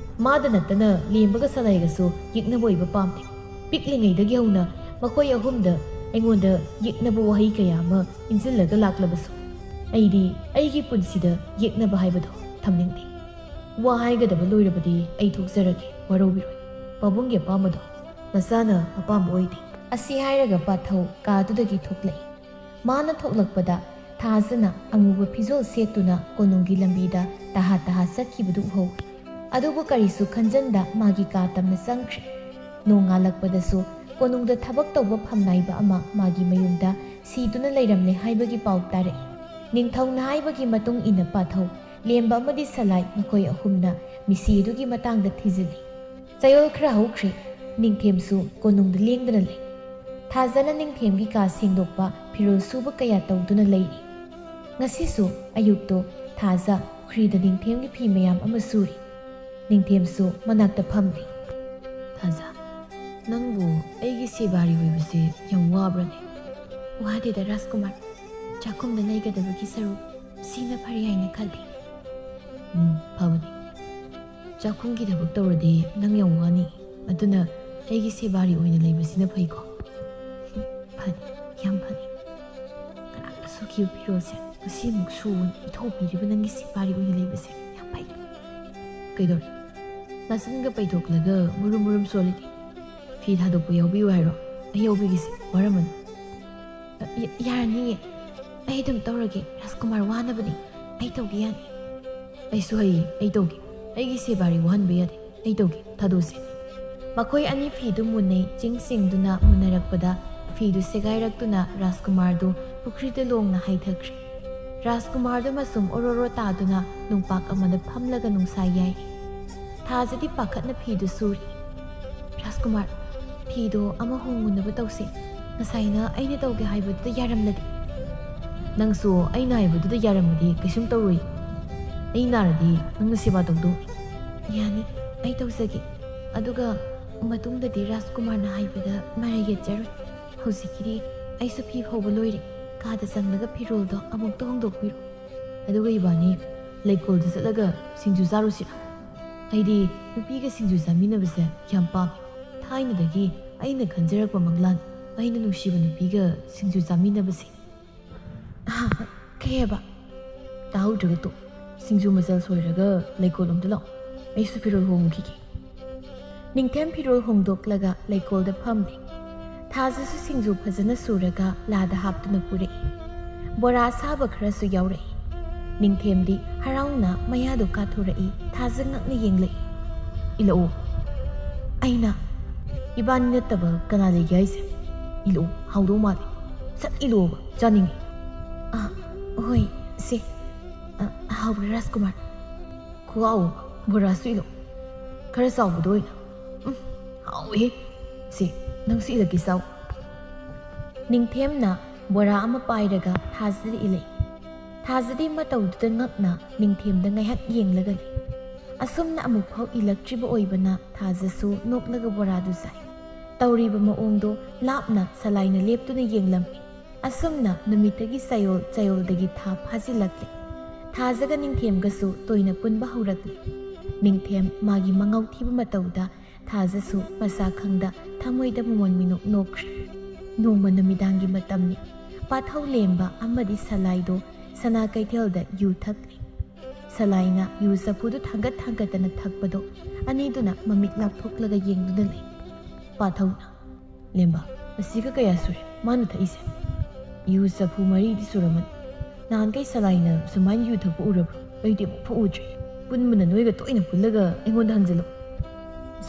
ꯃꯥꯗ ꯅꯠꯇꯅ ꯂꯦꯝꯕꯒ ꯁꯂꯥꯏꯒꯁꯨ ꯌꯦꯛꯅꯕ ꯑꯣꯏꯕ ꯄꯥꯝꯗꯦ꯫ ꯄꯤꯛꯂꯤꯉꯩꯗꯒꯤ ꯍꯧꯅ ꯃꯈꯣꯏ ꯑꯍꯨꯝꯗ ꯑꯩꯉꯣꯟꯗ ꯌꯦꯛꯅꯕ ꯋꯥꯍꯩ ꯀꯌꯥ ꯑꯃ ꯏꯟꯁꯤꯜꯂꯒ ꯂꯥꯛꯂꯕꯁꯨ, ꯑꯩꯗꯤ ꯑꯩꯒꯤ ꯄꯨꯟꯁꯤꯗ ꯌꯦꯛꯅꯕ ꯍꯥꯏꯕꯗꯣ ꯊꯝꯅꯤꯡꯗꯦ꯫ ꯋꯥ ꯍꯥꯏꯒꯗꯕ ꯂꯣꯏꯔꯕꯗꯤ ꯑꯩ ꯊꯣꯛꯆꯔꯒꯦ, ꯋꯥꯔꯧꯕꯤꯔꯣꯏ꯫ ꯄꯥꯕꯨꯡꯒꯤ ꯑꯄꯥꯝꯕꯗꯣ ꯃꯆꯥꯅ ꯑꯄꯥꯝꯕ ꯑꯣꯏꯗꯦ꯫ ꯑꯁꯤ ꯍꯥꯏꯔꯒ ꯄꯥꯊꯧ ꯀꯥꯗꯨꯗꯒꯤ ꯊꯣꯛꯂꯛꯏ꯫ ꯃꯥꯅ ꯊꯣꯛꯂꯛꯄꯗ ꯊꯥꯖꯅ ꯑꯃꯨꯕ ꯐꯤꯖꯣꯜ ꯁꯦꯠꯇꯨꯅ ꯀꯣꯅꯨꯡꯒꯤ ꯂꯝꯕꯤꯗ ꯇꯍꯥ ꯇꯍꯥ ꯆꯠꯈꯤꯕꯗꯨ ꯎꯍꯧꯏ꯫ ꯑꯗꯨꯕꯨ ꯀꯔꯤꯁꯨ ꯈꯟꯖꯟꯗ ꯃꯥꯒꯤ ꯀꯥ ꯇꯝꯅ ꯆꯪꯈ꯭ꯔꯦ꯫ ꯅꯣꯡꯉꯥꯜꯂꯛꯄꯗꯁꯨ ꯀꯣꯅꯨꯡꯗ ꯊꯕꯛ ꯇꯧꯕ ꯐꯝꯅꯥꯏꯕ ꯑꯃ ꯃꯥꯒꯤ ꯃꯌꯨꯝꯗ ꯁꯤꯗꯨꯅ ꯂꯩꯔꯝꯂꯦ ꯍꯥꯏꯕꯒꯤ ꯄꯥꯎ ꯇꯥꯔꯛꯏ꯫ ꯅꯤꯡꯊꯧꯅ ꯍꯥꯏꯕꯒꯤ ꯃꯇꯨꯡ ꯏꯟꯅ ꯄꯥꯊꯧ, ꯂꯦꯝꯕ ꯑꯃꯗꯤ ꯁꯂꯥꯏ ꯃꯈꯣꯏ ꯑꯍꯨꯝꯅ ꯃꯤꯁꯤ ꯑꯗꯨꯒꯤ ꯃꯇꯥꯡꯗ ꯊꯤꯖꯤꯜꯂꯤ꯫ ꯆꯌꯣꯜ ꯈꯔ ꯍꯧꯈ꯭ꯔꯦ꯫ ꯅꯤꯡꯊꯦꯝꯁꯨ ꯀꯣꯅꯨꯡꯗ ꯂꯦꯡꯗꯅ ꯂꯩ꯫ ꯊꯥꯖꯅ ꯅꯤꯡꯊꯦꯝꯒꯤ ꯀꯥ ꯁꯦꯡꯗꯣꯛꯄ, ꯐꯤꯔꯣꯜ ꯁꯨꯕ ꯀꯌꯥ ꯇꯧꯗꯨꯅ ꯂꯩꯔꯤ꯫ ꯉꯁꯤꯁꯨ ꯑꯌꯨꯛꯇꯣ ꯊꯥꯖ ꯄꯨꯈ꯭ꯔꯤꯗ ꯅꯤꯡꯊꯦꯝꯒꯤ ꯐꯤ ꯃꯌꯥꯝ ꯑꯃ ꯁꯨꯔꯤ꯫ ꯅꯤꯡꯊꯦꯝꯁꯨ ꯃꯅꯥꯛꯇ ꯐꯝꯂꯤ꯫ ꯊꯥꯖ, ꯅꯪꯕꯨ ꯑꯩꯒꯤ ꯁꯦꯕꯥꯔꯤ ꯑꯣꯏꯕꯁꯦ ꯌꯥꯝ ꯋꯥꯕ꯭ꯔꯅꯦ? ꯋꯥꯗꯦꯗ ꯔꯥꯖꯀꯨꯃꯥꯔ, ꯆꯥꯛꯈꯨꯝꯗ ꯂꯩꯒꯗꯕꯒꯤ ꯁꯔꯨꯛ ꯁꯤꯅ ꯐꯔꯦ ꯍꯥꯏꯅ ꯈꯜꯂꯤ꯫ ꯎꯝ, ꯐꯕꯅꯤ꯫ ꯆꯥꯛꯈꯨꯝꯒꯤ ꯊꯕꯛ ꯇꯧꯔꯗꯤ ꯅꯪ ꯌꯥꯝ ꯋꯥꯅꯤ꯫ ꯑꯗꯨꯅ ꯑꯩꯒꯤ ꯁꯦꯕꯥꯔꯤ ꯑꯣꯏꯅ ꯂꯩꯕꯁꯤꯅ ꯐꯩꯀꯣ꯫ ꯐꯅꯤ, ꯌꯥꯝ ꯐꯅꯤ꯫ ꯉꯔꯥꯡ ꯁꯨꯈꯤꯕ ꯐꯤꯔꯣꯜꯁꯦ ꯉꯁꯤ ꯑꯃꯨꯛ ꯁꯨꯕꯅꯤ꯫ ꯏꯊꯧ ꯄꯤꯔꯤꯕ ꯅꯪꯒꯤ ꯁꯦꯕꯥꯔꯤ ꯑꯣꯏꯅ ꯂꯩꯕꯁꯦ ꯌꯥꯝ ꯐꯩ꯫ ꯀꯩꯗꯧꯔꯦ? ꯅꯆꯤꯟꯒ ꯄꯩꯊꯣꯛꯂꯒ ꯃꯨꯔꯨꯝ ꯃꯨꯔꯨꯝ ꯁꯣꯜꯂꯤꯗꯤ꯫ ꯐꯤ ꯊꯥꯗꯣꯛꯄ ꯌꯥꯎꯕꯤꯌꯨ ꯍꯥꯏꯔꯣ? ꯑꯩ ꯌꯥꯎꯕꯤꯒꯦꯁꯦ, ꯋꯥꯔꯝꯃꯅꯤ꯫ ꯌꯥꯔꯅꯤꯌꯦ, ꯑꯩ ꯑꯗꯨꯝ ꯇꯧꯔꯒꯦ꯫ ꯔꯥꯖꯀꯨꯃꯥꯔ ꯋꯥꯅꯕꯅꯤ, ꯑꯩ ꯇꯧꯒꯦ, ꯌꯥꯅꯤ꯫ ꯑꯩꯁꯨ ꯍꯩꯌꯦ, ꯑꯩ ꯇꯧꯒꯦ꯫ ꯑꯩꯒꯤ ꯁꯦꯕꯥꯔꯤ ꯋꯥꯍꯟꯕ ꯌꯥꯗꯦ, ꯑꯩ ꯇꯧꯒꯦ꯫ ꯊꯥꯗꯣꯛꯁꯦ꯫ ꯃꯈꯣꯏ ꯑꯅꯤ ꯐꯤꯗꯨ ꯃꯨꯟꯅꯩ꯫ ꯆꯤꯡ ꯁꯦꯡꯗꯨꯅ ꯃꯨꯟꯅꯔꯛꯄꯗ ꯐꯤꯗꯨ ꯁꯦꯒꯥꯏꯔꯛꯇꯨꯅ ꯔꯥꯖꯀꯨꯃꯥꯔꯗꯨ ꯄꯨꯈ꯭ꯔꯤꯗ ꯂꯣꯡꯅ ꯍꯩꯊꯈ꯭ꯔꯦ꯫ ꯔꯥꯖꯀꯨꯃꯥꯔꯗꯨ ꯃꯁꯨꯝ ꯑꯣꯔꯣꯔꯣ ꯇꯥꯗꯨꯅ ꯅꯨꯡꯄꯥꯛ ꯑꯃꯗ ꯐꯝꯂꯒ ꯅꯨꯡꯁꯥ ꯌꯥꯏꯔꯤ꯫ ꯊꯥꯖꯗꯤ ꯄꯥꯈꯠꯅ ꯐꯤꯗꯨ ꯁꯨꯔꯤ꯫ "ꯔꯥꯖꯀꯨꯃꯥꯔ, ꯐꯤꯗꯣ ꯑꯃ ꯍꯣꯡꯉꯨꯅꯕ ꯇꯧꯁꯤ꯫ ꯉꯁꯥꯏꯅ ꯑꯩꯅ ꯇꯧꯒꯦ ꯍꯥꯏꯕꯗꯨꯗ ꯌꯥꯔꯝꯂꯗꯤ?" "ꯅꯪꯁꯨ ꯑꯩꯅ ꯍꯥꯏꯕꯗꯨꯗ ꯌꯥꯔꯝꯃꯗꯤ ꯀꯩꯁꯨꯝ ꯇꯧꯔꯣꯏ꯫ ꯑꯩ ꯅꯥꯔꯗꯤ ꯅꯪꯅ ꯁꯦꯕꯥ ꯇꯧꯗꯧ?" "ꯌꯥꯅꯤ, ꯑꯩ ꯇꯧꯖꯒꯦ꯫ ꯑꯗꯨꯒ ꯃꯇꯨꯡꯗꯗꯤ ꯔꯥꯖꯀꯨꯃꯥꯔꯅ ꯍꯥꯏꯕꯗ ꯃꯔꯩ ꯌꯦꯠꯆꯔꯣꯏ꯫ ꯍꯧꯖꯤꯛꯀꯤꯗꯤ ꯑꯩꯁꯨ ꯐꯤ ꯐꯧꯕ ꯂꯣꯏꯔꯦ꯫ ꯀꯥꯗ ꯆꯪꯂꯒ ꯐꯤꯔꯣꯜꯗꯣ ꯑꯃꯨꯛꯇ ꯍꯣꯡꯗꯣꯛꯄꯤꯔꯣ꯫ ꯑꯗꯨꯒ ꯏꯕꯥꯅꯤ ꯂꯩꯀꯣꯜꯗ ꯆꯠꯂꯒ ꯁꯤꯡꯖꯨ ꯆꯥꯔꯨꯁꯤꯔꯥ? ꯑꯩꯗꯤ ꯅꯨꯄꯤꯒ ꯁꯤꯡꯖꯨ ꯆꯥꯃꯤꯟꯅꯕꯁꯦ ꯌꯥꯝ ꯄꯥꯝꯃꯤ꯫ ꯊꯥꯏꯅꯗꯒꯤ ꯑꯩꯅ ꯈꯟꯖꯔꯛꯄ ꯃꯪꯂꯥꯟ, ꯑꯩꯅ ꯅꯨꯡꯁꯤꯕ ꯅꯨꯄꯤꯒ ꯁꯤꯡꯖꯨ ꯆꯥꯃꯤꯟꯅꯕꯁꯦ꯫" "ꯍꯥ? ꯀꯩ ꯍꯥꯏꯕ?" "ꯇꯥꯍꯧꯗ꯭ꯔꯒ ꯇꯣꯛ꯫ ꯁꯤꯡꯖꯨ ꯃꯆꯜ ꯁꯣꯏꯔꯒ ꯂꯩꯀꯣꯜꯂꯣꯝꯗ ꯂꯥꯛꯑꯣ꯫ ꯑꯩꯁꯨ ꯐꯤꯔꯣꯜ ꯍꯣꯡꯉꯨꯈꯤꯒꯦ꯫" ꯅꯤꯡꯊꯦꯝ ꯐꯤꯔꯣꯜ ꯍꯣꯡꯗꯣꯛꯂꯒ ꯂꯩꯀꯣꯜꯗ ꯐꯝꯂꯦ꯫ ꯊꯥꯖꯁꯨ ꯁꯤꯡꯖꯨ ꯐꯖꯅ ꯁꯨꯔꯒ ꯂꯥꯗ ꯍꯥꯞꯇꯨꯅ ꯄꯨꯔꯛꯏ꯫ ꯕꯣꯔꯥ ꯑꯁꯥꯕ ꯈꯔꯁꯨ ꯌꯥꯎꯔꯛꯏ꯫ ꯅꯤꯡꯊꯦꯝꯗꯤ ꯍꯔꯥꯎꯅ ꯃꯌꯥꯗꯨ ꯀꯥꯊꯣꯔꯛꯏ꯫ ꯊꯥꯖ ꯉꯛꯅ ꯌꯦꯡꯂꯛꯏ꯫ "ꯏꯜꯂꯛꯑꯣ꯫" "ꯑꯩꯅ?" "ꯏꯕꯥꯅꯤ ꯅꯠꯇꯕ ꯀꯅꯥ ꯂꯩꯒꯦ ꯍꯥꯏꯁꯦ? ꯏꯜꯂꯛꯑꯣ, ꯍꯥꯎꯗꯧ ꯃꯥꯜꯂꯦ꯫ ꯁꯠ ꯏꯜꯂꯛꯑꯣꯕ, ꯆꯥꯅꯤꯡꯉꯦ꯫" "ꯑ, ꯍꯣꯏ, ꯁꯦ꯫ ꯑ, ꯍꯥꯎꯕ꯭ꯔꯥ ꯔꯥꯖꯀꯨꯃꯥꯔ?" "ꯈꯨꯍꯥꯎ ꯑꯃ, ꯕꯣꯔꯥꯁꯨ ꯏꯜꯂꯛꯑꯣ꯫ ꯈꯔ ꯆꯥꯎꯕꯗꯣ ꯑꯣꯏꯅ꯫ ꯎꯝ, ꯍꯥꯎꯋꯦꯍꯦ꯫ ꯁꯦ, ꯅꯪꯁꯨ ꯏꯜꯂꯛꯀꯦ, ꯆꯥꯎ꯫" ꯅꯤꯡꯊꯦꯝꯅ ꯕꯣꯔꯥ ꯑꯃ ꯄꯥꯏꯔꯒ ꯊꯥꯖꯗ ꯏꯜꯂꯛꯏ꯫ ꯊꯥꯖꯗꯤ ꯃꯇꯧꯗꯨꯗ ꯉꯛꯅ ꯅꯤꯡꯊꯦꯝꯗ ꯉꯥꯏꯍꯥꯛ ꯌꯦꯡꯂꯒ ꯂꯩ꯫ ꯑꯁꯨꯝꯅ ꯑꯃꯨꯛꯐꯥꯎ ꯏꯜꯂꯛꯇ꯭ꯔꯤꯕ ꯑꯣꯏꯕꯅ ꯊꯥꯖꯁꯨ ꯅꯣꯛꯂꯒ ꯕꯣꯔꯥꯗꯨ ꯆꯥꯏ꯫ ꯇꯧꯔꯤꯕ ꯃꯑꯣꯡꯗꯣ ꯂꯥꯞꯅ ꯁꯂꯥꯏꯅ ꯂꯦꯞꯇꯨꯅ ꯌꯦꯡꯂꯝꯃꯤ꯫ ꯑꯁꯨꯝꯅ ꯅꯨꯃꯤꯠꯇꯒꯤ ꯆꯌꯣꯜ, ꯆꯌꯣꯜꯗꯒꯤ ꯊꯥ ꯐꯥꯖꯤꯜꯂꯛꯂꯦ꯫ ꯊꯥꯖꯒ ꯅꯤꯡꯊꯦꯝꯒꯁꯨ ꯇꯣꯏꯅ ꯄꯨꯟꯕ ꯍꯧꯔꯛꯂꯦ꯫ ꯅꯤꯡꯊꯦꯝ ꯃꯥꯒꯤ ꯃꯉꯥꯎ ꯊꯤꯕ ꯃꯇꯧꯗ ꯊꯥꯖꯁꯨ ꯃꯁꯥ ꯈꯪꯗ ꯊꯃꯣꯏꯗ ꯃꯃꯣꯟ ꯃꯤꯅꯣꯛ ꯅꯣꯛꯈ꯭ꯔꯦ꯫ ꯅꯣꯡꯃ ꯅꯨꯃꯤꯗꯥꯡꯒꯤ ꯃꯇꯝꯅꯤ꯫ ꯄꯥꯊꯧ ꯂꯦꯝꯕ ꯑꯃꯗꯤ ꯁꯂꯥꯏꯗꯣ ꯁꯅꯥ ꯀꯩꯊꯦꯜꯗ ꯌꯨ ꯊꯛꯂꯤ꯫ ꯁꯂꯥꯏꯅ ꯌꯨ ꯆꯐꯨꯗꯨ ꯊꯥꯡꯒꯠ ꯊꯥꯡꯒꯠꯇꯅ ꯊꯛꯄꯗꯣ ꯑꯅꯤꯗꯨꯅ ꯃꯃꯤꯠ ꯂꯥꯎꯊꯣꯛꯂꯒ ꯌꯦꯡꯗꯨꯅ ꯂꯩ꯫ ꯄꯥꯊꯧꯅ, "ꯂꯦꯝꯕ, ꯑꯁꯤꯒ ꯀꯌꯥ ꯁꯨꯔꯦ ꯃꯥꯅ ꯊꯛꯏꯁꯦ? ꯌꯨ ꯆꯐꯨ ꯃꯔꯤꯗꯤ ꯁꯨꯔꯝꯃꯅꯤ꯫ ꯅꯍꯥꯟꯈꯩ ꯁꯂꯥꯏꯅ ꯁꯨꯃꯥꯏꯅ ꯌꯨ ꯊꯛꯄ ꯎꯔꯕ꯭ꯔꯣ? ꯑꯩꯗꯤ ꯑꯃꯨꯛꯐꯥꯎ ꯎꯗ꯭ꯔꯤ꯫ ꯄꯨꯟꯕꯅ ꯅꯣꯏꯒ ꯇꯣꯏꯅ ꯄꯨꯜꯂꯒ ꯑꯩꯉꯣꯟꯗ ꯍꯪꯖꯜꯂꯣ꯫"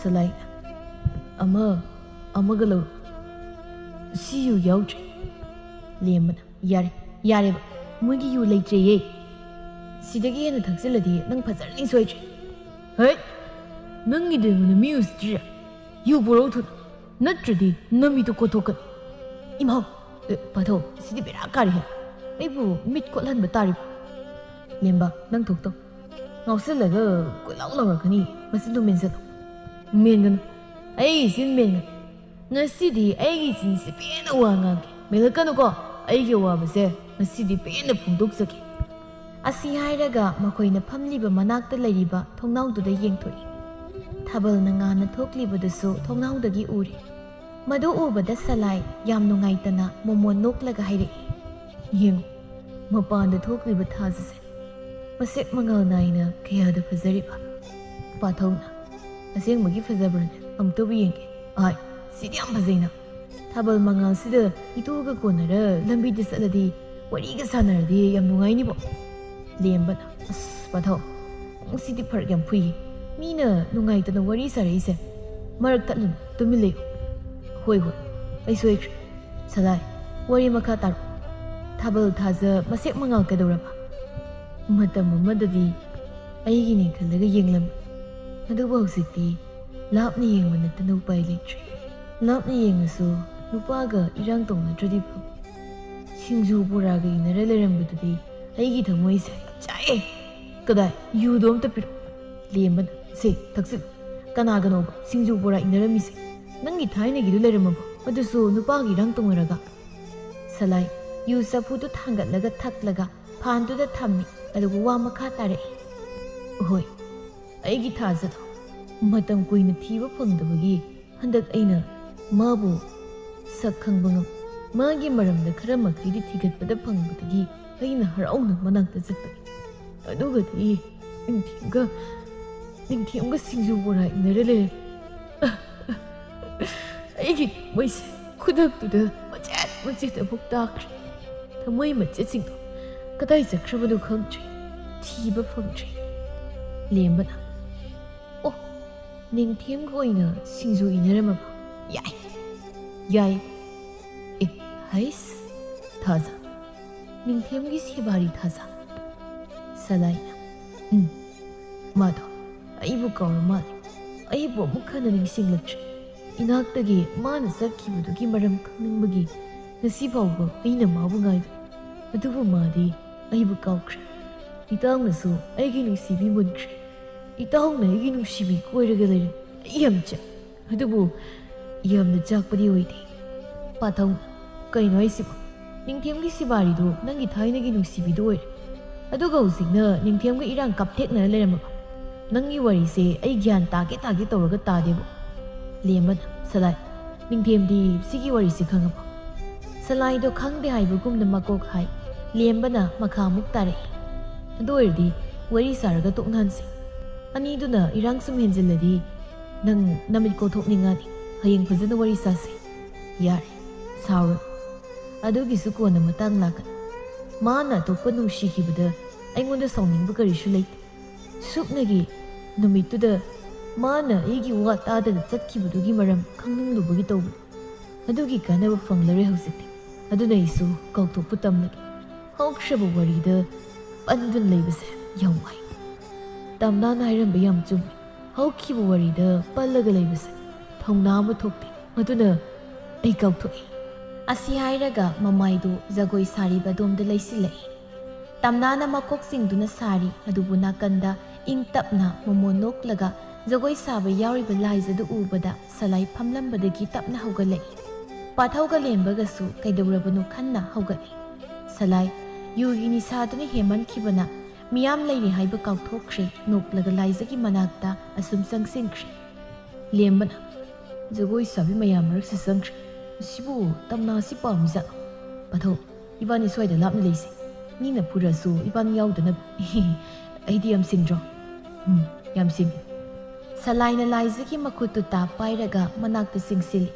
ꯁꯂꯥꯏꯅ, "ꯑꯃ, ꯑꯃꯒ ꯂꯧꯔꯣ꯫ ꯁꯤ ꯌꯨ ꯌꯥꯎꯗ꯭ꯔꯦ꯫" ꯂꯦꯝꯕꯅ, "ꯌꯥꯔꯦ, ꯌꯥꯔꯦꯕ꯫ ꯃꯣꯏꯒꯤ ꯌꯨ ꯂꯩꯇ꯭ꯔꯦꯌꯦ꯫ ꯁꯤꯗꯒꯤ ꯍꯦꯟꯅ ꯊꯛꯆꯤꯜꯂꯗꯤ ꯅꯪ ꯐꯖꯔꯅꯤ ꯁꯣꯏꯗ꯭ꯔꯦ꯫" "ꯍꯩꯠ! ꯅꯪꯒꯤꯗꯣ ꯑꯩꯉꯣꯟꯗ ꯃꯤ ꯎꯁꯤꯠꯇ꯭ꯔꯤꯔꯥ? ꯌꯨ ꯄꯨꯔꯛꯎ ꯊꯨꯅ꯫ ꯅꯠꯇ꯭ꯔꯗꯤ ꯅꯃꯤꯠꯇꯨ ꯀꯣꯠꯊꯣꯛꯀꯅꯤ꯫" "ꯏꯃꯥꯎ! ꯑꯦ, ꯄꯥꯊꯧ, ꯁꯤꯗꯤ ꯕꯦꯔꯥ ꯀꯥꯔꯦꯍꯦ꯫ ꯑꯩꯕꯨ ꯃꯤꯠ ꯀꯣꯠꯍꯟꯕ ꯇꯥꯔꯤꯕ?" "ꯂꯦꯝꯕ, ꯅꯪ ꯊꯣꯛꯇꯧ꯫ ꯉꯥꯎꯁꯤꯜꯂꯒ ꯀꯣꯏꯂꯥꯎ ꯂꯥꯎꯔꯛꯀꯅꯤ꯫ ꯃꯆꯤꯟꯗꯨ ꯃꯦꯟꯁꯤꯜꯂꯨ꯫" "ꯃꯦꯟꯒꯅꯨ꯫ ꯑꯩ ꯆꯤꯟ ꯃꯦꯟꯒꯅꯤ꯫ ꯉꯁꯤꯗꯤ ꯑꯩꯒꯤ ꯆꯤꯟꯁꯤ ꯄꯦꯟꯅ ꯋꯥ ꯉꯥꯡꯒꯦ꯫ ꯃꯦꯜꯂꯛꯀꯅꯨꯀꯣ꯫ ꯑꯩꯒꯤ ꯑꯋꯥꯕꯁꯦ ꯉꯁꯤꯗꯤ ꯄꯦꯟꯅ ꯐꯣꯡꯗꯣꯛꯆꯒꯦ꯫" ꯑꯁꯤ ꯍꯥꯏꯔꯒ ꯃꯈꯣꯏꯅ ꯐꯝꯂꯤꯕ ꯃꯅꯥꯛꯇ ꯂꯩꯔꯤꯕ ꯊꯣꯡꯅꯥꯎꯗꯨꯗ ꯌꯦꯡꯊꯣꯛꯏ꯫ ꯊꯥꯕꯜꯅ ꯉꯥꯟꯅ ꯊꯣꯛꯂꯤꯕꯗꯨꯁꯨ ꯊꯣꯡꯅꯥꯎꯗꯒꯤ ꯎꯔꯦ꯫ ꯃꯗꯨ ꯎꯕꯗ ꯁꯂꯥꯏ ꯌꯥꯝ ꯅꯨꯡꯉꯥꯏꯇꯅ ꯃꯣꯃꯣꯟ ꯅꯣꯛꯂꯒ ꯍꯥꯏꯔꯛꯏ, "ꯌꯦꯡꯉꯨ, ꯃꯄꯥꯟꯗ ꯊꯣꯛꯂꯤꯕ ꯊꯥꯖꯁꯦ ꯃꯁꯦꯛ ꯃꯉꯥꯜ ꯅꯥꯏꯅ ꯀꯌꯥꯗ ꯐꯖꯔꯤꯕ!" ꯄꯥꯊꯧꯅ, "ꯑꯁꯦꯡꯕꯒꯤ ꯐꯖꯕ꯭ꯔꯅꯦ? ꯑꯃꯨꯛꯇꯕꯨ ꯌꯦꯡꯒꯦ꯫ ꯑꯥꯏ, ꯁꯤꯗꯤ ꯌꯥꯝ ꯐꯖꯩꯅ꯫ ꯊꯥꯕꯜ ꯃꯉꯥꯜꯁꯤꯗ ꯏꯇꯨꯒ ꯀꯣꯟꯅꯔ ꯂꯝꯕꯤꯗ ꯆꯠꯂꯗꯤ ꯋꯥꯔꯤꯒ ꯁꯥꯟꯅꯔꯗꯤ ꯌꯥꯝ ꯅꯨꯡꯉꯥꯏꯅꯤꯕꯣ꯫" ꯂꯦꯝꯕꯅ, "ꯑꯁ, ꯄꯥꯊꯧ, ꯅꯪ ꯁꯤꯗꯤ ꯐꯔꯛ ꯌꯥꯝ ꯐꯨꯏꯌꯦ꯫ ꯃꯤꯅ ꯅꯨꯡꯉꯥꯏꯇꯅ ꯋꯥꯔꯤ ꯁꯥꯔꯛꯏꯁꯦ꯫ ꯃꯔꯛ ꯊꯠꯂꯨꯅꯨ, ꯇꯨꯃꯤꯟ ꯂꯩꯌꯨ꯫" "ꯍꯣꯏ, ꯍꯣꯏ, ꯑꯩ ꯁꯣꯏꯈ꯭ꯔꯦ꯫ ꯁꯂꯥꯏ, ꯋꯥꯔꯤ ꯃꯈꯥ ꯇꯥꯔꯣ꯫ ꯊꯥꯕꯜ ꯊꯥꯖ ꯃꯁꯦꯛ ꯃꯉꯥꯜ ꯀꯩꯗꯧꯔꯕ?" "ꯃꯇꯝ ꯑꯃꯗꯗꯤ ꯑꯩꯒꯤꯅꯦ ꯈꯜꯂꯒ ꯌꯦꯡꯂꯝꯃꯤ꯫ ꯑꯗꯨꯕꯨ ꯍꯧꯖꯤꯛꯇꯤ ꯂꯥꯞꯅ ꯌꯦꯡꯕ ꯅꯠꯇꯅ ꯎꯄꯥꯏ ꯂꯩꯇ꯭ꯔꯦ꯫ ꯂꯥꯞꯅ ꯌꯦꯡꯉꯁꯨ ꯅꯨꯄꯥꯒ ꯏꯔꯥꯡ ꯇꯧꯅꯗ꯭ꯔꯗꯤ ꯐꯕ꯫ ꯁꯤꯡꯖꯨ ꯕꯣꯔꯥꯒ ꯏꯟꯅꯔ ꯂꯩꯔꯝꯕꯗꯨꯗꯤ ꯑꯩꯒꯤ ꯊꯃꯣꯏꯁꯦ ꯆꯥꯛꯑꯦ꯫ ꯀꯗꯥꯏ? ꯌꯨꯗꯣ ꯑꯝꯇ ꯄꯤꯔꯛꯑꯣ꯫" ꯂꯦꯝꯕꯅ, "ꯁꯦ, ꯊꯛꯆꯤꯜꯂꯨ꯫ ꯀꯅꯥꯒꯅꯣꯕ ꯁꯤꯡꯖꯨ ꯕꯣꯔꯥ ꯏꯟꯅꯔꯝꯃꯤꯁꯦ? ꯅꯪꯒꯤ ꯊꯥꯏꯅꯒꯤꯗꯨ ꯂꯩꯔꯝꯃꯕꯣ? ꯑꯗꯨꯁꯨ ꯅꯨꯄꯥꯒ ꯏꯔꯥꯡ ꯇꯧꯅꯔꯒ?" ꯁꯂꯥꯏ ꯌꯨ ꯆꯐꯨꯗꯨ ꯊꯥꯡꯒꯠꯂꯒ ꯊꯛꯂꯒ ꯐꯥꯟꯗꯨꯗ ꯊꯝꯃꯤ꯫ ꯑꯗꯨꯒ ꯋꯥ ꯃꯈꯥ ꯇꯥꯔꯛꯏ꯫ ꯍꯣꯏ, ꯑꯩꯒꯤ ꯊꯥꯖꯗꯣ ꯃꯇꯝ ꯀꯨꯏꯅ ꯊꯤꯕ ꯐꯪꯗꯕꯒꯤ ꯍꯟꯗꯛ ꯑꯩꯅ ꯃꯥꯕꯨ ꯁꯛ ꯈꯪꯕ ꯉꯝ, ꯃꯥꯒꯤ ꯃꯔꯝꯗ ꯈꯔ ꯃꯈꯩꯗꯤ ꯊꯤꯒꯠꯄꯗ ꯐꯪꯕꯗꯒꯤ ꯑꯩꯅ ꯍꯔꯥꯎꯅ ꯃꯅꯥꯛꯇ ꯆꯠꯄꯅꯤ꯫ ꯑꯗꯨꯒꯗꯤ ꯅꯤꯡꯊꯦꯝꯒ, ꯅꯤꯡꯊꯦꯝꯒ ꯁꯤꯡꯖꯨ ꯕꯣꯔꯥ ꯏꯟꯅꯔ ꯂꯩꯔꯦ꯫ ꯑꯩꯒꯤ ꯊꯃꯣꯏꯁꯦ ꯈꯨꯗꯛꯇꯨꯗ ꯃꯆꯦꯠ ꯃꯆꯦꯠ ꯑꯃꯨꯛ ꯇꯥꯈ꯭ꯔꯦ꯫ ꯊꯃꯣꯏ ꯃꯆꯦꯠꯁꯤꯡꯗꯣ ꯀꯗꯥꯏ ꯆꯠꯈ꯭ꯔꯕꯅꯣ ꯈꯪꯗ꯭ꯔꯦ, ꯊꯤꯕ ꯐꯪꯗ꯭ꯔꯦ꯫ ꯂꯦꯝꯕꯅ, "ꯑꯣ, ꯅꯤꯡꯊꯦꯝꯒ ꯑꯣꯏꯅ ꯁꯤꯡꯖꯨ ꯏꯟꯅꯔꯝꯃꯕ? ꯌꯥꯏ, ꯌꯥꯏ꯫ ꯑꯦ, ꯍꯩꯁ, ꯊꯥꯖ, ꯅꯤꯡꯊꯦꯝꯒꯤ ꯁꯦꯕꯥꯔꯤ ꯊꯥꯖ꯫" ꯁꯂꯥꯏꯅ, "ꯎꯝ, ꯃꯥꯗꯣ ꯑꯩꯕꯨ ꯀꯥꯎꯔ ꯃꯥꯜꯂꯦ꯫ ꯑꯩꯕꯨ ꯑꯃꯨꯛ ꯍꯟꯅ ꯅꯤꯡꯁꯤꯡꯂꯛꯇ꯭ꯔꯦ꯫ ꯏꯅꯥꯛꯇꯒꯤ ꯃꯥꯅ ꯆꯠꯈꯤꯕꯗꯨꯒꯤ ꯃꯔꯝ ꯈꯪꯅꯤꯡꯕꯒꯤ ꯉꯁꯤ ꯐꯥꯎꯕ ꯑꯩꯅ ꯃꯥꯕꯨ ꯉꯥꯏꯕꯅꯤ꯫ ꯑꯗꯨꯕꯨ ꯃꯥꯗꯤ ꯑꯩꯕꯨ ꯀꯥꯎꯈ꯭ꯔꯦ꯫ ꯏꯇꯥꯎꯅꯁꯨ ꯑꯩꯒꯤ ꯅꯨꯡꯁꯤꯕꯤ ꯃꯨꯟꯈ꯭ꯔꯦ꯫ ꯏꯇꯥꯎꯅ ꯑꯩꯒꯤ ꯅꯨꯡꯁꯤꯕꯤ ꯀꯣꯏꯔꯒ ꯂꯩꯔꯦ꯫ ꯑꯩ ꯌꯥꯝ ꯆꯥꯛ-, ꯑꯗꯨꯕꯨ ꯌꯥꯝꯅ ꯆꯥꯛꯄꯗꯤ ꯑꯣꯏꯗꯦ꯫" ꯄꯥꯊꯧ, "ꯀꯩꯅꯣ ꯍꯥꯏꯁꯤꯕꯣ? ꯅꯤꯡꯊꯦꯝꯒꯤ ꯁꯤꯕꯥꯔꯤꯗꯣ ꯅꯪꯒꯤ ꯊꯥꯏꯅꯒꯤ ꯅꯨꯡꯁꯤꯕꯤꯗꯣ ꯑꯣꯏꯔꯦ꯫ ꯑꯗꯨꯒ ꯍꯧꯖꯤꯛꯅ ꯅꯤꯡꯊꯦꯝꯒ ꯏꯔꯥꯡ ꯀꯥꯞꯊꯦꯛꯅꯔ ꯂꯩꯔꯝꯃꯕ? ꯅꯪꯒꯤ ꯋꯥꯔꯤꯁꯦ ꯑꯩ ꯒ꯭ꯌꯥꯟ ꯇꯥꯒꯦ ꯇꯥꯒꯦ ꯇꯧꯔꯒ ꯇꯥꯗꯦꯕꯣ꯫" ꯂꯦꯝꯕꯅ, "ꯁꯂꯥꯏ, ꯅꯤꯡꯊꯦꯝꯗꯤ ꯁꯤꯒꯤ ꯋꯥꯔꯤꯁꯦ ꯈꯪꯉꯕꯣ?" ꯁꯂꯥꯏꯗꯣ ꯈꯪꯗꯦ ꯍꯥꯏꯕꯒꯨꯝꯅ ꯃꯀꯣꯛ ꯍꯥꯏ꯫ ꯂꯦꯝꯕꯅ ꯃꯈꯥ ꯑꯃꯨꯛ ꯇꯥꯔꯛꯏ꯫ "ꯑꯗꯨ ꯑꯣꯏꯔꯗꯤ ꯋꯥꯔꯤ ꯁꯥꯔꯒ ꯇꯣꯛꯅꯍꯟꯁꯤ꯫ ꯑꯅꯤꯗꯨꯅ ꯏꯔꯥꯡ ꯁꯨꯝ ꯍꯦꯟꯖꯤꯜꯂꯗꯤ ꯅꯪ ꯅꯃꯤꯠ ꯀꯣꯊꯣꯛꯅꯤꯡꯉꯥꯅꯤ꯫ ꯍꯌꯦꯡ ꯐꯖꯅ ꯋꯥꯔꯤ ꯁꯥꯁꯤ꯫" "ꯌꯥꯔꯦ, ꯁꯥꯎꯔꯣꯏ꯫ ꯑꯗꯨꯒꯤꯁꯨ ꯀꯣꯟꯅ ꯃꯇꯥꯡ ꯂꯥꯛꯀꯅꯤ꯫ ꯃꯥꯅ ꯑꯇꯣꯞꯄ ꯅꯨꯡꯁꯤꯈꯤꯕꯗ ꯑꯩꯉꯣꯟꯗ ꯁꯥꯎꯅꯤꯡꯕ ꯀꯔꯤꯁꯨ ꯂꯩꯇꯦ꯫ ꯁꯨꯞꯅꯒꯤ ꯅꯨꯃꯤꯠꯇꯨꯗ ꯃꯥꯅ ꯑꯩꯒꯤ ꯋꯥ ꯇꯥꯗꯅ ꯆꯠꯈꯤꯕꯗꯨꯒꯤ ꯃꯔꯝ ꯈꯪꯅꯤꯡꯂꯨꯕꯒꯤ ꯇꯧꯕꯅꯤ꯫ ꯑꯗꯨꯒꯤ ꯀꯥꯟꯅꯕ ꯐꯪꯂꯔꯣꯏ ꯍꯧꯖꯤꯛꯇꯤ꯫ ꯑꯗꯨꯅ ꯑꯩꯁꯨ ꯀꯥꯎꯊꯣꯛꯄ ꯇꯝꯂꯒꯦ꯫ ꯍꯧꯈ꯭ꯔꯕ ꯋꯥꯔꯤꯗ ꯄꯟꯗꯨꯅ ꯂꯩꯕꯁꯦ ꯌꯥꯝ ꯋꯥꯏ꯫ ꯇꯝꯅꯥꯅ ꯍꯥꯏꯔꯝꯕ ꯌꯥꯝ ꯆꯨꯝꯃꯤ꯫ ꯍꯧꯈꯤꯕ ꯋꯥꯔꯤꯗ ꯄꯜꯂꯒ ꯂꯩꯕꯁꯦ ꯊꯧꯅꯥ ꯑꯃ ꯊꯣꯛꯇꯦ꯫ ꯑꯗꯨꯅ ꯑꯩ ꯀꯥꯎꯊꯣꯛꯏ꯫" ꯑꯁꯤ ꯍꯥꯏꯔꯒ ꯃꯃꯥꯏꯗꯨ ꯖꯒꯣꯏ ꯁꯥꯔꯤꯕ ꯑꯗꯣꯝꯗ ꯂꯩꯁꯤꯜꯂꯛꯏ꯫ ꯇꯝꯅꯥꯅ ꯃꯀꯣꯛ ꯆꯤꯡꯗꯨꯅ ꯁꯥꯔꯤ, ꯑꯗꯨꯕꯨ ꯅꯥꯀꯟꯗ ꯏꯪ ꯇꯞꯅ ꯃꯣꯃꯣꯟ ꯅꯣꯛꯂꯒ ꯖꯒꯣꯏ ꯁꯥꯕ ꯌꯥꯎꯔꯤꯕ ꯂꯥꯏꯖꯗꯨ ꯎꯕꯗ ꯁꯂꯥꯏ ꯐꯝꯂꯝꯕꯗꯒꯤ ꯇꯞꯅ ꯍꯧꯒꯠꯂꯛꯏ꯫ ꯄꯥꯊꯧꯒ ꯂꯦꯝꯕꯒꯁꯨ ꯀꯩꯗꯧꯔꯕꯅꯣ ꯈꯟꯅ ꯍꯧꯒꯠꯂꯤ꯫ ꯁꯂꯥꯏ ꯌꯨꯒꯤ ꯅꯤꯁꯥꯗꯨꯅ ꯍꯦꯟꯃꯟꯈꯤꯕꯅ ꯃꯤꯌꯥꯝ ꯂꯩꯔꯤ ꯍꯥꯏꯕ ꯀꯥꯎꯊꯣꯛꯈ꯭ꯔꯦ꯫ ꯅꯣꯛꯂꯒ ꯂꯥꯏꯖꯒꯤ ꯃꯅꯥꯛꯇ ꯑꯁꯨꯝ ꯆꯪꯁꯤꯟꯈ꯭ꯔꯦ꯫ ꯂꯦꯝꯕꯅ, "ꯖꯒꯣꯏ ꯁꯥꯕꯤ ꯃꯌꯥꯝ ꯃꯔꯛꯁꯤ ꯆꯪꯈ꯭ꯔꯦ꯫ ꯃꯁꯤꯕꯨ ꯇꯝꯅꯥꯁꯤ ꯄꯥꯝꯃꯤꯖꯥꯠꯂꯣ? ꯄꯥꯊꯧ, ꯏꯕꯥꯅꯤ ꯁ꯭ꯋꯥꯏꯗ ꯂꯥꯞꯅ ꯂꯩꯁꯦ꯫ ꯃꯤꯅ ꯐꯨꯔꯁꯨ ꯏꯕꯥꯅꯤ ꯌꯥꯎꯗꯅꯕ꯫ ꯑꯩꯗꯤ ꯌꯥꯝ ꯁꯤꯡꯗ꯭ꯔꯣ?" "ꯎꯝ, ꯌꯥꯝ ꯁꯤꯡꯉꯤ꯫" ꯁꯂꯥꯏꯅ ꯂꯥꯏꯖꯒꯤ ꯃꯈꯨꯠꯇꯨ ꯇꯥ ꯄꯥꯏꯔꯒ ꯃꯅꯥꯛꯇ ꯆꯤꯡꯁꯤꯜꯂꯤ꯫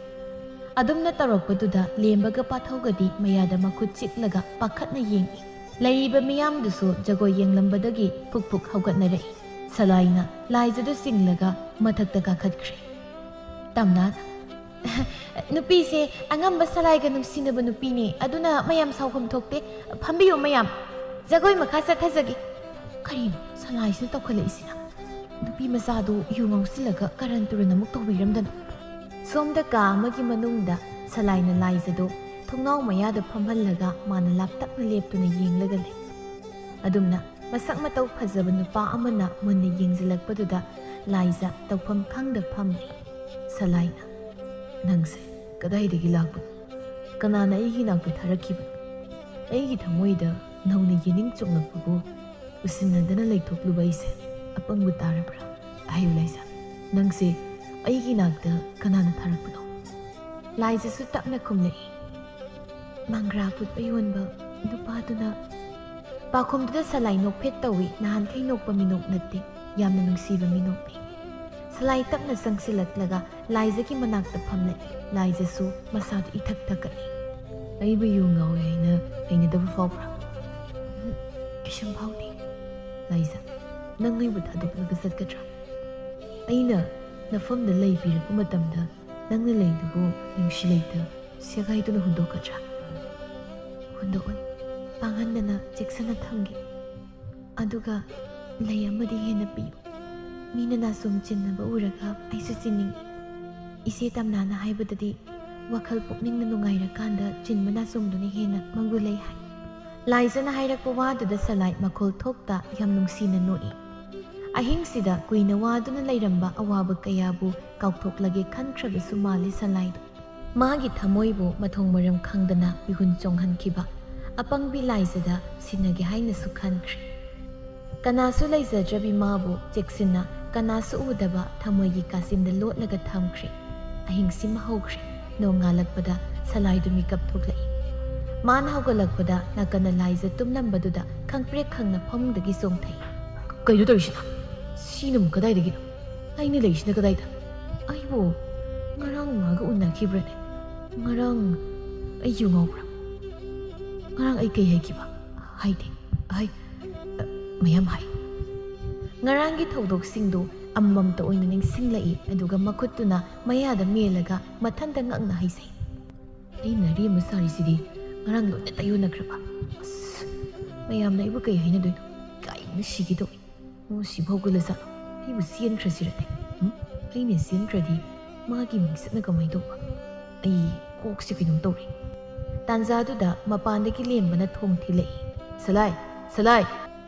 ꯑꯗꯨꯝꯅ ꯇꯧꯔꯛꯄꯗꯨꯗ ꯂꯦꯝꯕꯒ ꯄꯥꯊꯧꯒꯗꯤ ꯃꯌꯥꯗ ꯃꯈꯨꯠ ꯆꯤꯛꯂꯒ ꯄꯥꯈꯠꯅ ꯌꯦꯡꯏ꯫ ꯂꯩꯔꯤꯕ ꯃꯤꯌꯥꯝꯗꯨꯁꯨ ꯖꯒꯣꯏ ꯌꯦꯡꯂꯝꯕꯗꯒꯤ ꯐꯨꯛ ꯐꯨꯛ ꯍꯧꯒꯠꯅꯔꯛꯏ꯫ ꯁꯂꯥꯏꯅ ꯂꯥꯏꯖꯗꯨ ꯆꯤꯡꯂꯒ ꯃꯊꯛꯇ ꯀꯥꯈꯠꯈ꯭ꯔꯦ꯫ ꯇꯝꯅꯥ, "ꯅꯨꯄꯤꯁꯦ ꯑꯉꯝꯕ ꯁꯂꯥꯏꯒ ꯅꯨꯡꯁꯤꯅꯕ ꯅꯨꯄꯤꯅꯦ, ꯑꯗꯨꯅ ꯃꯌꯥꯝ ꯁꯥꯎꯐꯝ ꯊꯣꯛꯇꯦ꯫ ꯐꯝꯕꯤꯌꯨ ꯃꯌꯥꯝ, ꯖꯒꯣꯏ ꯃꯈꯥ ꯆꯠꯊꯖꯒꯦ꯫" ꯀꯔꯤꯅꯣ ꯁꯂꯥꯏꯁꯤꯅ ꯇꯧꯈꯠꯂꯛꯏꯁꯤꯅ? ꯅꯨꯄꯤ ꯃꯆꯥꯗꯨ ꯌꯨ ꯉꯥꯎꯁꯤꯜꯂꯒ ꯀꯔꯟ ꯇꯨꯔꯟ ꯑꯃꯨꯛ ꯇꯧꯕꯤꯔꯝꯗꯅ꯫ ꯁꯣꯝꯗ ꯀꯥ ꯑꯃꯒꯤ ꯃꯅꯨꯡꯗ ꯁꯂꯥꯏꯅ ꯂꯥꯏꯖꯗꯨ ꯊꯣꯡꯅꯥꯎ ꯃꯌꯥꯗ ꯐꯝꯍꯜꯂꯒ ꯃꯥꯅ ꯂꯥꯞꯇꯛꯅ ꯂꯦꯞꯇꯨꯅ ꯌꯦꯡꯂꯒ ꯂꯩ꯫ ꯑꯗꯨꯝꯅ ꯃꯁꯛ ꯃꯇꯧ ꯐꯖꯕ ꯅꯨꯄꯥ ꯑꯃꯅ ꯃꯨꯟꯅ ꯌꯦꯡꯁꯤꯜꯂꯛꯄꯗꯨꯗ ꯂꯥꯏꯖ ꯇꯧꯐꯝ ꯈꯪꯗ ꯐꯝꯂꯤ꯫ ꯁꯂꯥꯏꯅ, "ꯅꯪꯁꯦ ꯀꯗꯥꯏꯗꯒꯤ ꯂꯥꯛꯄꯅꯣ? ꯀꯅꯥꯅ ꯑꯩꯒꯤ ꯅꯥꯛꯇ ꯊꯥꯔꯛꯈꯤꯕꯅꯣ? ꯑꯩꯒꯤ ꯊꯃꯣꯏꯗ ꯅꯧꯅ ꯌꯦꯅꯤꯡ ꯆꯣꯡꯂꯛꯄꯕꯨ ꯎꯁꯤꯟꯅꯗꯅ ꯂꯩꯊꯣꯛꯂꯨꯕ ꯑꯩꯁꯦ ꯑꯄꯪꯕ ꯇꯥꯔꯕ꯭ꯔꯥ? ꯍꯥꯏꯌꯨ ꯂꯥꯏꯖ, ꯅꯪꯁꯦ ꯑꯩꯒꯤ ꯅꯥꯛꯇ ꯀꯅꯥꯅ ꯊꯥꯔꯛꯄꯅꯣ?" ꯂꯥꯏꯖꯁꯨ ꯇꯞꯅ ꯈꯨꯝꯂꯛꯏ, "ꯃꯪꯒ꯭ꯔꯥ ꯐꯨꯠꯄ ꯌꯣꯟꯕ ꯅꯨꯄꯥꯗꯨꯅ꯫" ꯄꯥꯎꯈꯨꯝꯗꯨꯗ ꯁꯂꯥꯏ ꯅꯣꯛꯐꯦꯠ ꯇꯧꯏ꯫ ꯅꯍꯥꯟꯈꯩ ꯅꯣꯛꯄ ꯃꯤꯅꯣꯛ ꯅꯠꯇꯦ, ꯌꯥꯝꯅ ꯅꯨꯡꯁꯤꯕ ꯃꯤꯅꯣꯛꯅꯤ꯫ ꯁꯂꯥꯏ ꯇꯞꯅ ꯆꯪꯁꯤꯜꯂꯛꯂꯒ ꯂꯥꯏꯖꯒꯤ ꯃꯅꯥꯛꯇ ꯐꯝꯂꯛꯏ꯫ ꯂꯥꯏꯖꯁꯨ ꯃꯁꯥꯗꯨ ꯏꯊꯛ ꯊꯛꯀꯠꯂꯤ꯫ "ꯑꯩꯕꯨ ꯌꯨ ꯉꯥꯎꯋꯦ ꯍꯥꯏꯅ ꯍꯩꯅꯗꯕ ꯐꯥꯎꯕ꯭ꯔꯥ?" "ꯎꯝ, ꯀꯩꯁꯨꯝ ꯐꯥꯎꯗꯦ꯫" "ꯂꯥꯏꯖ, ꯅꯪ ꯑꯩꯕꯨ ꯊꯥꯗꯣꯛꯂꯒ ꯆꯠꯀꯗ꯭ꯔꯥ? ꯑꯩꯅ ꯅꯐꯝꯗ ꯂꯩꯕꯤꯔꯛꯄ ꯃꯇꯝꯗ ꯅꯪꯅ ꯂꯩꯗꯨꯕꯨ ꯅꯨꯡꯁꯤ ꯂꯩꯇ ꯁꯦꯒꯥꯏꯗꯨꯅ ꯍꯨꯟꯗꯣꯛꯀꯗ꯭ꯔꯥ?" "ꯍꯨꯟꯗꯣꯛꯑꯣꯏ꯫ ꯄꯥꯡꯍꯟꯗꯅ ꯆꯦꯛꯁꯤꯟꯅ ꯊꯝꯒꯦ꯫ ꯑꯗꯨꯒ ꯂꯩ ꯑꯃꯗꯤ ꯍꯦꯟꯅ ꯄꯤꯌꯨ꯫ ꯃꯤꯅ ꯅꯥꯆꯣꯝ ꯆꯤꯟꯅꯕ ꯎꯔꯒ ꯑꯩꯁꯨ ꯆꯤꯟꯅꯤꯡꯏ꯫ ꯏꯆꯦ ꯇꯝꯅꯥꯅ ꯍꯥꯏꯕꯗꯗꯤ ꯋꯥꯈꯜ ꯄꯨꯛꯅꯤꯡꯅ ꯅꯨꯡꯉꯥꯏꯔꯀꯥꯟꯗ ꯆꯤꯟꯕ ꯅꯥꯆꯣꯝꯗꯨꯅ ꯍꯦꯟꯅ ꯃꯒꯨꯟ ꯂꯩ ꯍꯥꯏ꯫" ꯂꯥꯏꯖꯅ ꯍꯥꯏꯔꯛꯄ ꯋꯥꯗꯨꯗ ꯁꯂꯥꯏ ꯃꯈꯣꯜ ꯊꯣꯛꯇ ꯌꯥꯝ ꯅꯨꯡꯁꯤꯅ ꯅꯣꯛꯏ꯫ ꯑꯍꯤꯡꯁꯤꯗ ꯀꯨꯏꯅ ꯋꯥꯗꯨꯅ ꯂꯩꯔꯝꯕ ꯑꯋꯥꯕ ꯀꯌꯥꯕꯨ ꯀꯥꯎꯊꯣꯛꯂꯒꯦ ꯈꯟꯈ꯭ꯔꯕꯁꯨ ꯃꯥꯜꯂꯤ ꯁꯂꯥꯏꯗꯨ꯫ ꯃꯥꯒꯤ ꯊꯃꯣꯏꯕꯨ ꯃꯊꯣꯡ ꯃꯔꯝ ꯈꯪꯗꯅ ꯃꯤꯍꯨꯟ ꯆꯣꯡꯍꯟꯈꯤꯕ ꯑꯄꯪꯕꯤ ꯂꯥꯏꯖꯗ ꯁꯤꯟꯅꯒꯦ ꯍꯥꯏꯅꯁꯨ ꯈꯟꯈ꯭ꯔꯦ꯫ ꯀꯅꯥꯁꯨ ꯂꯩꯖꯗ꯭ꯔꯕꯤ ꯃꯥꯕꯨ ꯆꯦꯛꯁꯤꯟꯅ ꯀꯅꯥꯁꯨ ꯎꯗꯕ ꯊꯃꯣꯏꯒꯤ ꯀꯥꯆꯤꯟꯗ ꯂꯣꯠꯂꯒ ꯊꯝꯈ꯭ꯔꯦ꯫ ꯑꯍꯤꯡꯁꯤꯃ ꯍꯧꯈ꯭ꯔꯦ꯫ ꯅꯣꯡꯉꯥꯜꯂꯛꯄꯗ ꯁꯂꯥꯏꯗꯨ ꯃꯤꯀꯞ ꯊꯣꯛꯂꯛꯏ꯫ ꯃꯥꯅ ꯍꯧꯒꯠꯂꯛꯄꯗ ꯅꯥꯀꯟꯗ ꯂꯥꯏꯖ ꯇꯨꯝꯂꯝꯕꯗꯨꯗ ꯈꯪꯄ꯭ꯔꯦꯛ ꯈꯪꯅ ꯐꯃꯨꯡꯗꯒꯤ ꯆꯣꯡꯊꯩ꯫ "ꯀꯩꯅꯣ ꯇꯧꯔꯤꯁꯤꯅ? ꯁꯤꯅ ꯑꯃꯨꯛ ꯀꯗꯥꯏꯗꯒꯤꯅꯣ? ꯑꯩꯅ ꯂꯩꯔꯤꯁꯤꯅ ꯀꯗꯥꯏꯗ? ꯑꯩꯕꯨ ꯉꯔꯥꯡ ꯃꯥꯒ ꯎꯅꯈꯤꯕ꯭ꯔꯅꯦ? ꯉꯔꯥꯡ ꯑꯩ ꯌꯨ ꯉꯥꯎꯕ꯭ꯔꯥ? ꯉꯔꯥꯡ ꯑꯩ ꯀꯩ ꯍꯥꯏꯈꯤꯕ? ꯍꯥꯏꯗꯦ꯫ ꯍꯥꯏ, ꯑ, ꯃꯌꯥꯝ ꯍꯥꯏ꯫" ꯉꯔꯥꯡꯒꯤ ꯊꯧꯗꯣꯛꯁꯤꯡꯗꯨ ꯑꯃꯃꯝꯇ ꯑꯣꯏꯅ ꯅꯤꯡꯁꯤꯡꯂꯛꯏ, ꯑꯗꯨꯒ ꯃꯈꯨꯠꯇꯨꯅ ꯃꯌꯥꯗ ꯃꯦꯜꯂꯒ ꯃꯊꯟꯇ ꯉꯛꯅ ꯍꯥꯏꯖꯩ꯫ "ꯑꯩ ꯅꯥꯔꯤ ꯑꯃ ꯁꯥꯔꯤꯁꯤꯗꯤ ꯉꯔꯥꯡ ꯂꯣꯏꯅ ꯇꯩꯌꯣꯟꯅꯈ꯭ꯔꯕ꯫ ꯑꯁ, ꯃꯌꯥꯝꯅ ꯑꯩꯕꯨ ꯀꯩ ꯍꯥꯏꯅꯗꯣꯏꯅꯣ? ꯏꯀꯥꯏꯕꯅ ꯁꯤꯒꯦ ꯇꯧꯏ꯫ ꯃꯁꯤꯕꯨ ꯍꯧꯒꯠꯂꯖꯥꯠꯂꯣ? ꯑꯩꯕꯨ ꯆꯦꯟꯈ꯭ꯔꯁꯤꯔꯅꯦ? ꯎꯝ? ꯑꯩꯅ ꯆꯦꯟꯈ꯭ꯔꯗꯤ ꯃꯥꯒꯤ ꯃꯤꯡꯆꯠꯅ ꯀꯃꯥꯏꯅ ꯇꯧꯕ? ꯑꯩ ꯀꯣꯛꯁꯦ ꯀꯩꯅꯣꯝ ꯇꯧꯔꯦ꯫" ꯇꯥꯟꯖꯥꯗꯨꯗ ꯃꯄꯥꯟꯗꯒꯤ ꯂꯦꯝꯕꯅ ꯊꯣꯡ ꯊꯤꯜꯂꯛꯏ꯫ "ꯁꯂꯥꯏ, ꯁꯂꯥꯏ,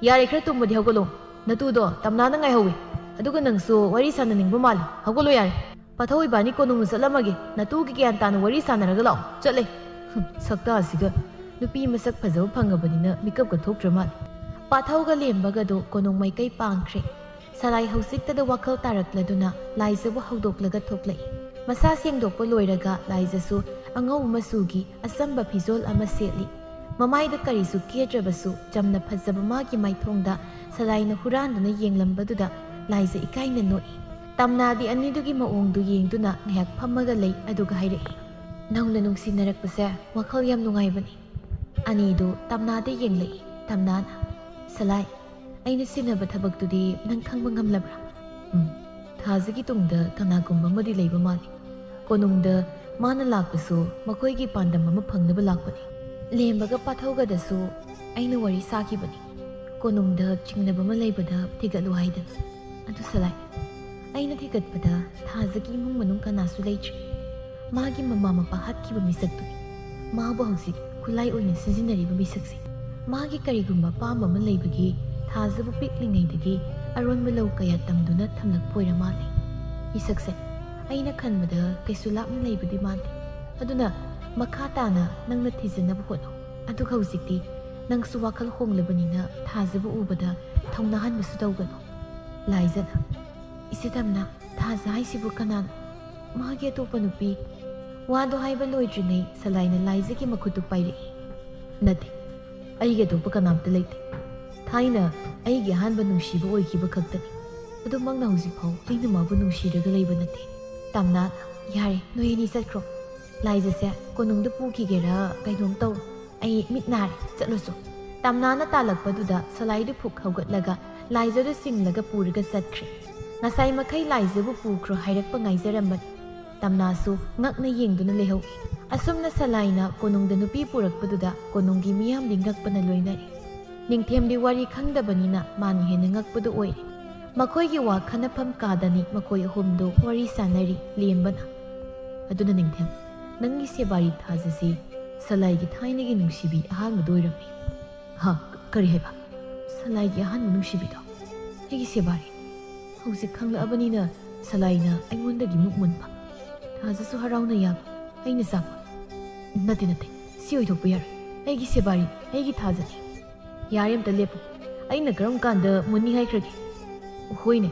ꯌꯥꯔꯦ, ꯈꯔ ꯇꯨꯝꯕꯗꯤ ꯍꯧꯒꯠꯂꯣ꯫ ꯅꯇꯨꯗꯣ ꯇꯝꯅꯥꯅ ꯉꯥꯏꯍꯧꯋꯤ꯫ ꯑꯗꯨꯒ ꯅꯪꯁꯨ ꯋꯥꯔꯤ ꯁꯥꯟꯅꯅꯤꯡꯕ ꯃꯥꯜꯂꯤ꯫ ꯍꯧꯒꯠꯂꯣ ꯌꯥꯔꯦ꯫ ꯄꯥꯊꯧ ꯏꯕꯥꯅꯤ ꯀꯣꯅꯨꯡꯗ ꯆꯠꯂꯝꯃꯒꯦ꯫ ꯅꯇꯨꯒꯤ ꯒ꯭ꯌꯥꯟ ꯇꯥꯅ ꯋꯥꯔꯤ ꯁꯥꯟꯅꯔꯒ ꯂꯥꯛꯑꯣ꯫" "ꯆꯠꯂꯦ꯫ ꯍꯨꯝ, ꯁꯛꯇꯥꯁꯤꯒ꯫ ꯅꯨꯄꯤ ꯃꯁꯛ ꯐꯖꯕ ꯐꯪꯉꯕꯅꯤꯅ ꯃꯤꯀꯞꯀ ꯊꯣꯛꯇ꯭ꯔ ꯃꯥꯜꯂꯦ꯫" ꯄꯥꯊꯧꯒ ꯂꯦꯝꯕꯒꯗꯣ ꯀꯣꯅꯨꯡ ꯃꯥꯏꯀꯩ ꯄꯥꯡꯈ꯭ꯔꯦ꯫ ꯁꯂꯥꯏ ꯍꯧꯖꯤꯛꯇꯗ ꯋꯥꯈꯜ ꯇꯥꯔꯛꯂꯗꯨꯅ ꯂꯥꯏꯖꯕꯨ ꯍꯧꯗꯣꯛꯂꯒ ꯊꯣꯛꯂꯛꯏ꯫ ꯃꯁꯥ ꯁꯦꯡꯗꯣꯛꯄ ꯂꯣꯏꯔꯒ ꯂꯥꯏꯖꯁꯨ ꯑꯉꯧꯕ ꯃꯆꯨꯒꯤ ꯑꯆꯝꯕ ꯐꯤꯖꯣꯜ ꯑꯃ ꯁꯦꯠꯂꯤ꯫ ꯃꯃꯥꯏꯗ ꯀꯔꯤꯁꯨ ꯀꯦꯗ꯭ꯔꯕꯁꯨ ꯆꯝꯅ ꯐꯖꯕ ꯃꯥꯒꯤ ꯃꯥꯏꯊꯣꯡꯗ ꯁꯂꯥꯏꯅ ꯍꯨꯔꯥꯟꯗꯨꯅ ꯌꯦꯡꯂꯝꯕꯗꯨꯗ ꯂꯥꯏꯖ ꯏꯀꯥꯏꯅ ꯅꯣꯛꯏ꯫ ꯇꯝꯅꯥꯗꯤ ꯑꯅꯤꯗꯨꯒꯤ ꯃꯑꯣꯡꯗꯨ ꯌꯦꯡꯗꯨꯅ ꯉꯥꯏꯍꯥꯛ ꯐꯝꯃꯒ ꯂꯩ, ꯑꯗꯨꯒ ꯍꯥꯏꯔꯛꯏ, "ꯅꯧꯅ ꯅꯨꯡꯁꯤꯅꯔꯛꯄꯁꯦ ꯋꯥꯈꯜ ꯌꯥꯝ ꯅꯨꯡꯉꯥꯏꯕꯅꯤ꯫" ꯑꯅꯤꯗꯨ ꯇꯝꯅꯥꯗ ꯌꯦꯡꯂꯛꯏ꯫ ꯇꯝꯅꯥꯅ, "ꯁꯂꯥꯏ, ꯑꯩꯅ ꯁꯤꯟꯅꯕ ꯊꯕꯛꯇꯨꯗꯤ ꯅꯪ ꯈꯪꯕ ꯉꯝꯂꯕ꯭ꯔꯥ?" "ꯎꯝ, ꯊꯥꯖꯒꯤ ꯇꯨꯡꯗ ꯀꯅꯥꯒꯨꯝꯕ ꯑꯃꯗꯤ ꯂꯩꯕ ꯃꯥꯜꯂꯤ꯫ ꯀꯣꯅꯨꯡꯗ ꯃꯥꯅ ꯂꯥꯛꯄꯁꯨ ꯃꯈꯣꯏꯒꯤ ꯄꯥꯟꯗꯝ ꯑꯃ ꯐꯪꯅꯕ ꯂꯥꯛꯄꯅꯤ꯫ ꯂꯦꯝꯕꯒ ꯄꯥꯊꯧꯒꯗꯁꯨ ꯑꯩꯅ ꯋꯥꯔꯤ ꯁꯥꯈꯤꯕꯅꯤ, ꯀꯣꯅꯨꯡꯗ ꯆꯤꯡꯅꯕ ꯑꯃ ꯂꯩꯕꯗ ꯊꯤꯒꯠꯂꯨ ꯍꯥꯏꯗꯅ꯫ ꯑꯗꯨ ꯁꯂꯥꯏ, ꯑꯩꯅ ꯊꯤꯒꯠꯄꯗ ꯊꯥꯖꯒꯤ ꯏꯃꯨꯡ ꯃꯅꯨꯡ ꯀꯅꯥꯁꯨ ꯂꯩꯇ꯭ꯔꯤ꯫ ꯃꯥꯒꯤ ꯃꯃꯥ ꯃꯄꯥ ꯍꯥꯠꯈꯤꯕ ꯃꯤꯁꯛꯇꯨꯅꯤ꯫ ꯃꯥꯕꯨ ꯍꯧꯖꯤꯛ ꯈꯨꯠꯂꯥꯏ ꯑꯣꯏꯅ ꯁꯤꯖꯤꯟꯅꯔꯤꯕ ꯃꯤꯁꯛꯁꯦ꯫ ꯃꯥꯒꯤ ꯀꯔꯤꯒꯨꯝꯕ ꯑꯄꯥꯝꯕ ꯑꯃ ꯂꯩꯕꯒꯤ ꯊꯥꯖꯕꯨ ꯄꯤꯛꯂꯤꯉꯩꯗꯒꯤ ꯑꯔꯣꯟꯕ ꯂꯧ ꯀꯌꯥ ꯇꯝꯗꯨꯅ ꯊꯝꯂꯛꯄ ꯑꯣꯏꯔ ꯃꯥꯜꯂꯦ꯫ ꯃꯤꯁꯛꯁꯦ ꯑꯩꯅ ꯈꯟꯕꯗ ꯀꯩꯁꯨ ꯂꯥꯞꯅ ꯂꯩꯕꯗꯤ ꯃꯥꯟꯗꯦ꯫ ꯑꯗꯨꯅ ꯃꯈꯥ ꯇꯥꯅ ꯅꯪꯅ ꯊꯤꯖꯤꯟꯅꯕ ꯍꯣꯠꯅꯧ꯫ ꯑꯗꯨꯒ ꯍꯧꯖꯤꯛꯇꯤ ꯅꯪꯁꯨ ꯋꯥꯈꯜ ꯍꯣꯡꯂꯕꯅꯤꯅ ꯊꯥꯖꯕ ꯎꯕꯗ ꯊꯧꯅꯥ ꯍꯟꯕꯁꯨ ꯇꯧꯒꯅꯨ꯫ ꯂꯥꯏꯖꯅ, "ꯏꯆꯦ ꯇꯝꯅ, ꯊꯥꯖ ꯍꯥꯏꯁꯤꯕꯨ ꯀꯅꯥꯅꯣ? ꯃꯥꯒꯤ ꯑꯇꯣꯞꯄ ꯅꯨꯄꯤ?" ꯋꯥꯗꯣ ꯍꯥꯏꯕ ꯂꯣꯏꯗ꯭ꯔꯤꯉꯩ ꯁꯂꯥꯏꯅ ꯂꯥꯏꯖꯒꯤ ꯃꯈꯨꯠꯇꯨ ꯄꯥꯏꯔꯛꯏ꯫ "ꯅꯠꯇꯦ, ꯑꯩꯒꯤ ꯑꯇꯣꯞꯄ ꯀꯅꯥꯝꯇ ꯂꯩꯇꯦ꯫ ꯊꯥꯏꯅ ꯑꯩꯒꯤ ꯑꯍꯥꯟꯕ ꯅꯨꯡꯁꯤꯕ ꯑꯣꯏꯈꯤꯕ ꯈꯛꯇꯅꯤ꯫ ꯑꯗꯨꯃꯛꯅ ꯍꯧꯖꯤꯛꯐꯥꯎ ꯑꯩꯅ ꯃꯥꯕꯨ ꯅꯨꯡꯁꯤꯔꯒ ꯂꯩꯕ ꯅꯠꯇꯦ꯫" "ꯇꯝꯅ, ꯌꯥꯔꯦ, ꯅꯣꯏ ꯑꯅꯤ ꯆꯠꯈ꯭ꯔꯣ꯫ ꯂꯥꯏꯖꯁꯦ ꯀꯣꯅꯨꯡꯗ ꯄꯨꯈꯤꯒꯦꯔꯥ ꯀꯩꯅꯣꯝ ꯇꯧꯔꯣ꯫ ꯑꯩ ꯃꯤꯠ ꯅꯥꯔꯦ, ꯆꯠꯂꯨꯁꯣ꯫" ꯇꯝꯅꯥꯅ ꯇꯥꯜꯂꯛꯄꯗꯨꯗ ꯁꯂꯥꯏꯗꯨ ꯐꯨꯛ ꯍꯧꯒꯠꯂꯒ ꯂꯥꯏꯖꯗꯨ ꯆꯤꯡꯂꯒ ꯄꯨꯔꯒ ꯆꯠꯈ꯭ꯔꯦ꯫ ꯉꯁꯥꯏ ꯃꯈꯩ ꯂꯥꯏꯖꯕꯨ ꯄꯨꯈ꯭ꯔꯣ ꯍꯥꯏꯔꯛꯄ ꯉꯥꯏꯖꯔꯝꯕꯅꯤ꯫ ꯇꯝꯅꯥꯁꯨ ꯉꯛꯅ ꯌꯦꯡꯗꯨꯅ ꯂꯩꯍꯧꯏ꯫ ꯑꯁꯨꯝꯅ ꯁꯂꯥꯏꯅ ꯀꯣꯅꯨꯡꯗ ꯅꯨꯄꯤ ꯄꯨꯔꯛꯄꯗꯨꯗ ꯀꯣꯅꯨꯡꯒꯤ ꯃꯤꯌꯥꯝꯗꯤ ꯉꯛꯄꯅ ꯂꯣꯏꯅꯔꯦ꯫ ꯅꯤꯡꯊꯦꯝꯗꯤ ꯋꯥꯔꯤ ꯈꯪꯗꯕꯅꯤꯅ ꯃꯥꯅ ꯍꯦꯟꯅ ꯉꯛꯄꯗꯨ ꯑꯣꯏꯔꯦ꯫ ꯃꯈꯣꯏꯒꯤ ꯋꯥ ꯈꯟꯅꯐꯝ ꯀꯥꯗꯅꯤ ꯃꯈꯣꯏ ꯑꯍꯨꯝꯗꯨ ꯋꯥꯔꯤ ꯁꯥꯟꯅꯔꯤ ꯂꯦꯝꯕꯅ꯫ "ꯑꯗꯨꯅ ꯅꯤꯡꯊꯦꯝ, ꯅꯪꯒꯤ ꯁꯦꯕꯥꯔꯤ ꯊꯥꯖꯁꯤ ꯁꯂꯥꯏꯒꯤ ꯊꯥꯏꯅꯒꯤ ꯅꯨꯡꯁꯤꯕꯤ ꯑꯍꯥꯟꯕꯗꯨ ꯑꯣꯏꯔꯝꯃꯤ꯫" "ꯍꯥ? ꯀꯔꯤ ꯍꯥꯏꯕ?" "ꯁꯂꯥꯏꯒꯤ ꯑꯍꯥꯟꯕ ꯅꯨꯡꯁꯤꯕꯤꯗꯣ ꯑꯩꯒꯤ ꯁꯦꯕꯥꯔꯤ꯫ ꯍꯧꯖꯤꯛ ꯈꯪꯂꯛꯑꯕꯅꯤꯅ ꯁꯂꯥꯏꯅ ꯑꯩꯉꯣꯟꯗꯒꯤ ꯃꯨꯛ ꯃꯨꯟꯕ, ꯊꯥꯖꯁꯨ ꯍꯔꯥꯎꯅ ꯌꯥꯕ, ꯑꯩꯅ ꯆꯥꯛꯄ꯫" "ꯅꯠꯇꯦ, ꯅꯠꯇꯦ, ꯁꯤ ꯑꯣꯏꯊꯣꯛꯄ ꯌꯥꯔꯣꯏ꯫ ꯑꯩꯒꯤ ꯁꯦꯕꯥꯔꯤ, ꯑꯩꯒꯤ ꯊꯥꯖꯅꯤ꯫" "ꯌꯥꯔꯦ, ꯑꯝꯇ ꯂꯦꯞꯄꯨ꯫ ꯑꯩꯅ ꯀꯔꯝ ꯀꯥꯟꯗ ꯃꯨꯟꯅꯤ ꯍꯥꯏꯈ꯭ꯔꯒꯦ?" "ꯍꯣꯏꯅꯦ,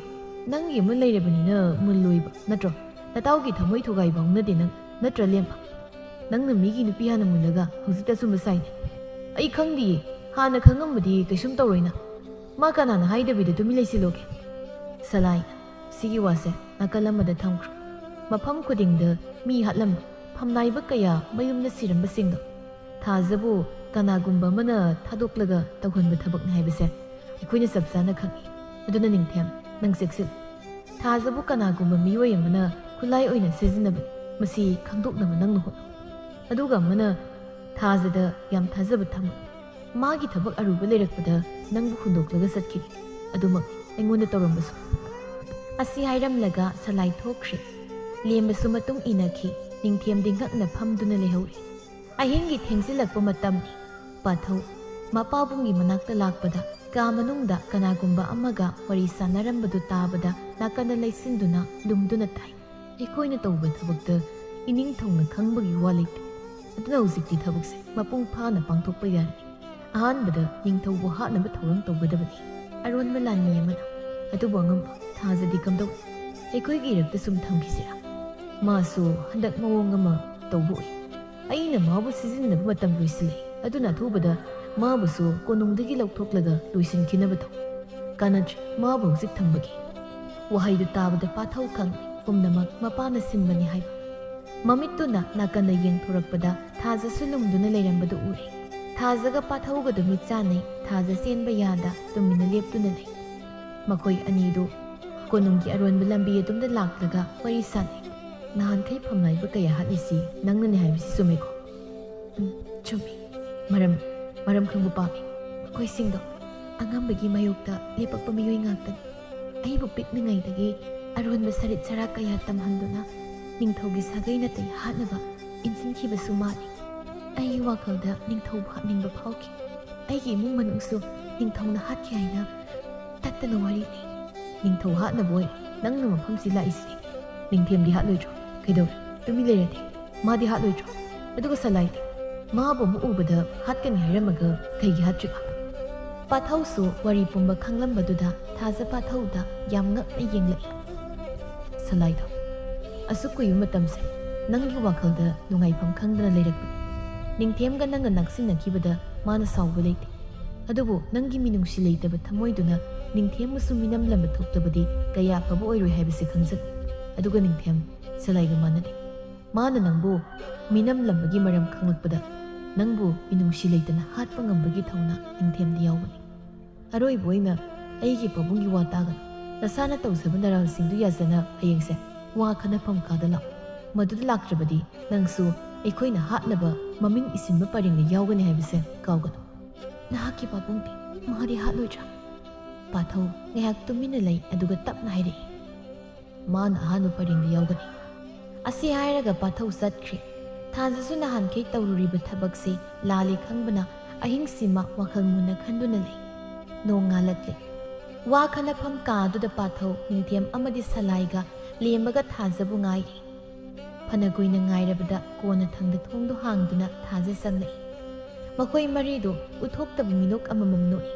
ꯅꯪꯒꯤ ꯑꯃ ꯂꯩꯔꯕꯅꯤꯅ ꯃꯨꯜꯂꯣꯏꯕ ꯅꯠꯇ꯭ꯔꯣ? ꯅꯇꯥꯎꯒꯤ ꯊꯃꯣꯏ ꯊꯨꯒꯥꯏꯕ ꯍꯧꯅꯗꯦ ꯅꯪ, ꯅꯠꯇ꯭ꯔ ꯂꯦꯝꯕ? ꯅꯪꯅ ꯃꯤꯒꯤ ꯅꯨꯄꯤ ꯍꯥꯟꯅ ꯃꯨꯜꯂꯒ ꯍꯧꯖꯤꯛꯇ ꯑꯆꯨꯝꯕ ꯁꯥꯏꯅꯦ꯫" "ꯑꯩ ꯈꯪꯗꯤꯌꯦ, ꯍꯥꯟꯅ ꯈꯪꯉꯝꯃꯗꯤ ꯀꯩꯁꯨꯝ ꯇꯧꯔꯣꯏꯅ꯫ ꯃꯥ ꯀꯅꯥꯅ ꯍꯥꯏꯗꯕꯤꯗ ꯇꯨꯃꯤꯟ ꯂꯩꯁꯤꯜꯂꯣꯒꯦ?" ꯁꯂꯥꯏ ꯁꯤꯒꯤ ꯋꯥꯁꯦ ꯅꯥꯀꯜ ꯑꯃꯗ ꯊꯝꯈ꯭ꯔꯣ꯫ ꯃꯐꯝ ꯈꯨꯗꯤꯡꯗ ꯃꯤ ꯍꯥꯠꯂꯝꯕ, ꯐꯝꯅꯥꯏꯕ ꯀꯌꯥ ꯃꯌꯨꯝꯗ ꯁꯤꯔꯝꯕꯁꯤꯡꯗꯣ ꯊꯥꯖꯕꯨ ꯀꯅꯥꯒꯨꯝꯕ ꯑꯃꯅ ꯊꯥꯗꯣꯛꯂꯒ ꯇꯧꯍꯟꯕ ꯊꯕꯛꯅꯤ ꯍꯥꯏꯕꯁꯦ ꯑꯩꯈꯣꯏꯅ ꯆꯞ ꯆꯥꯅ ꯈꯪꯏ꯫ ꯑꯗꯨꯅ ꯅꯤꯡꯊꯦꯝ, ꯅꯪ ꯆꯦꯛꯁꯤꯜ꯫ ꯊꯥꯖꯕꯨ ꯀꯅꯥꯒꯨꯝꯕ ꯃꯤꯑꯣꯏ ꯑꯃꯅ ꯈꯨꯠꯂꯥꯏ ꯑꯣꯏꯅ ꯁꯤꯖꯤꯟꯅꯕꯅꯤ꯫ ꯃꯁꯤ ꯈꯪꯗꯣꯛꯅꯕ ꯅꯪꯅ ꯍꯣꯠꯅꯧ꯫ ꯑꯗꯨꯒ ꯑꯃꯅ ꯊꯥꯖꯗ ꯌꯥꯝ ꯊꯥꯖꯕ ꯊꯝꯃꯨ꯫ ꯃꯥꯒꯤ ꯊꯕꯛ ꯑꯔꯨꯕ ꯂꯩꯔꯛꯄꯗ ꯅꯪꯕꯨ ꯍꯨꯟꯗꯣꯛꯂꯒ ꯆꯠꯈꯤꯅꯤ꯫ ꯑꯗꯨꯃꯛ ꯑꯩꯉꯣꯟꯗ ꯇꯧꯔꯝꯕꯁꯨ꯫ ꯑꯁꯤ ꯍꯥꯏꯔꯝꯂꯒ ꯁꯂꯥꯏ ꯊꯣꯛꯈ꯭ꯔꯦ꯫ ꯂꯦꯝꯕꯁꯨ ꯃꯇꯨꯡ ꯏꯟꯅꯈꯤ꯫ ꯅꯤꯡꯊꯦꯝꯗꯤ ꯉꯛꯅ ꯐꯝꯗꯨꯅ ꯂꯩꯍꯧꯔꯤ꯫ ꯑꯍꯤꯡꯒꯤ ꯊꯦꯡꯖꯤꯜꯂꯛꯄ ꯃꯇꯝꯅꯤ꯫ ꯄꯥꯊꯧ ꯃꯄꯥꯕꯨꯡꯒꯤ ꯃꯅꯥꯛꯇ ꯂꯥꯛꯄꯗ ꯀꯥ ꯃꯅꯨꯡꯗ ꯀꯅꯥꯒꯨꯝꯕ ꯑꯃꯒ ꯋꯥꯔꯤ ꯁꯥꯟꯅꯔꯝꯕꯗꯨ ꯇꯥꯕꯗ ꯅꯥꯀꯟꯗ ꯂꯩꯁꯤꯟꯗꯨꯅ ꯂꯨꯝꯗꯨꯅ ꯇꯥꯏ꯫ "ꯑꯩꯈꯣꯏꯅ ꯇꯧꯕ ꯊꯕꯛꯇ ꯏꯅꯤꯡꯊꯧꯅ ꯈꯪꯕꯒꯤ ꯋꯥ ꯂꯩꯇꯦ꯫ ꯑꯗꯨꯅ ꯍꯧꯖꯤꯛꯇꯤ ꯊꯕꯛꯁꯦ ꯃꯄꯨꯡ ꯐꯥꯅ ꯄꯥꯡꯊꯣꯛꯄ ꯌꯥꯔꯅꯤ꯫ ꯑꯍꯥꯟꯕꯗ ꯅꯤꯡꯊꯧꯕꯨ ꯍꯥꯠꯅꯕ ꯊꯧꯔꯥꯡ ꯇꯧꯒꯗꯕꯅꯤ꯫ ꯑꯔꯣꯟꯕ ꯂꯥꯟꯃꯤ ꯑꯃꯅ꯫ ꯑꯗꯨꯕꯨ ꯑꯉꯝꯕ, ꯊꯥꯖꯗꯤ ꯀꯝꯗꯧꯏ? ꯑꯩꯈꯣꯏꯒꯤ ꯏꯔꯛꯇ ꯁꯨꯝ ꯊꯝꯈꯤꯁꯤꯔꯥ? ꯃꯥꯁꯨ ꯍꯟꯗꯛ ꯃꯑꯣꯡ ꯑꯃ ꯇꯧꯕ ꯎꯏ꯫ ꯑꯩꯅ ꯃꯥꯕꯨ ꯁꯤꯖꯤꯟꯅꯕ ꯃꯇꯝ ꯂꯣꯏꯁꯤꯜꯂꯦ꯫ ꯑꯗꯨꯅ ꯑꯊꯨꯕꯗ ꯃꯥꯕꯨꯁꯨ ꯀꯣꯅꯨꯡꯗꯒꯤ ꯂꯧꯊꯣꯛꯂꯒ ꯂꯣꯏꯁꯤꯟꯈꯤꯅꯕ ꯇꯧ꯫ ꯀꯥꯟꯅꯗ꯭ꯔꯦ, ꯃꯥꯕꯨ ꯍꯧꯖꯤꯛ ꯊꯝꯕꯒꯤ꯫ ꯋꯥꯍꯩꯗꯨ ꯇꯥꯕꯗ ꯄꯥꯊꯧ ꯈꯪꯂꯦ, ꯄꯨꯝꯅꯃꯛ ꯃꯄꯥꯅ ꯁꯤꯟꯕꯅꯤ ꯍꯥꯏꯕ꯫ ꯃꯃꯤꯠꯇꯨꯅ ꯅꯥꯀꯟꯗ ꯌꯦꯡꯊꯣꯔꯛꯄꯗ ꯊꯥꯖꯁꯨ ꯂꯨꯝꯗꯨꯅ ꯂꯩꯔꯝꯕꯗꯨ ꯎꯔꯦ꯫ ꯊꯥꯖꯒ ꯄꯥꯊꯧꯒꯗꯨ ꯃꯤꯠ ꯆꯥꯟꯅꯩ꯫ ꯊꯥꯖ ꯆꯦꯟꯕ ꯌꯥꯗ ꯇꯨꯃꯤꯟꯅ ꯂꯦꯞꯇꯨꯅ ꯂꯩ꯫ ꯃꯈꯣꯏ ꯑꯅꯤꯗꯨ ꯀꯣꯅꯨꯡꯒꯤ ꯑꯔꯣꯟꯕ ꯂꯝꯕꯤ ꯑꯗꯨꯝꯗ ꯂꯥꯛꯂꯒ ꯋꯥꯔꯤ ꯁꯥꯟꯅꯩ꯫ ꯅꯍꯥꯟꯈꯩ ꯐꯝꯅꯥꯏꯕ ꯀꯌꯥ ꯍꯥꯠꯂꯤꯁꯤ ꯅꯪꯅꯅꯤ ꯍꯥꯏꯕꯁꯤ ꯆꯨꯝꯃꯤꯀꯣ? ꯎꯝ, ꯆꯨꯝꯃꯤ꯫ ꯃꯔꯝ, ꯃꯔꯝ ꯈꯪꯕ ꯄꯥꯝꯃꯤ꯫ ꯃꯈꯣꯏꯁꯤꯡꯗꯣ ꯑꯉꯝꯕꯒꯤ ꯃꯥꯌꯣꯛꯇ ꯂꯦꯞꯄꯛꯄ ꯃꯤꯑꯣꯏ ꯉꯥꯛꯇꯅꯤ꯫ ꯑꯩꯕꯨ ꯄꯤꯛꯂꯤꯉꯩꯗꯒꯤ ꯑꯔꯣꯟꯕ ꯁꯔꯤꯠ ꯁꯔꯥꯛ ꯀꯌꯥ ꯇꯝꯍꯟꯗꯨꯅ ꯅꯤꯡꯊꯧꯒꯤ ꯁꯥꯒꯩ ꯅꯥꯇꯩ ꯍꯥꯠꯅꯕ ꯏꯟꯁꯤꯟꯈꯤꯕꯁꯨ ꯃꯥꯅꯤ꯫ ꯑꯩꯒꯤ ꯋꯥꯈꯜꯗ ꯅꯤꯡꯊꯧꯕꯨ ꯍꯥꯠꯅꯤꯡꯕ ꯐꯥꯎꯈꯤ꯫ ꯑꯩꯒꯤ ꯏꯃꯨꯡ ꯃꯅꯨꯡꯁꯨ ꯅꯤꯡꯊꯧꯅ ꯍꯥꯠꯈꯤ ꯍꯥꯏꯅ ꯇꯠꯇꯅ ꯋꯥꯔꯤ ꯂꯩ꯫ ꯅꯤꯡꯊꯧ ꯍꯥꯠꯅꯕ ꯑꯣꯏ ꯅꯪꯅ ꯃꯐꯝꯁꯤ ꯂꯥꯛꯏꯁꯤ꯫ ꯅꯤꯡꯊꯦꯝꯗꯤ ꯍꯥꯠꯂꯣꯏꯗ꯭ꯔꯣ? ꯀꯩꯗꯧꯔꯦ? ꯇꯨꯃꯤꯟ ꯂꯩꯔꯗꯤ? ꯃꯥꯗꯤ ꯍꯥꯠꯂꯣꯏꯗ꯭ꯔꯣ? ꯑꯗꯨꯒ ꯁꯂꯥꯏꯗꯤ? ꯃꯥꯕꯨ ꯑꯃꯨꯛ ꯎꯕꯗ ꯍꯥꯠꯀꯅꯤ ꯍꯥꯏꯔꯝꯃꯒ ꯀꯩꯒꯤ ꯍꯥꯠꯇ꯭ꯔꯤꯕ? ꯄꯥꯊꯧꯁꯨ ꯋꯥꯔꯤ ꯄꯨꯝꯕ ꯈꯪꯂꯝꯕꯗꯨꯗ ꯊꯥꯖ ꯄꯥꯊꯧꯗ ꯌꯥꯝ ꯉꯛꯅ ꯌꯦꯡꯂꯛꯏ꯫ ꯁꯂꯥꯏꯗꯣ, ꯑꯁꯨꯛ ꯀꯨꯏꯕ ꯃꯇꯝꯁꯦ ꯅꯪꯒꯤ ꯋꯥꯈꯜꯗ ꯅꯨꯡꯉꯥꯏꯐꯝ ꯈꯪꯗꯅ ꯂꯩꯔꯛꯄꯅꯤ꯫ ꯅꯤꯡꯊꯦꯝꯒ ꯅꯪꯒ ꯅꯛꯁꯤꯟꯅꯈꯤꯕꯗ ꯃꯥꯅ ꯁꯥꯎꯕ ꯂꯩꯇꯦ꯫ ꯑꯗꯨꯕꯨ ꯅꯪꯒꯤ ꯃꯤꯅꯨꯡꯁꯤ ꯂꯩꯇꯕ ꯊꯃꯣꯏꯗꯨꯅ ꯅꯤꯡꯊꯦꯝꯕꯨꯁꯨ ꯃꯤꯅꯝꯂꯝꯕ ꯊꯣꯛꯂꯕꯗꯤ ꯀꯌꯥ ꯐꯕ ꯑꯣꯏꯔꯣꯏ ꯍꯥꯏꯕꯁꯤ ꯈꯪꯖꯩ꯫ ꯑꯗꯨꯒ ꯅꯤꯡꯊꯦꯝ ꯁꯂꯥꯏꯒ ꯃꯥꯟꯅꯗꯦ꯫ ꯃꯥꯅ ꯅꯪꯕꯨ ꯃꯤꯅꯝꯂꯝꯕꯒꯤ ꯃꯔꯝ ꯈꯪꯂꯛꯄꯗ ꯅꯪꯕꯨ ꯃꯤꯅꯨꯡꯁꯤ ꯂꯩꯇꯅ ꯍꯥꯠꯄ ꯉꯝꯕꯒꯤ ꯊꯧꯅꯥ ꯅꯤꯡꯊꯦꯝꯗ ꯌꯥꯎꯕꯅꯤ꯫ ꯑꯔꯣꯏꯕ ꯑꯣꯏꯅ ꯑꯩꯒꯤ ꯄꯥꯕꯨꯡꯒꯤ ꯋꯥ ꯇꯥꯒꯅꯨ꯫ ꯅꯁꯥꯅ ꯇꯧꯖꯕ ꯅꯔꯥꯜꯁꯤꯡꯗꯨ ꯌꯥꯖꯅ ꯍꯌꯦꯡꯁꯦ ꯋꯥ ꯈꯟꯅꯐꯝ ꯀꯥꯗ ꯂꯥꯛꯎ꯫ ꯃꯗꯨꯗ ꯂꯥꯛꯇ꯭ꯔꯕꯗꯤ ꯅꯪꯁꯨ ꯑꯩꯈꯣꯏꯅ ꯍꯥꯠꯅꯕ ꯃꯃꯤꯡ ꯏꯁꯤꯟꯕ ꯄꯔꯦꯡꯗ ꯌꯥꯎꯒꯅꯤ ꯍꯥꯏꯕꯁꯦ ꯀꯥꯎꯒꯅꯨ꯫ ꯅꯍꯥꯛꯀꯤ ꯄꯥꯕꯨꯡꯗꯤ ꯃꯥꯗꯤ ꯍꯥꯠꯂꯣꯏꯗ꯭ꯔꯥ? ꯄꯥꯊꯧ ꯉꯥꯏꯍꯥꯛ ꯇꯨꯃꯤꯟꯅ ꯂꯩ, ꯑꯗꯨꯒ ꯇꯞꯅ ꯍꯥꯏꯔꯛꯏ, ꯃꯥꯅ ꯑꯍꯥꯟꯕ ꯄꯔꯦꯡꯗ ꯌꯥꯎꯒꯅꯤ꯫ ꯑꯁꯤ ꯍꯥꯏꯔꯒ ꯄꯥꯊꯧ ꯆꯠꯈ꯭ꯔꯦ꯫ ꯊꯥꯖꯁꯨ ꯅꯍꯥꯟꯈꯩ ꯇꯧꯔꯨꯔꯤꯕ ꯊꯕꯛꯁꯤ ꯂꯥꯜꯂꯦ ꯈꯪꯕꯅ ꯑꯍꯤꯡꯁꯤꯃ ꯋꯥꯈꯜ ꯃꯨꯟꯅ ꯈꯟꯗꯨꯅ ꯂꯩ꯫ ꯅꯣꯡ ꯉꯥꯜꯂꯛꯂꯦ꯫ ꯋꯥ ꯈꯟꯅꯐꯝ ꯀꯥ ꯑꯗꯨꯗ ꯄꯥꯊꯧ, ꯅꯤꯡꯊꯦꯝ ꯑꯃꯗꯤ ꯁꯂꯥꯏꯒ ꯂꯦꯝꯕꯒ ꯊꯥꯖꯕꯨ ꯉꯥꯏꯔꯤ꯫ ꯐꯅ ꯀꯨꯏꯅ ꯉꯥꯏꯔꯕꯗ ꯀꯣꯟꯅ ꯊꯪꯗ ꯊꯣꯡꯗꯣ ꯍꯥꯡꯗꯨꯅ ꯊꯥꯖ ꯆꯪꯂꯛꯏ꯫ ꯃꯈꯣꯏ ꯃꯔꯤꯗꯨ ꯎꯠꯊꯣꯛꯇꯕ ꯃꯤꯅꯣꯛ ꯑꯃꯃꯝ ꯅꯣꯛꯏ꯫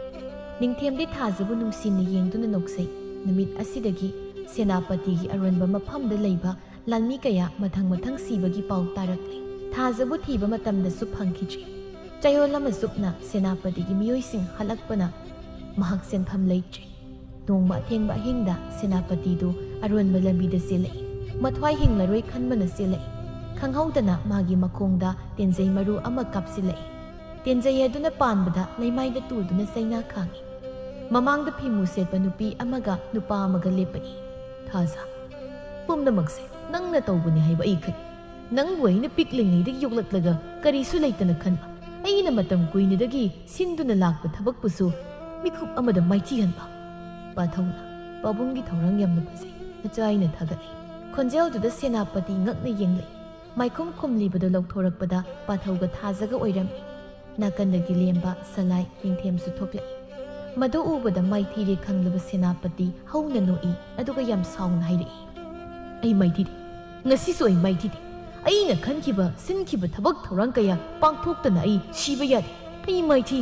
ꯅꯤꯡꯊꯦꯝꯗꯤ ꯊꯥꯖꯕꯨ ꯅꯨꯡꯁꯤꯅ ꯌꯦꯡꯗꯨꯅ ꯅꯣꯛꯆꯩ꯫ ꯅꯨꯃꯤꯠ ꯑꯁꯤꯗꯒꯤ ꯁꯦꯅꯥꯄꯇꯤꯒꯤ ꯑꯔꯣꯟꯕ ꯃꯐꯝꯗ ꯂꯩꯕ ꯂꯥꯟꯃꯤ ꯀꯌꯥ ꯃꯊꯪ ꯃꯊꯪ ꯁꯤꯕꯒꯤ ꯄꯥꯎ ꯇꯥꯔꯛꯂꯦ꯫ ꯊꯥꯖꯕꯨ ꯊꯤꯕ ꯃꯇꯝꯗꯁꯨ ꯐꯪꯈꯤꯗ꯭ꯔꯦ꯫ ꯆꯌꯣꯜ ꯑꯃ ꯆꯨꯞꯅ ꯁꯦꯅꯥꯄꯇꯤꯒꯤ ꯃꯤꯑꯣꯏꯁꯤꯡ ꯍꯜꯂꯛꯄꯅ ꯃꯍꯥꯛ ꯁꯦꯟꯐꯝ ꯂꯩꯇ꯭ꯔꯦ꯫ ꯅꯣꯡꯃ ꯑꯊꯦꯡꯕ ꯑꯍꯤꯡꯗ ꯁꯦꯅꯥꯄꯇꯤꯗꯨ ꯑꯔꯣꯟꯕ ꯂꯝꯕꯤꯗ ꯆꯦꯜꯂꯛꯏ꯫ ꯃꯊ꯭ꯋꯥꯏ ꯍꯤꯡꯂꯔꯣꯏ ꯈꯟꯕꯅ ꯆꯦꯜꯂꯛꯏ꯫ ꯈꯪꯍꯧꯗꯅ ꯃꯥꯒꯤ ꯃꯈꯣꯡꯗ ꯇꯦꯟꯖꯩ ꯃꯔꯨ ꯑꯃ ꯀꯥꯞꯁꯤꯜꯂꯛꯏ꯫ ꯇꯦꯟꯖꯩ ꯑꯗꯨꯅ ꯄꯥꯟꯕꯗ ꯂꯩꯃꯥꯏꯗ ꯇꯨꯗꯨꯅ ꯆꯩꯅꯥ ꯈꯥꯡꯏ꯫ ꯃꯃꯥꯡꯗ ꯐꯤꯃꯨ ꯁꯦꯠꯄ ꯅꯨꯄꯤ ꯑꯃꯒ ꯅꯨꯄꯥ ꯑꯃꯒ ꯂꯦꯞꯄꯛꯏ꯫ "ꯊꯥꯖ, ꯄꯨꯝꯅꯃꯛꯁꯦ ꯅꯪꯅ ꯇꯧꯕꯅꯤ ꯍꯥꯏꯕ ꯑꯩ ꯈꯪꯏ꯫ ꯅꯪꯕꯨ ꯑꯩꯅ ꯄꯤꯛꯂꯤꯉꯩꯗꯒꯤ ꯌꯣꯛꯂꯛꯂꯒ ꯀꯔꯤꯁꯨ ꯂꯩꯇꯅ ꯈꯟꯕ, ꯑꯩꯅ ꯃꯇꯝ ꯀꯨꯏꯅꯗꯒꯤ ꯁꯤꯟꯗꯨꯅ ꯂꯥꯛꯄ ꯊꯕꯛꯄꯨꯁꯨ ꯃꯤꯀꯨꯞ ꯑꯃꯗ ꯃꯥꯏꯊꯤꯍꯟꯕ꯫" ꯄꯥꯊꯧꯅ, "ꯄꯥꯕꯨꯡꯒꯤ ꯊꯧꯔꯥꯡ ꯌꯥꯝꯅ ꯐꯖꯩ, ꯅꯆꯥ ꯑꯩꯅ ꯊꯥꯒꯠꯂꯤ꯫" ꯈꯣꯟꯖꯦꯜꯗꯨꯗ ꯁꯦꯅꯥꯄꯇꯤ ꯉꯛꯅ ꯌꯦꯡꯂꯛꯏ꯫ ꯃꯥꯏꯈꯨꯝ ꯈꯨꯝꯂꯤꯕꯗꯨ ꯂꯧꯊꯣꯔꯛꯄꯗ ꯄꯥꯊꯧꯒ ꯊꯥꯖꯒ ꯑꯣꯏꯔꯝꯃꯤ꯫ ꯅꯥꯀꯟꯗꯒꯤ ꯂꯦꯝꯕ ꯁꯂꯥꯏ ꯅꯤꯡꯊꯦꯝꯁꯨ ꯊꯣꯛꯂꯛꯏ꯫ ꯃꯗꯨ ꯎꯕꯗ ꯃꯥꯏꯊꯤꯔꯦ ꯈꯪꯂꯕ ꯁꯦꯅꯥꯄꯇꯤ ꯍꯧꯅ ꯅꯣꯛꯏ, ꯑꯗꯨꯒ ꯌꯥꯝ ꯁꯥꯎꯅ ꯍꯥꯏꯔꯛꯏ, "ꯑꯩ ꯃꯥꯏꯊꯤꯗꯦ꯫ ꯉꯁꯤꯁꯨ ꯑꯩ ꯃꯥꯏꯊꯤꯗꯦ꯫ ꯑꯩꯅ ꯈꯟꯈꯤꯕ, ꯁꯤꯟꯈꯤꯕ ꯊꯕꯛ ꯊꯧꯔꯥꯡ ꯀꯌꯥ ꯄꯥꯡꯊꯣꯛꯇꯅ ꯑꯩ ꯁꯤꯕ ꯌꯥꯗꯦ꯫ ꯑꯩ ꯃꯥꯏꯊꯤ꯫"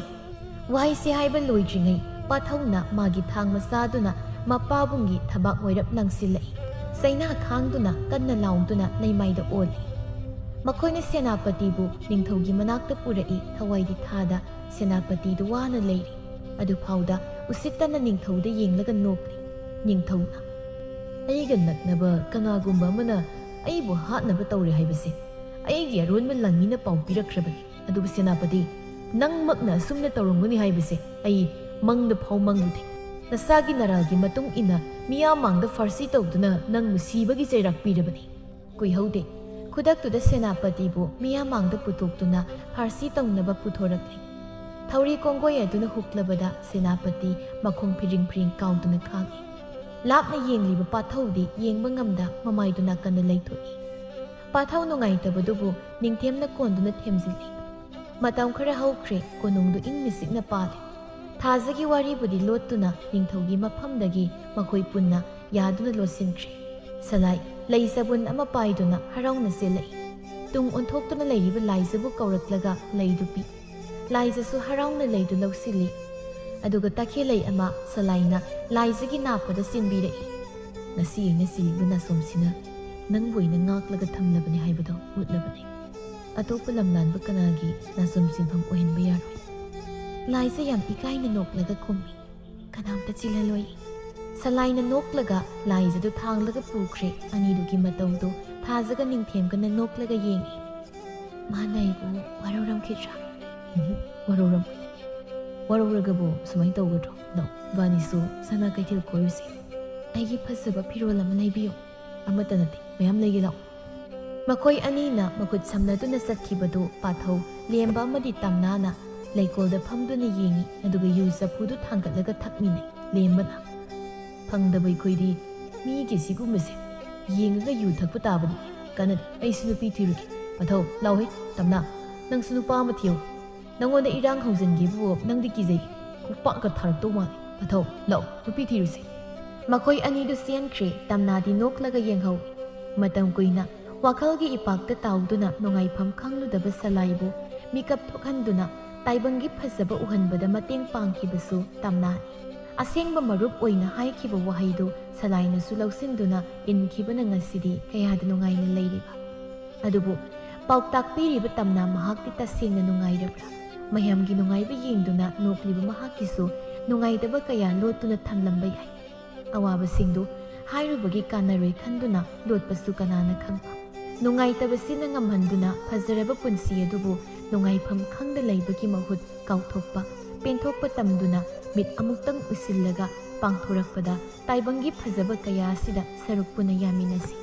ꯋꯥꯍꯩꯁꯦ ꯍꯥꯏꯕ ꯂꯣꯏꯗ꯭ꯔꯤꯉꯩ ꯄꯥꯊꯧꯅ ꯃꯥꯒꯤ ꯊꯥꯡ ꯃꯆꯥꯗꯨꯅ ꯃꯄꯥꯕꯨꯡꯒꯤ ꯊꯕꯥꯛ ꯋꯥꯏꯔꯞ ꯂꯪꯁꯤꯜꯂꯛꯏ꯫ ꯆꯩꯅꯥ ꯈꯥꯡꯗꯨꯅ ꯀꯟꯅ ꯂꯥꯎꯗꯨꯅ ꯂꯩꯃꯥꯏꯗ ꯑꯣꯜꯂꯤ꯫ ꯃꯈꯣꯏꯅ ꯁꯦꯅꯥꯄꯇꯤꯕꯨ ꯅꯤꯡꯊꯧꯒꯤ ꯃꯅꯥꯛꯇ ꯄꯨꯔꯛꯏ꯫ ꯊꯋꯥꯏꯗꯤ ꯊꯥꯗ ꯁꯦꯅꯥꯄꯇꯤꯗꯨ ꯋꯥꯅ ꯂꯩꯔꯤ꯫ ꯑꯗꯨꯐꯥꯎꯗ ꯎꯁꯤꯠꯇꯅ ꯅꯤꯡꯊꯧꯗ ꯌꯦꯡꯂꯒ ꯅꯣꯛꯂꯤ꯫ ꯅꯤꯡꯊꯧꯅ, "ꯑꯩꯒ ꯅꯛꯅꯕ ꯀꯅꯥꯒꯨꯝꯕ ꯑꯃꯅ ꯑꯩꯕꯨ ꯍꯥꯠꯅꯕ ꯇꯧꯔꯦ ꯍꯥꯏꯕꯁꯦ ꯑꯩꯒꯤ ꯑꯔꯣꯟꯕ ꯂꯥꯟꯃꯤꯅ ꯄꯥꯎ ꯄꯤꯔꯛꯈ꯭ꯔꯕꯅꯤ꯫ ꯑꯗꯨꯕꯨ ꯁꯦꯅꯥꯄꯇꯤ, ꯅꯪꯃꯛꯅ ꯑꯁꯨꯝꯅ ꯇꯧꯔꯝꯒꯅꯤ ꯍꯥꯏꯕꯁꯦ ꯑꯩ ꯃꯪꯗ ꯐꯥꯎ ꯃꯪꯂꯨꯗꯦ꯫ ꯅꯁꯥꯒꯤ ꯅꯔꯥꯜꯒꯤ ꯃꯇꯨꯡ ꯏꯟꯅ ꯃꯤꯌꯥꯝ ꯃꯥꯡꯗ ꯐꯥꯔꯁꯤ ꯇꯧꯗꯨꯅ ꯅꯪꯕꯨ ꯁꯤꯕꯒꯤ ꯆꯩꯔꯥꯛ ꯄꯤꯔꯕꯅꯤ꯫" ꯀꯨꯏꯍꯧꯗꯦ꯫ ꯈꯨꯗꯛꯇꯨꯗ ꯁꯦꯅꯥꯄꯇꯤꯕꯨ ꯃꯤꯌꯥꯝ ꯃꯥꯡꯗ ꯄꯨꯊꯣꯛꯇꯨꯅ ꯐꯥꯔꯁꯤ ꯇꯧꯅꯕ ꯄꯨꯊꯣꯔꯛꯂꯦ꯫ ꯊꯧꯔꯤ ꯀꯣꯡꯒꯣꯏ ꯑꯗꯨꯅ ꯍꯨꯛꯂꯕꯗ ꯁꯦꯅꯥꯄꯇꯤ ꯃꯈꯣꯡ ꯐꯤꯔꯤꯡ ꯐꯤꯔꯤꯡ ꯀꯥꯎꯗꯨꯅ ꯈꯥꯡꯏ꯫ ꯂꯥꯞꯅ ꯌꯦꯡꯂꯤꯕ ꯄꯥꯊꯧꯗꯤ ꯌꯦꯡꯕ ꯉꯝꯗ ꯃꯃꯥꯏꯗꯨ ꯅꯥꯀꯟꯗ ꯂꯩꯊꯣꯛꯏ꯫ ꯄꯥꯊꯧ ꯅꯨꯡꯉꯥꯏꯇꯕꯗꯨꯕꯨ ꯅꯤꯡꯊꯦꯝꯅ ꯀꯣꯟꯗꯨꯅ ꯊꯦꯝꯖꯤꯜꯂꯤ꯫ ꯃꯇꯝ ꯈꯔ ꯍꯧꯈ꯭ꯔꯦ, ꯀꯣꯅꯨꯡꯗꯨ ꯏꯪꯅ ꯆꯤꯛꯅ ꯄꯥꯜꯂꯤ꯫ ꯊꯥꯖꯒꯤ ꯋꯥꯔꯤꯕꯨꯗꯤ ꯂꯣꯠꯇꯨꯅ ꯅꯤꯡꯊꯧꯒꯤ ꯃꯐꯝꯗꯒꯤ ꯃꯈꯣꯏ ꯄꯨꯟꯅ ꯌꯥꯗꯨꯅ ꯂꯣꯠꯁꯤꯟꯈ꯭ꯔꯦ꯫ ꯁꯂꯥꯏ ꯂꯩ ꯆꯕꯨꯟ ꯑꯃ ꯄꯥꯏꯗꯨꯅ ꯍꯔꯥꯎꯅ ꯆꯦꯜꯂꯛꯏ꯫ ꯇꯨꯡ ꯑꯣꯟꯊꯣꯛꯇꯨꯅ ꯂꯩꯔꯤꯕ ꯂꯥꯏꯖꯕꯨ ꯀꯧꯔꯛꯂꯒ ꯂꯩꯗꯨ ꯄꯤ꯫ ꯂꯥꯏꯖꯁꯨ ꯍꯔꯥꯎꯅ ꯂꯩꯗꯨ ꯂꯧꯁꯤꯜꯂꯤ꯫ ꯑꯗꯨꯒ ꯇꯈꯦꯜꯂꯩ ꯑꯃ ꯁꯂꯥꯏꯅ ꯂꯥꯏꯖꯒꯤ ꯅꯥꯞꯄꯗ ꯆꯤꯟꯕꯤꯔꯛꯏ꯫ "ꯉꯁꯤ ꯑꯩꯅ ꯆꯤꯜꯂꯤꯕ ꯅꯥꯆꯣꯝꯁꯤꯅ ꯅꯪꯕꯨ ꯑꯩꯅ ꯉꯥꯛꯂꯒ ꯊꯝꯂꯕꯅꯤ ꯍꯥꯏꯕꯗꯣ ꯎꯠꯂꯕꯅꯤ꯫ ꯑꯇꯣꯞꯄ ꯂꯝꯂꯥꯟꯕ ꯀꯅꯥꯒꯤ ꯅꯥꯆꯣꯝ ꯆꯤꯟꯐꯝ ꯑꯣꯏꯍꯟꯕ ꯌꯥꯔꯣꯏ꯫" ꯂꯥꯏꯖ ꯌꯥꯝ ꯏꯀꯥꯏꯅ ꯅꯣꯛꯂꯒ ꯈꯨꯝꯃꯤ꯫ "ꯀꯅꯥꯝꯇ ꯆꯤꯜꯍꯜꯂꯣꯏ꯫" ꯁꯂꯥꯏꯅ ꯅꯣꯛꯂꯒ ꯂꯥꯏꯖꯗꯨ ꯊꯥꯡꯂꯒ ꯄꯨꯈ꯭ꯔꯦ꯫ ꯑꯅꯤꯗꯨꯒꯤ ꯃꯇꯧꯗꯨ ꯊꯥꯖꯒ ꯅꯤꯡꯊꯦꯝꯒꯅ ꯅꯣꯛꯂꯒ ꯌꯦꯡꯏ꯫ "ꯃꯥꯅ ꯑꯩꯕꯨ ꯋꯥꯔꯧꯔꯝꯈꯤꯗ꯭ꯔꯥ?" "ꯎꯝ, ꯋꯥꯔꯧꯔꯝ꯫ ꯋꯥꯔꯧꯔꯒꯕꯨ ꯁꯨꯃꯥꯏꯅ ꯇꯧꯒꯗ꯭ꯔꯣ? ꯂꯥꯛꯑꯣ, ꯏꯕꯥꯅꯤꯁꯨ ꯁꯅꯥ ꯀꯩꯊꯦꯜ ꯀꯣꯏꯔꯨꯁꯤ꯫ ꯑꯩꯒꯤ ꯐꯖꯕ ꯐꯤꯔꯣꯜ ꯑꯃ ꯂꯩꯕꯤꯌꯨ꯫" "ꯑꯃꯠꯇ ꯅꯠꯇꯦ, ꯃꯌꯥꯝ ꯂꯩꯒꯦ, ꯂꯥꯛꯑꯣ꯫" ꯃꯈꯣꯏ ꯑꯅꯤꯅ ꯃꯈꯨꯠ ꯁꯝꯅꯗꯨꯅ ꯆꯠꯈꯤꯕꯗꯨ ꯄꯥꯊꯧ, ꯂꯦꯝꯕ ꯑꯃꯗꯤ ꯇꯝꯅꯥꯅ ꯂꯩꯀꯣꯜꯗ ꯐꯝꯗꯨꯅ ꯌꯦꯡꯏ, ꯑꯗꯨꯒ ꯌꯨ ꯆꯐꯨꯗꯨ ꯊꯥꯡꯒꯠꯂꯒ ꯊꯛꯃꯤꯟꯅꯩ꯫ ꯂꯦꯝꯕꯅ, "ꯐꯪꯗꯕ ꯑꯩꯈꯣꯏꯗꯤ ꯃꯤꯒꯤ ꯁꯤꯒꯨꯝꯕꯁꯦ ꯌꯦꯡꯉꯒ ꯌꯨ ꯊꯛꯄ ꯇꯥꯕꯅꯤ꯫ ꯀꯥꯟꯅꯗꯦ, ꯑꯩꯁꯨ ꯅꯨꯄꯤ ꯊꯤꯔꯨꯒꯦ꯫ ꯄꯥꯊꯧ, ꯂꯥꯎꯍꯦ, ꯇꯝꯅꯥ, ꯅꯪꯁꯨ ꯅꯨꯄꯥ ꯑꯃ ꯊꯤꯌꯨ꯫ ꯅꯪꯉꯣꯟꯗ ꯏꯔꯥꯡ ꯍꯧꯖꯤꯟꯒꯦꯕꯨ ꯅꯪꯗꯤ ꯀꯤꯖꯩ꯫ ꯈꯨꯄꯥꯛꯀ ꯊꯥꯔꯛꯇꯧ ꯃꯥꯜꯂꯤ꯫ ꯄꯥꯊꯧ, ꯂꯥꯛꯑꯣ, ꯅꯨꯄꯤ ꯊꯤꯔꯨꯁꯦ꯫" ꯃꯈꯣꯏ ꯑꯅꯤꯗꯨ ꯆꯦꯟꯈ꯭ꯔꯦ꯫ ꯇꯝꯅꯥꯗꯤ ꯅꯣꯛꯂꯒ ꯌꯦꯡꯍꯧꯏ꯫ ꯃꯇꯝ ꯀꯨꯏꯅ ꯋꯥꯈꯜꯒꯤ ꯏꯄꯥꯛꯇ ꯇꯥꯎꯗꯨꯅ ꯅꯨꯡꯉꯥꯏꯐꯝ ꯈꯪꯂꯨꯗꯕ ꯁꯂꯥꯏꯕꯨ ꯃꯤꯀꯞ ꯊꯣꯛꯍꯟꯗꯨꯅ ꯇꯥꯏꯕꯪꯒꯤ ꯐꯖꯕ ꯎꯍꯟꯕꯗ ꯃꯇꯦꯡ ꯄꯥꯡꯈꯤꯕꯁꯨ ꯇꯝꯅꯥꯅꯤ꯫ ꯑꯁꯦꯡꯕ ꯃꯔꯨꯞ ꯑꯣꯏꯅ ꯍꯥꯏꯈꯤꯕ ꯋꯥꯍꯩꯗꯨ ꯁꯂꯥꯏꯅꯁꯨ ꯂꯧꯁꯤꯟꯗꯨꯅ ꯏꯟꯈꯤꯕꯅ ꯉꯁꯤꯗꯤ ꯀꯌꯥꯗ ꯅꯨꯡꯉꯥꯏꯅ ꯂꯩꯔꯤꯕ꯫ ꯑꯗꯨꯕꯨ ꯄꯥꯎꯇꯥꯛ ꯄꯤꯔꯤꯕ ꯇꯝꯅꯥ ꯃꯍꯥꯛꯇꯤ ꯇꯁꯦꯡꯅ ꯅꯨꯡꯉꯥꯏꯔꯕ꯭ꯔꯥ? ꯃꯌꯥꯝꯒꯤ ꯅꯨꯡꯉꯥꯏꯕ ꯌꯦꯡꯗꯨꯅ ꯅꯣꯛꯂꯤꯕ ꯃꯍꯥꯛꯀꯤꯁꯨ ꯅꯨꯡꯉꯥꯏꯇꯕ ꯀꯌꯥ ꯂꯣꯠꯇꯨꯅ ꯊꯝꯂꯝꯕ ꯌꯥꯏ꯫ ꯑꯋꯥꯕꯁꯤꯡꯗꯨ ꯍꯥꯏꯔꯨꯕꯒꯤ ꯀꯥꯟꯅꯔꯣꯏ ꯈꯟꯗꯨꯅ ꯂꯣꯠꯄꯁꯨ ꯀꯅꯥꯅ ꯈꯪꯕ? ꯅꯨꯡꯉꯥꯏꯇꯕꯁꯤꯅ ꯉꯝꯍꯟꯗꯨꯅ ꯐꯖꯔꯕ ꯄꯨꯟꯁꯤ ꯑꯗꯨꯕꯨ ꯅꯨꯡꯉꯥꯏꯐꯝ ꯈꯪꯗ ꯂꯩꯕꯒꯤ ꯃꯍꯨꯠ ꯀꯥꯎꯊꯣꯛꯄ, ꯄꯦꯟꯊꯣꯛꯄ ꯇꯝꯗꯨꯅ ꯃꯤꯠ ꯑꯃꯨꯛꯇꯪ ꯎꯏꯁꯤꯜꯂꯒ ꯄꯥꯡꯊꯣꯔꯛꯄꯗ ꯇꯥꯏꯕꯪꯒꯤ ꯐꯖꯕ ꯀꯌꯥ ꯑꯁꯤꯗ ꯁꯔꯨꯛ ꯄꯨꯟꯅ ꯌꯥꯃꯤꯟꯅꯁꯤ꯫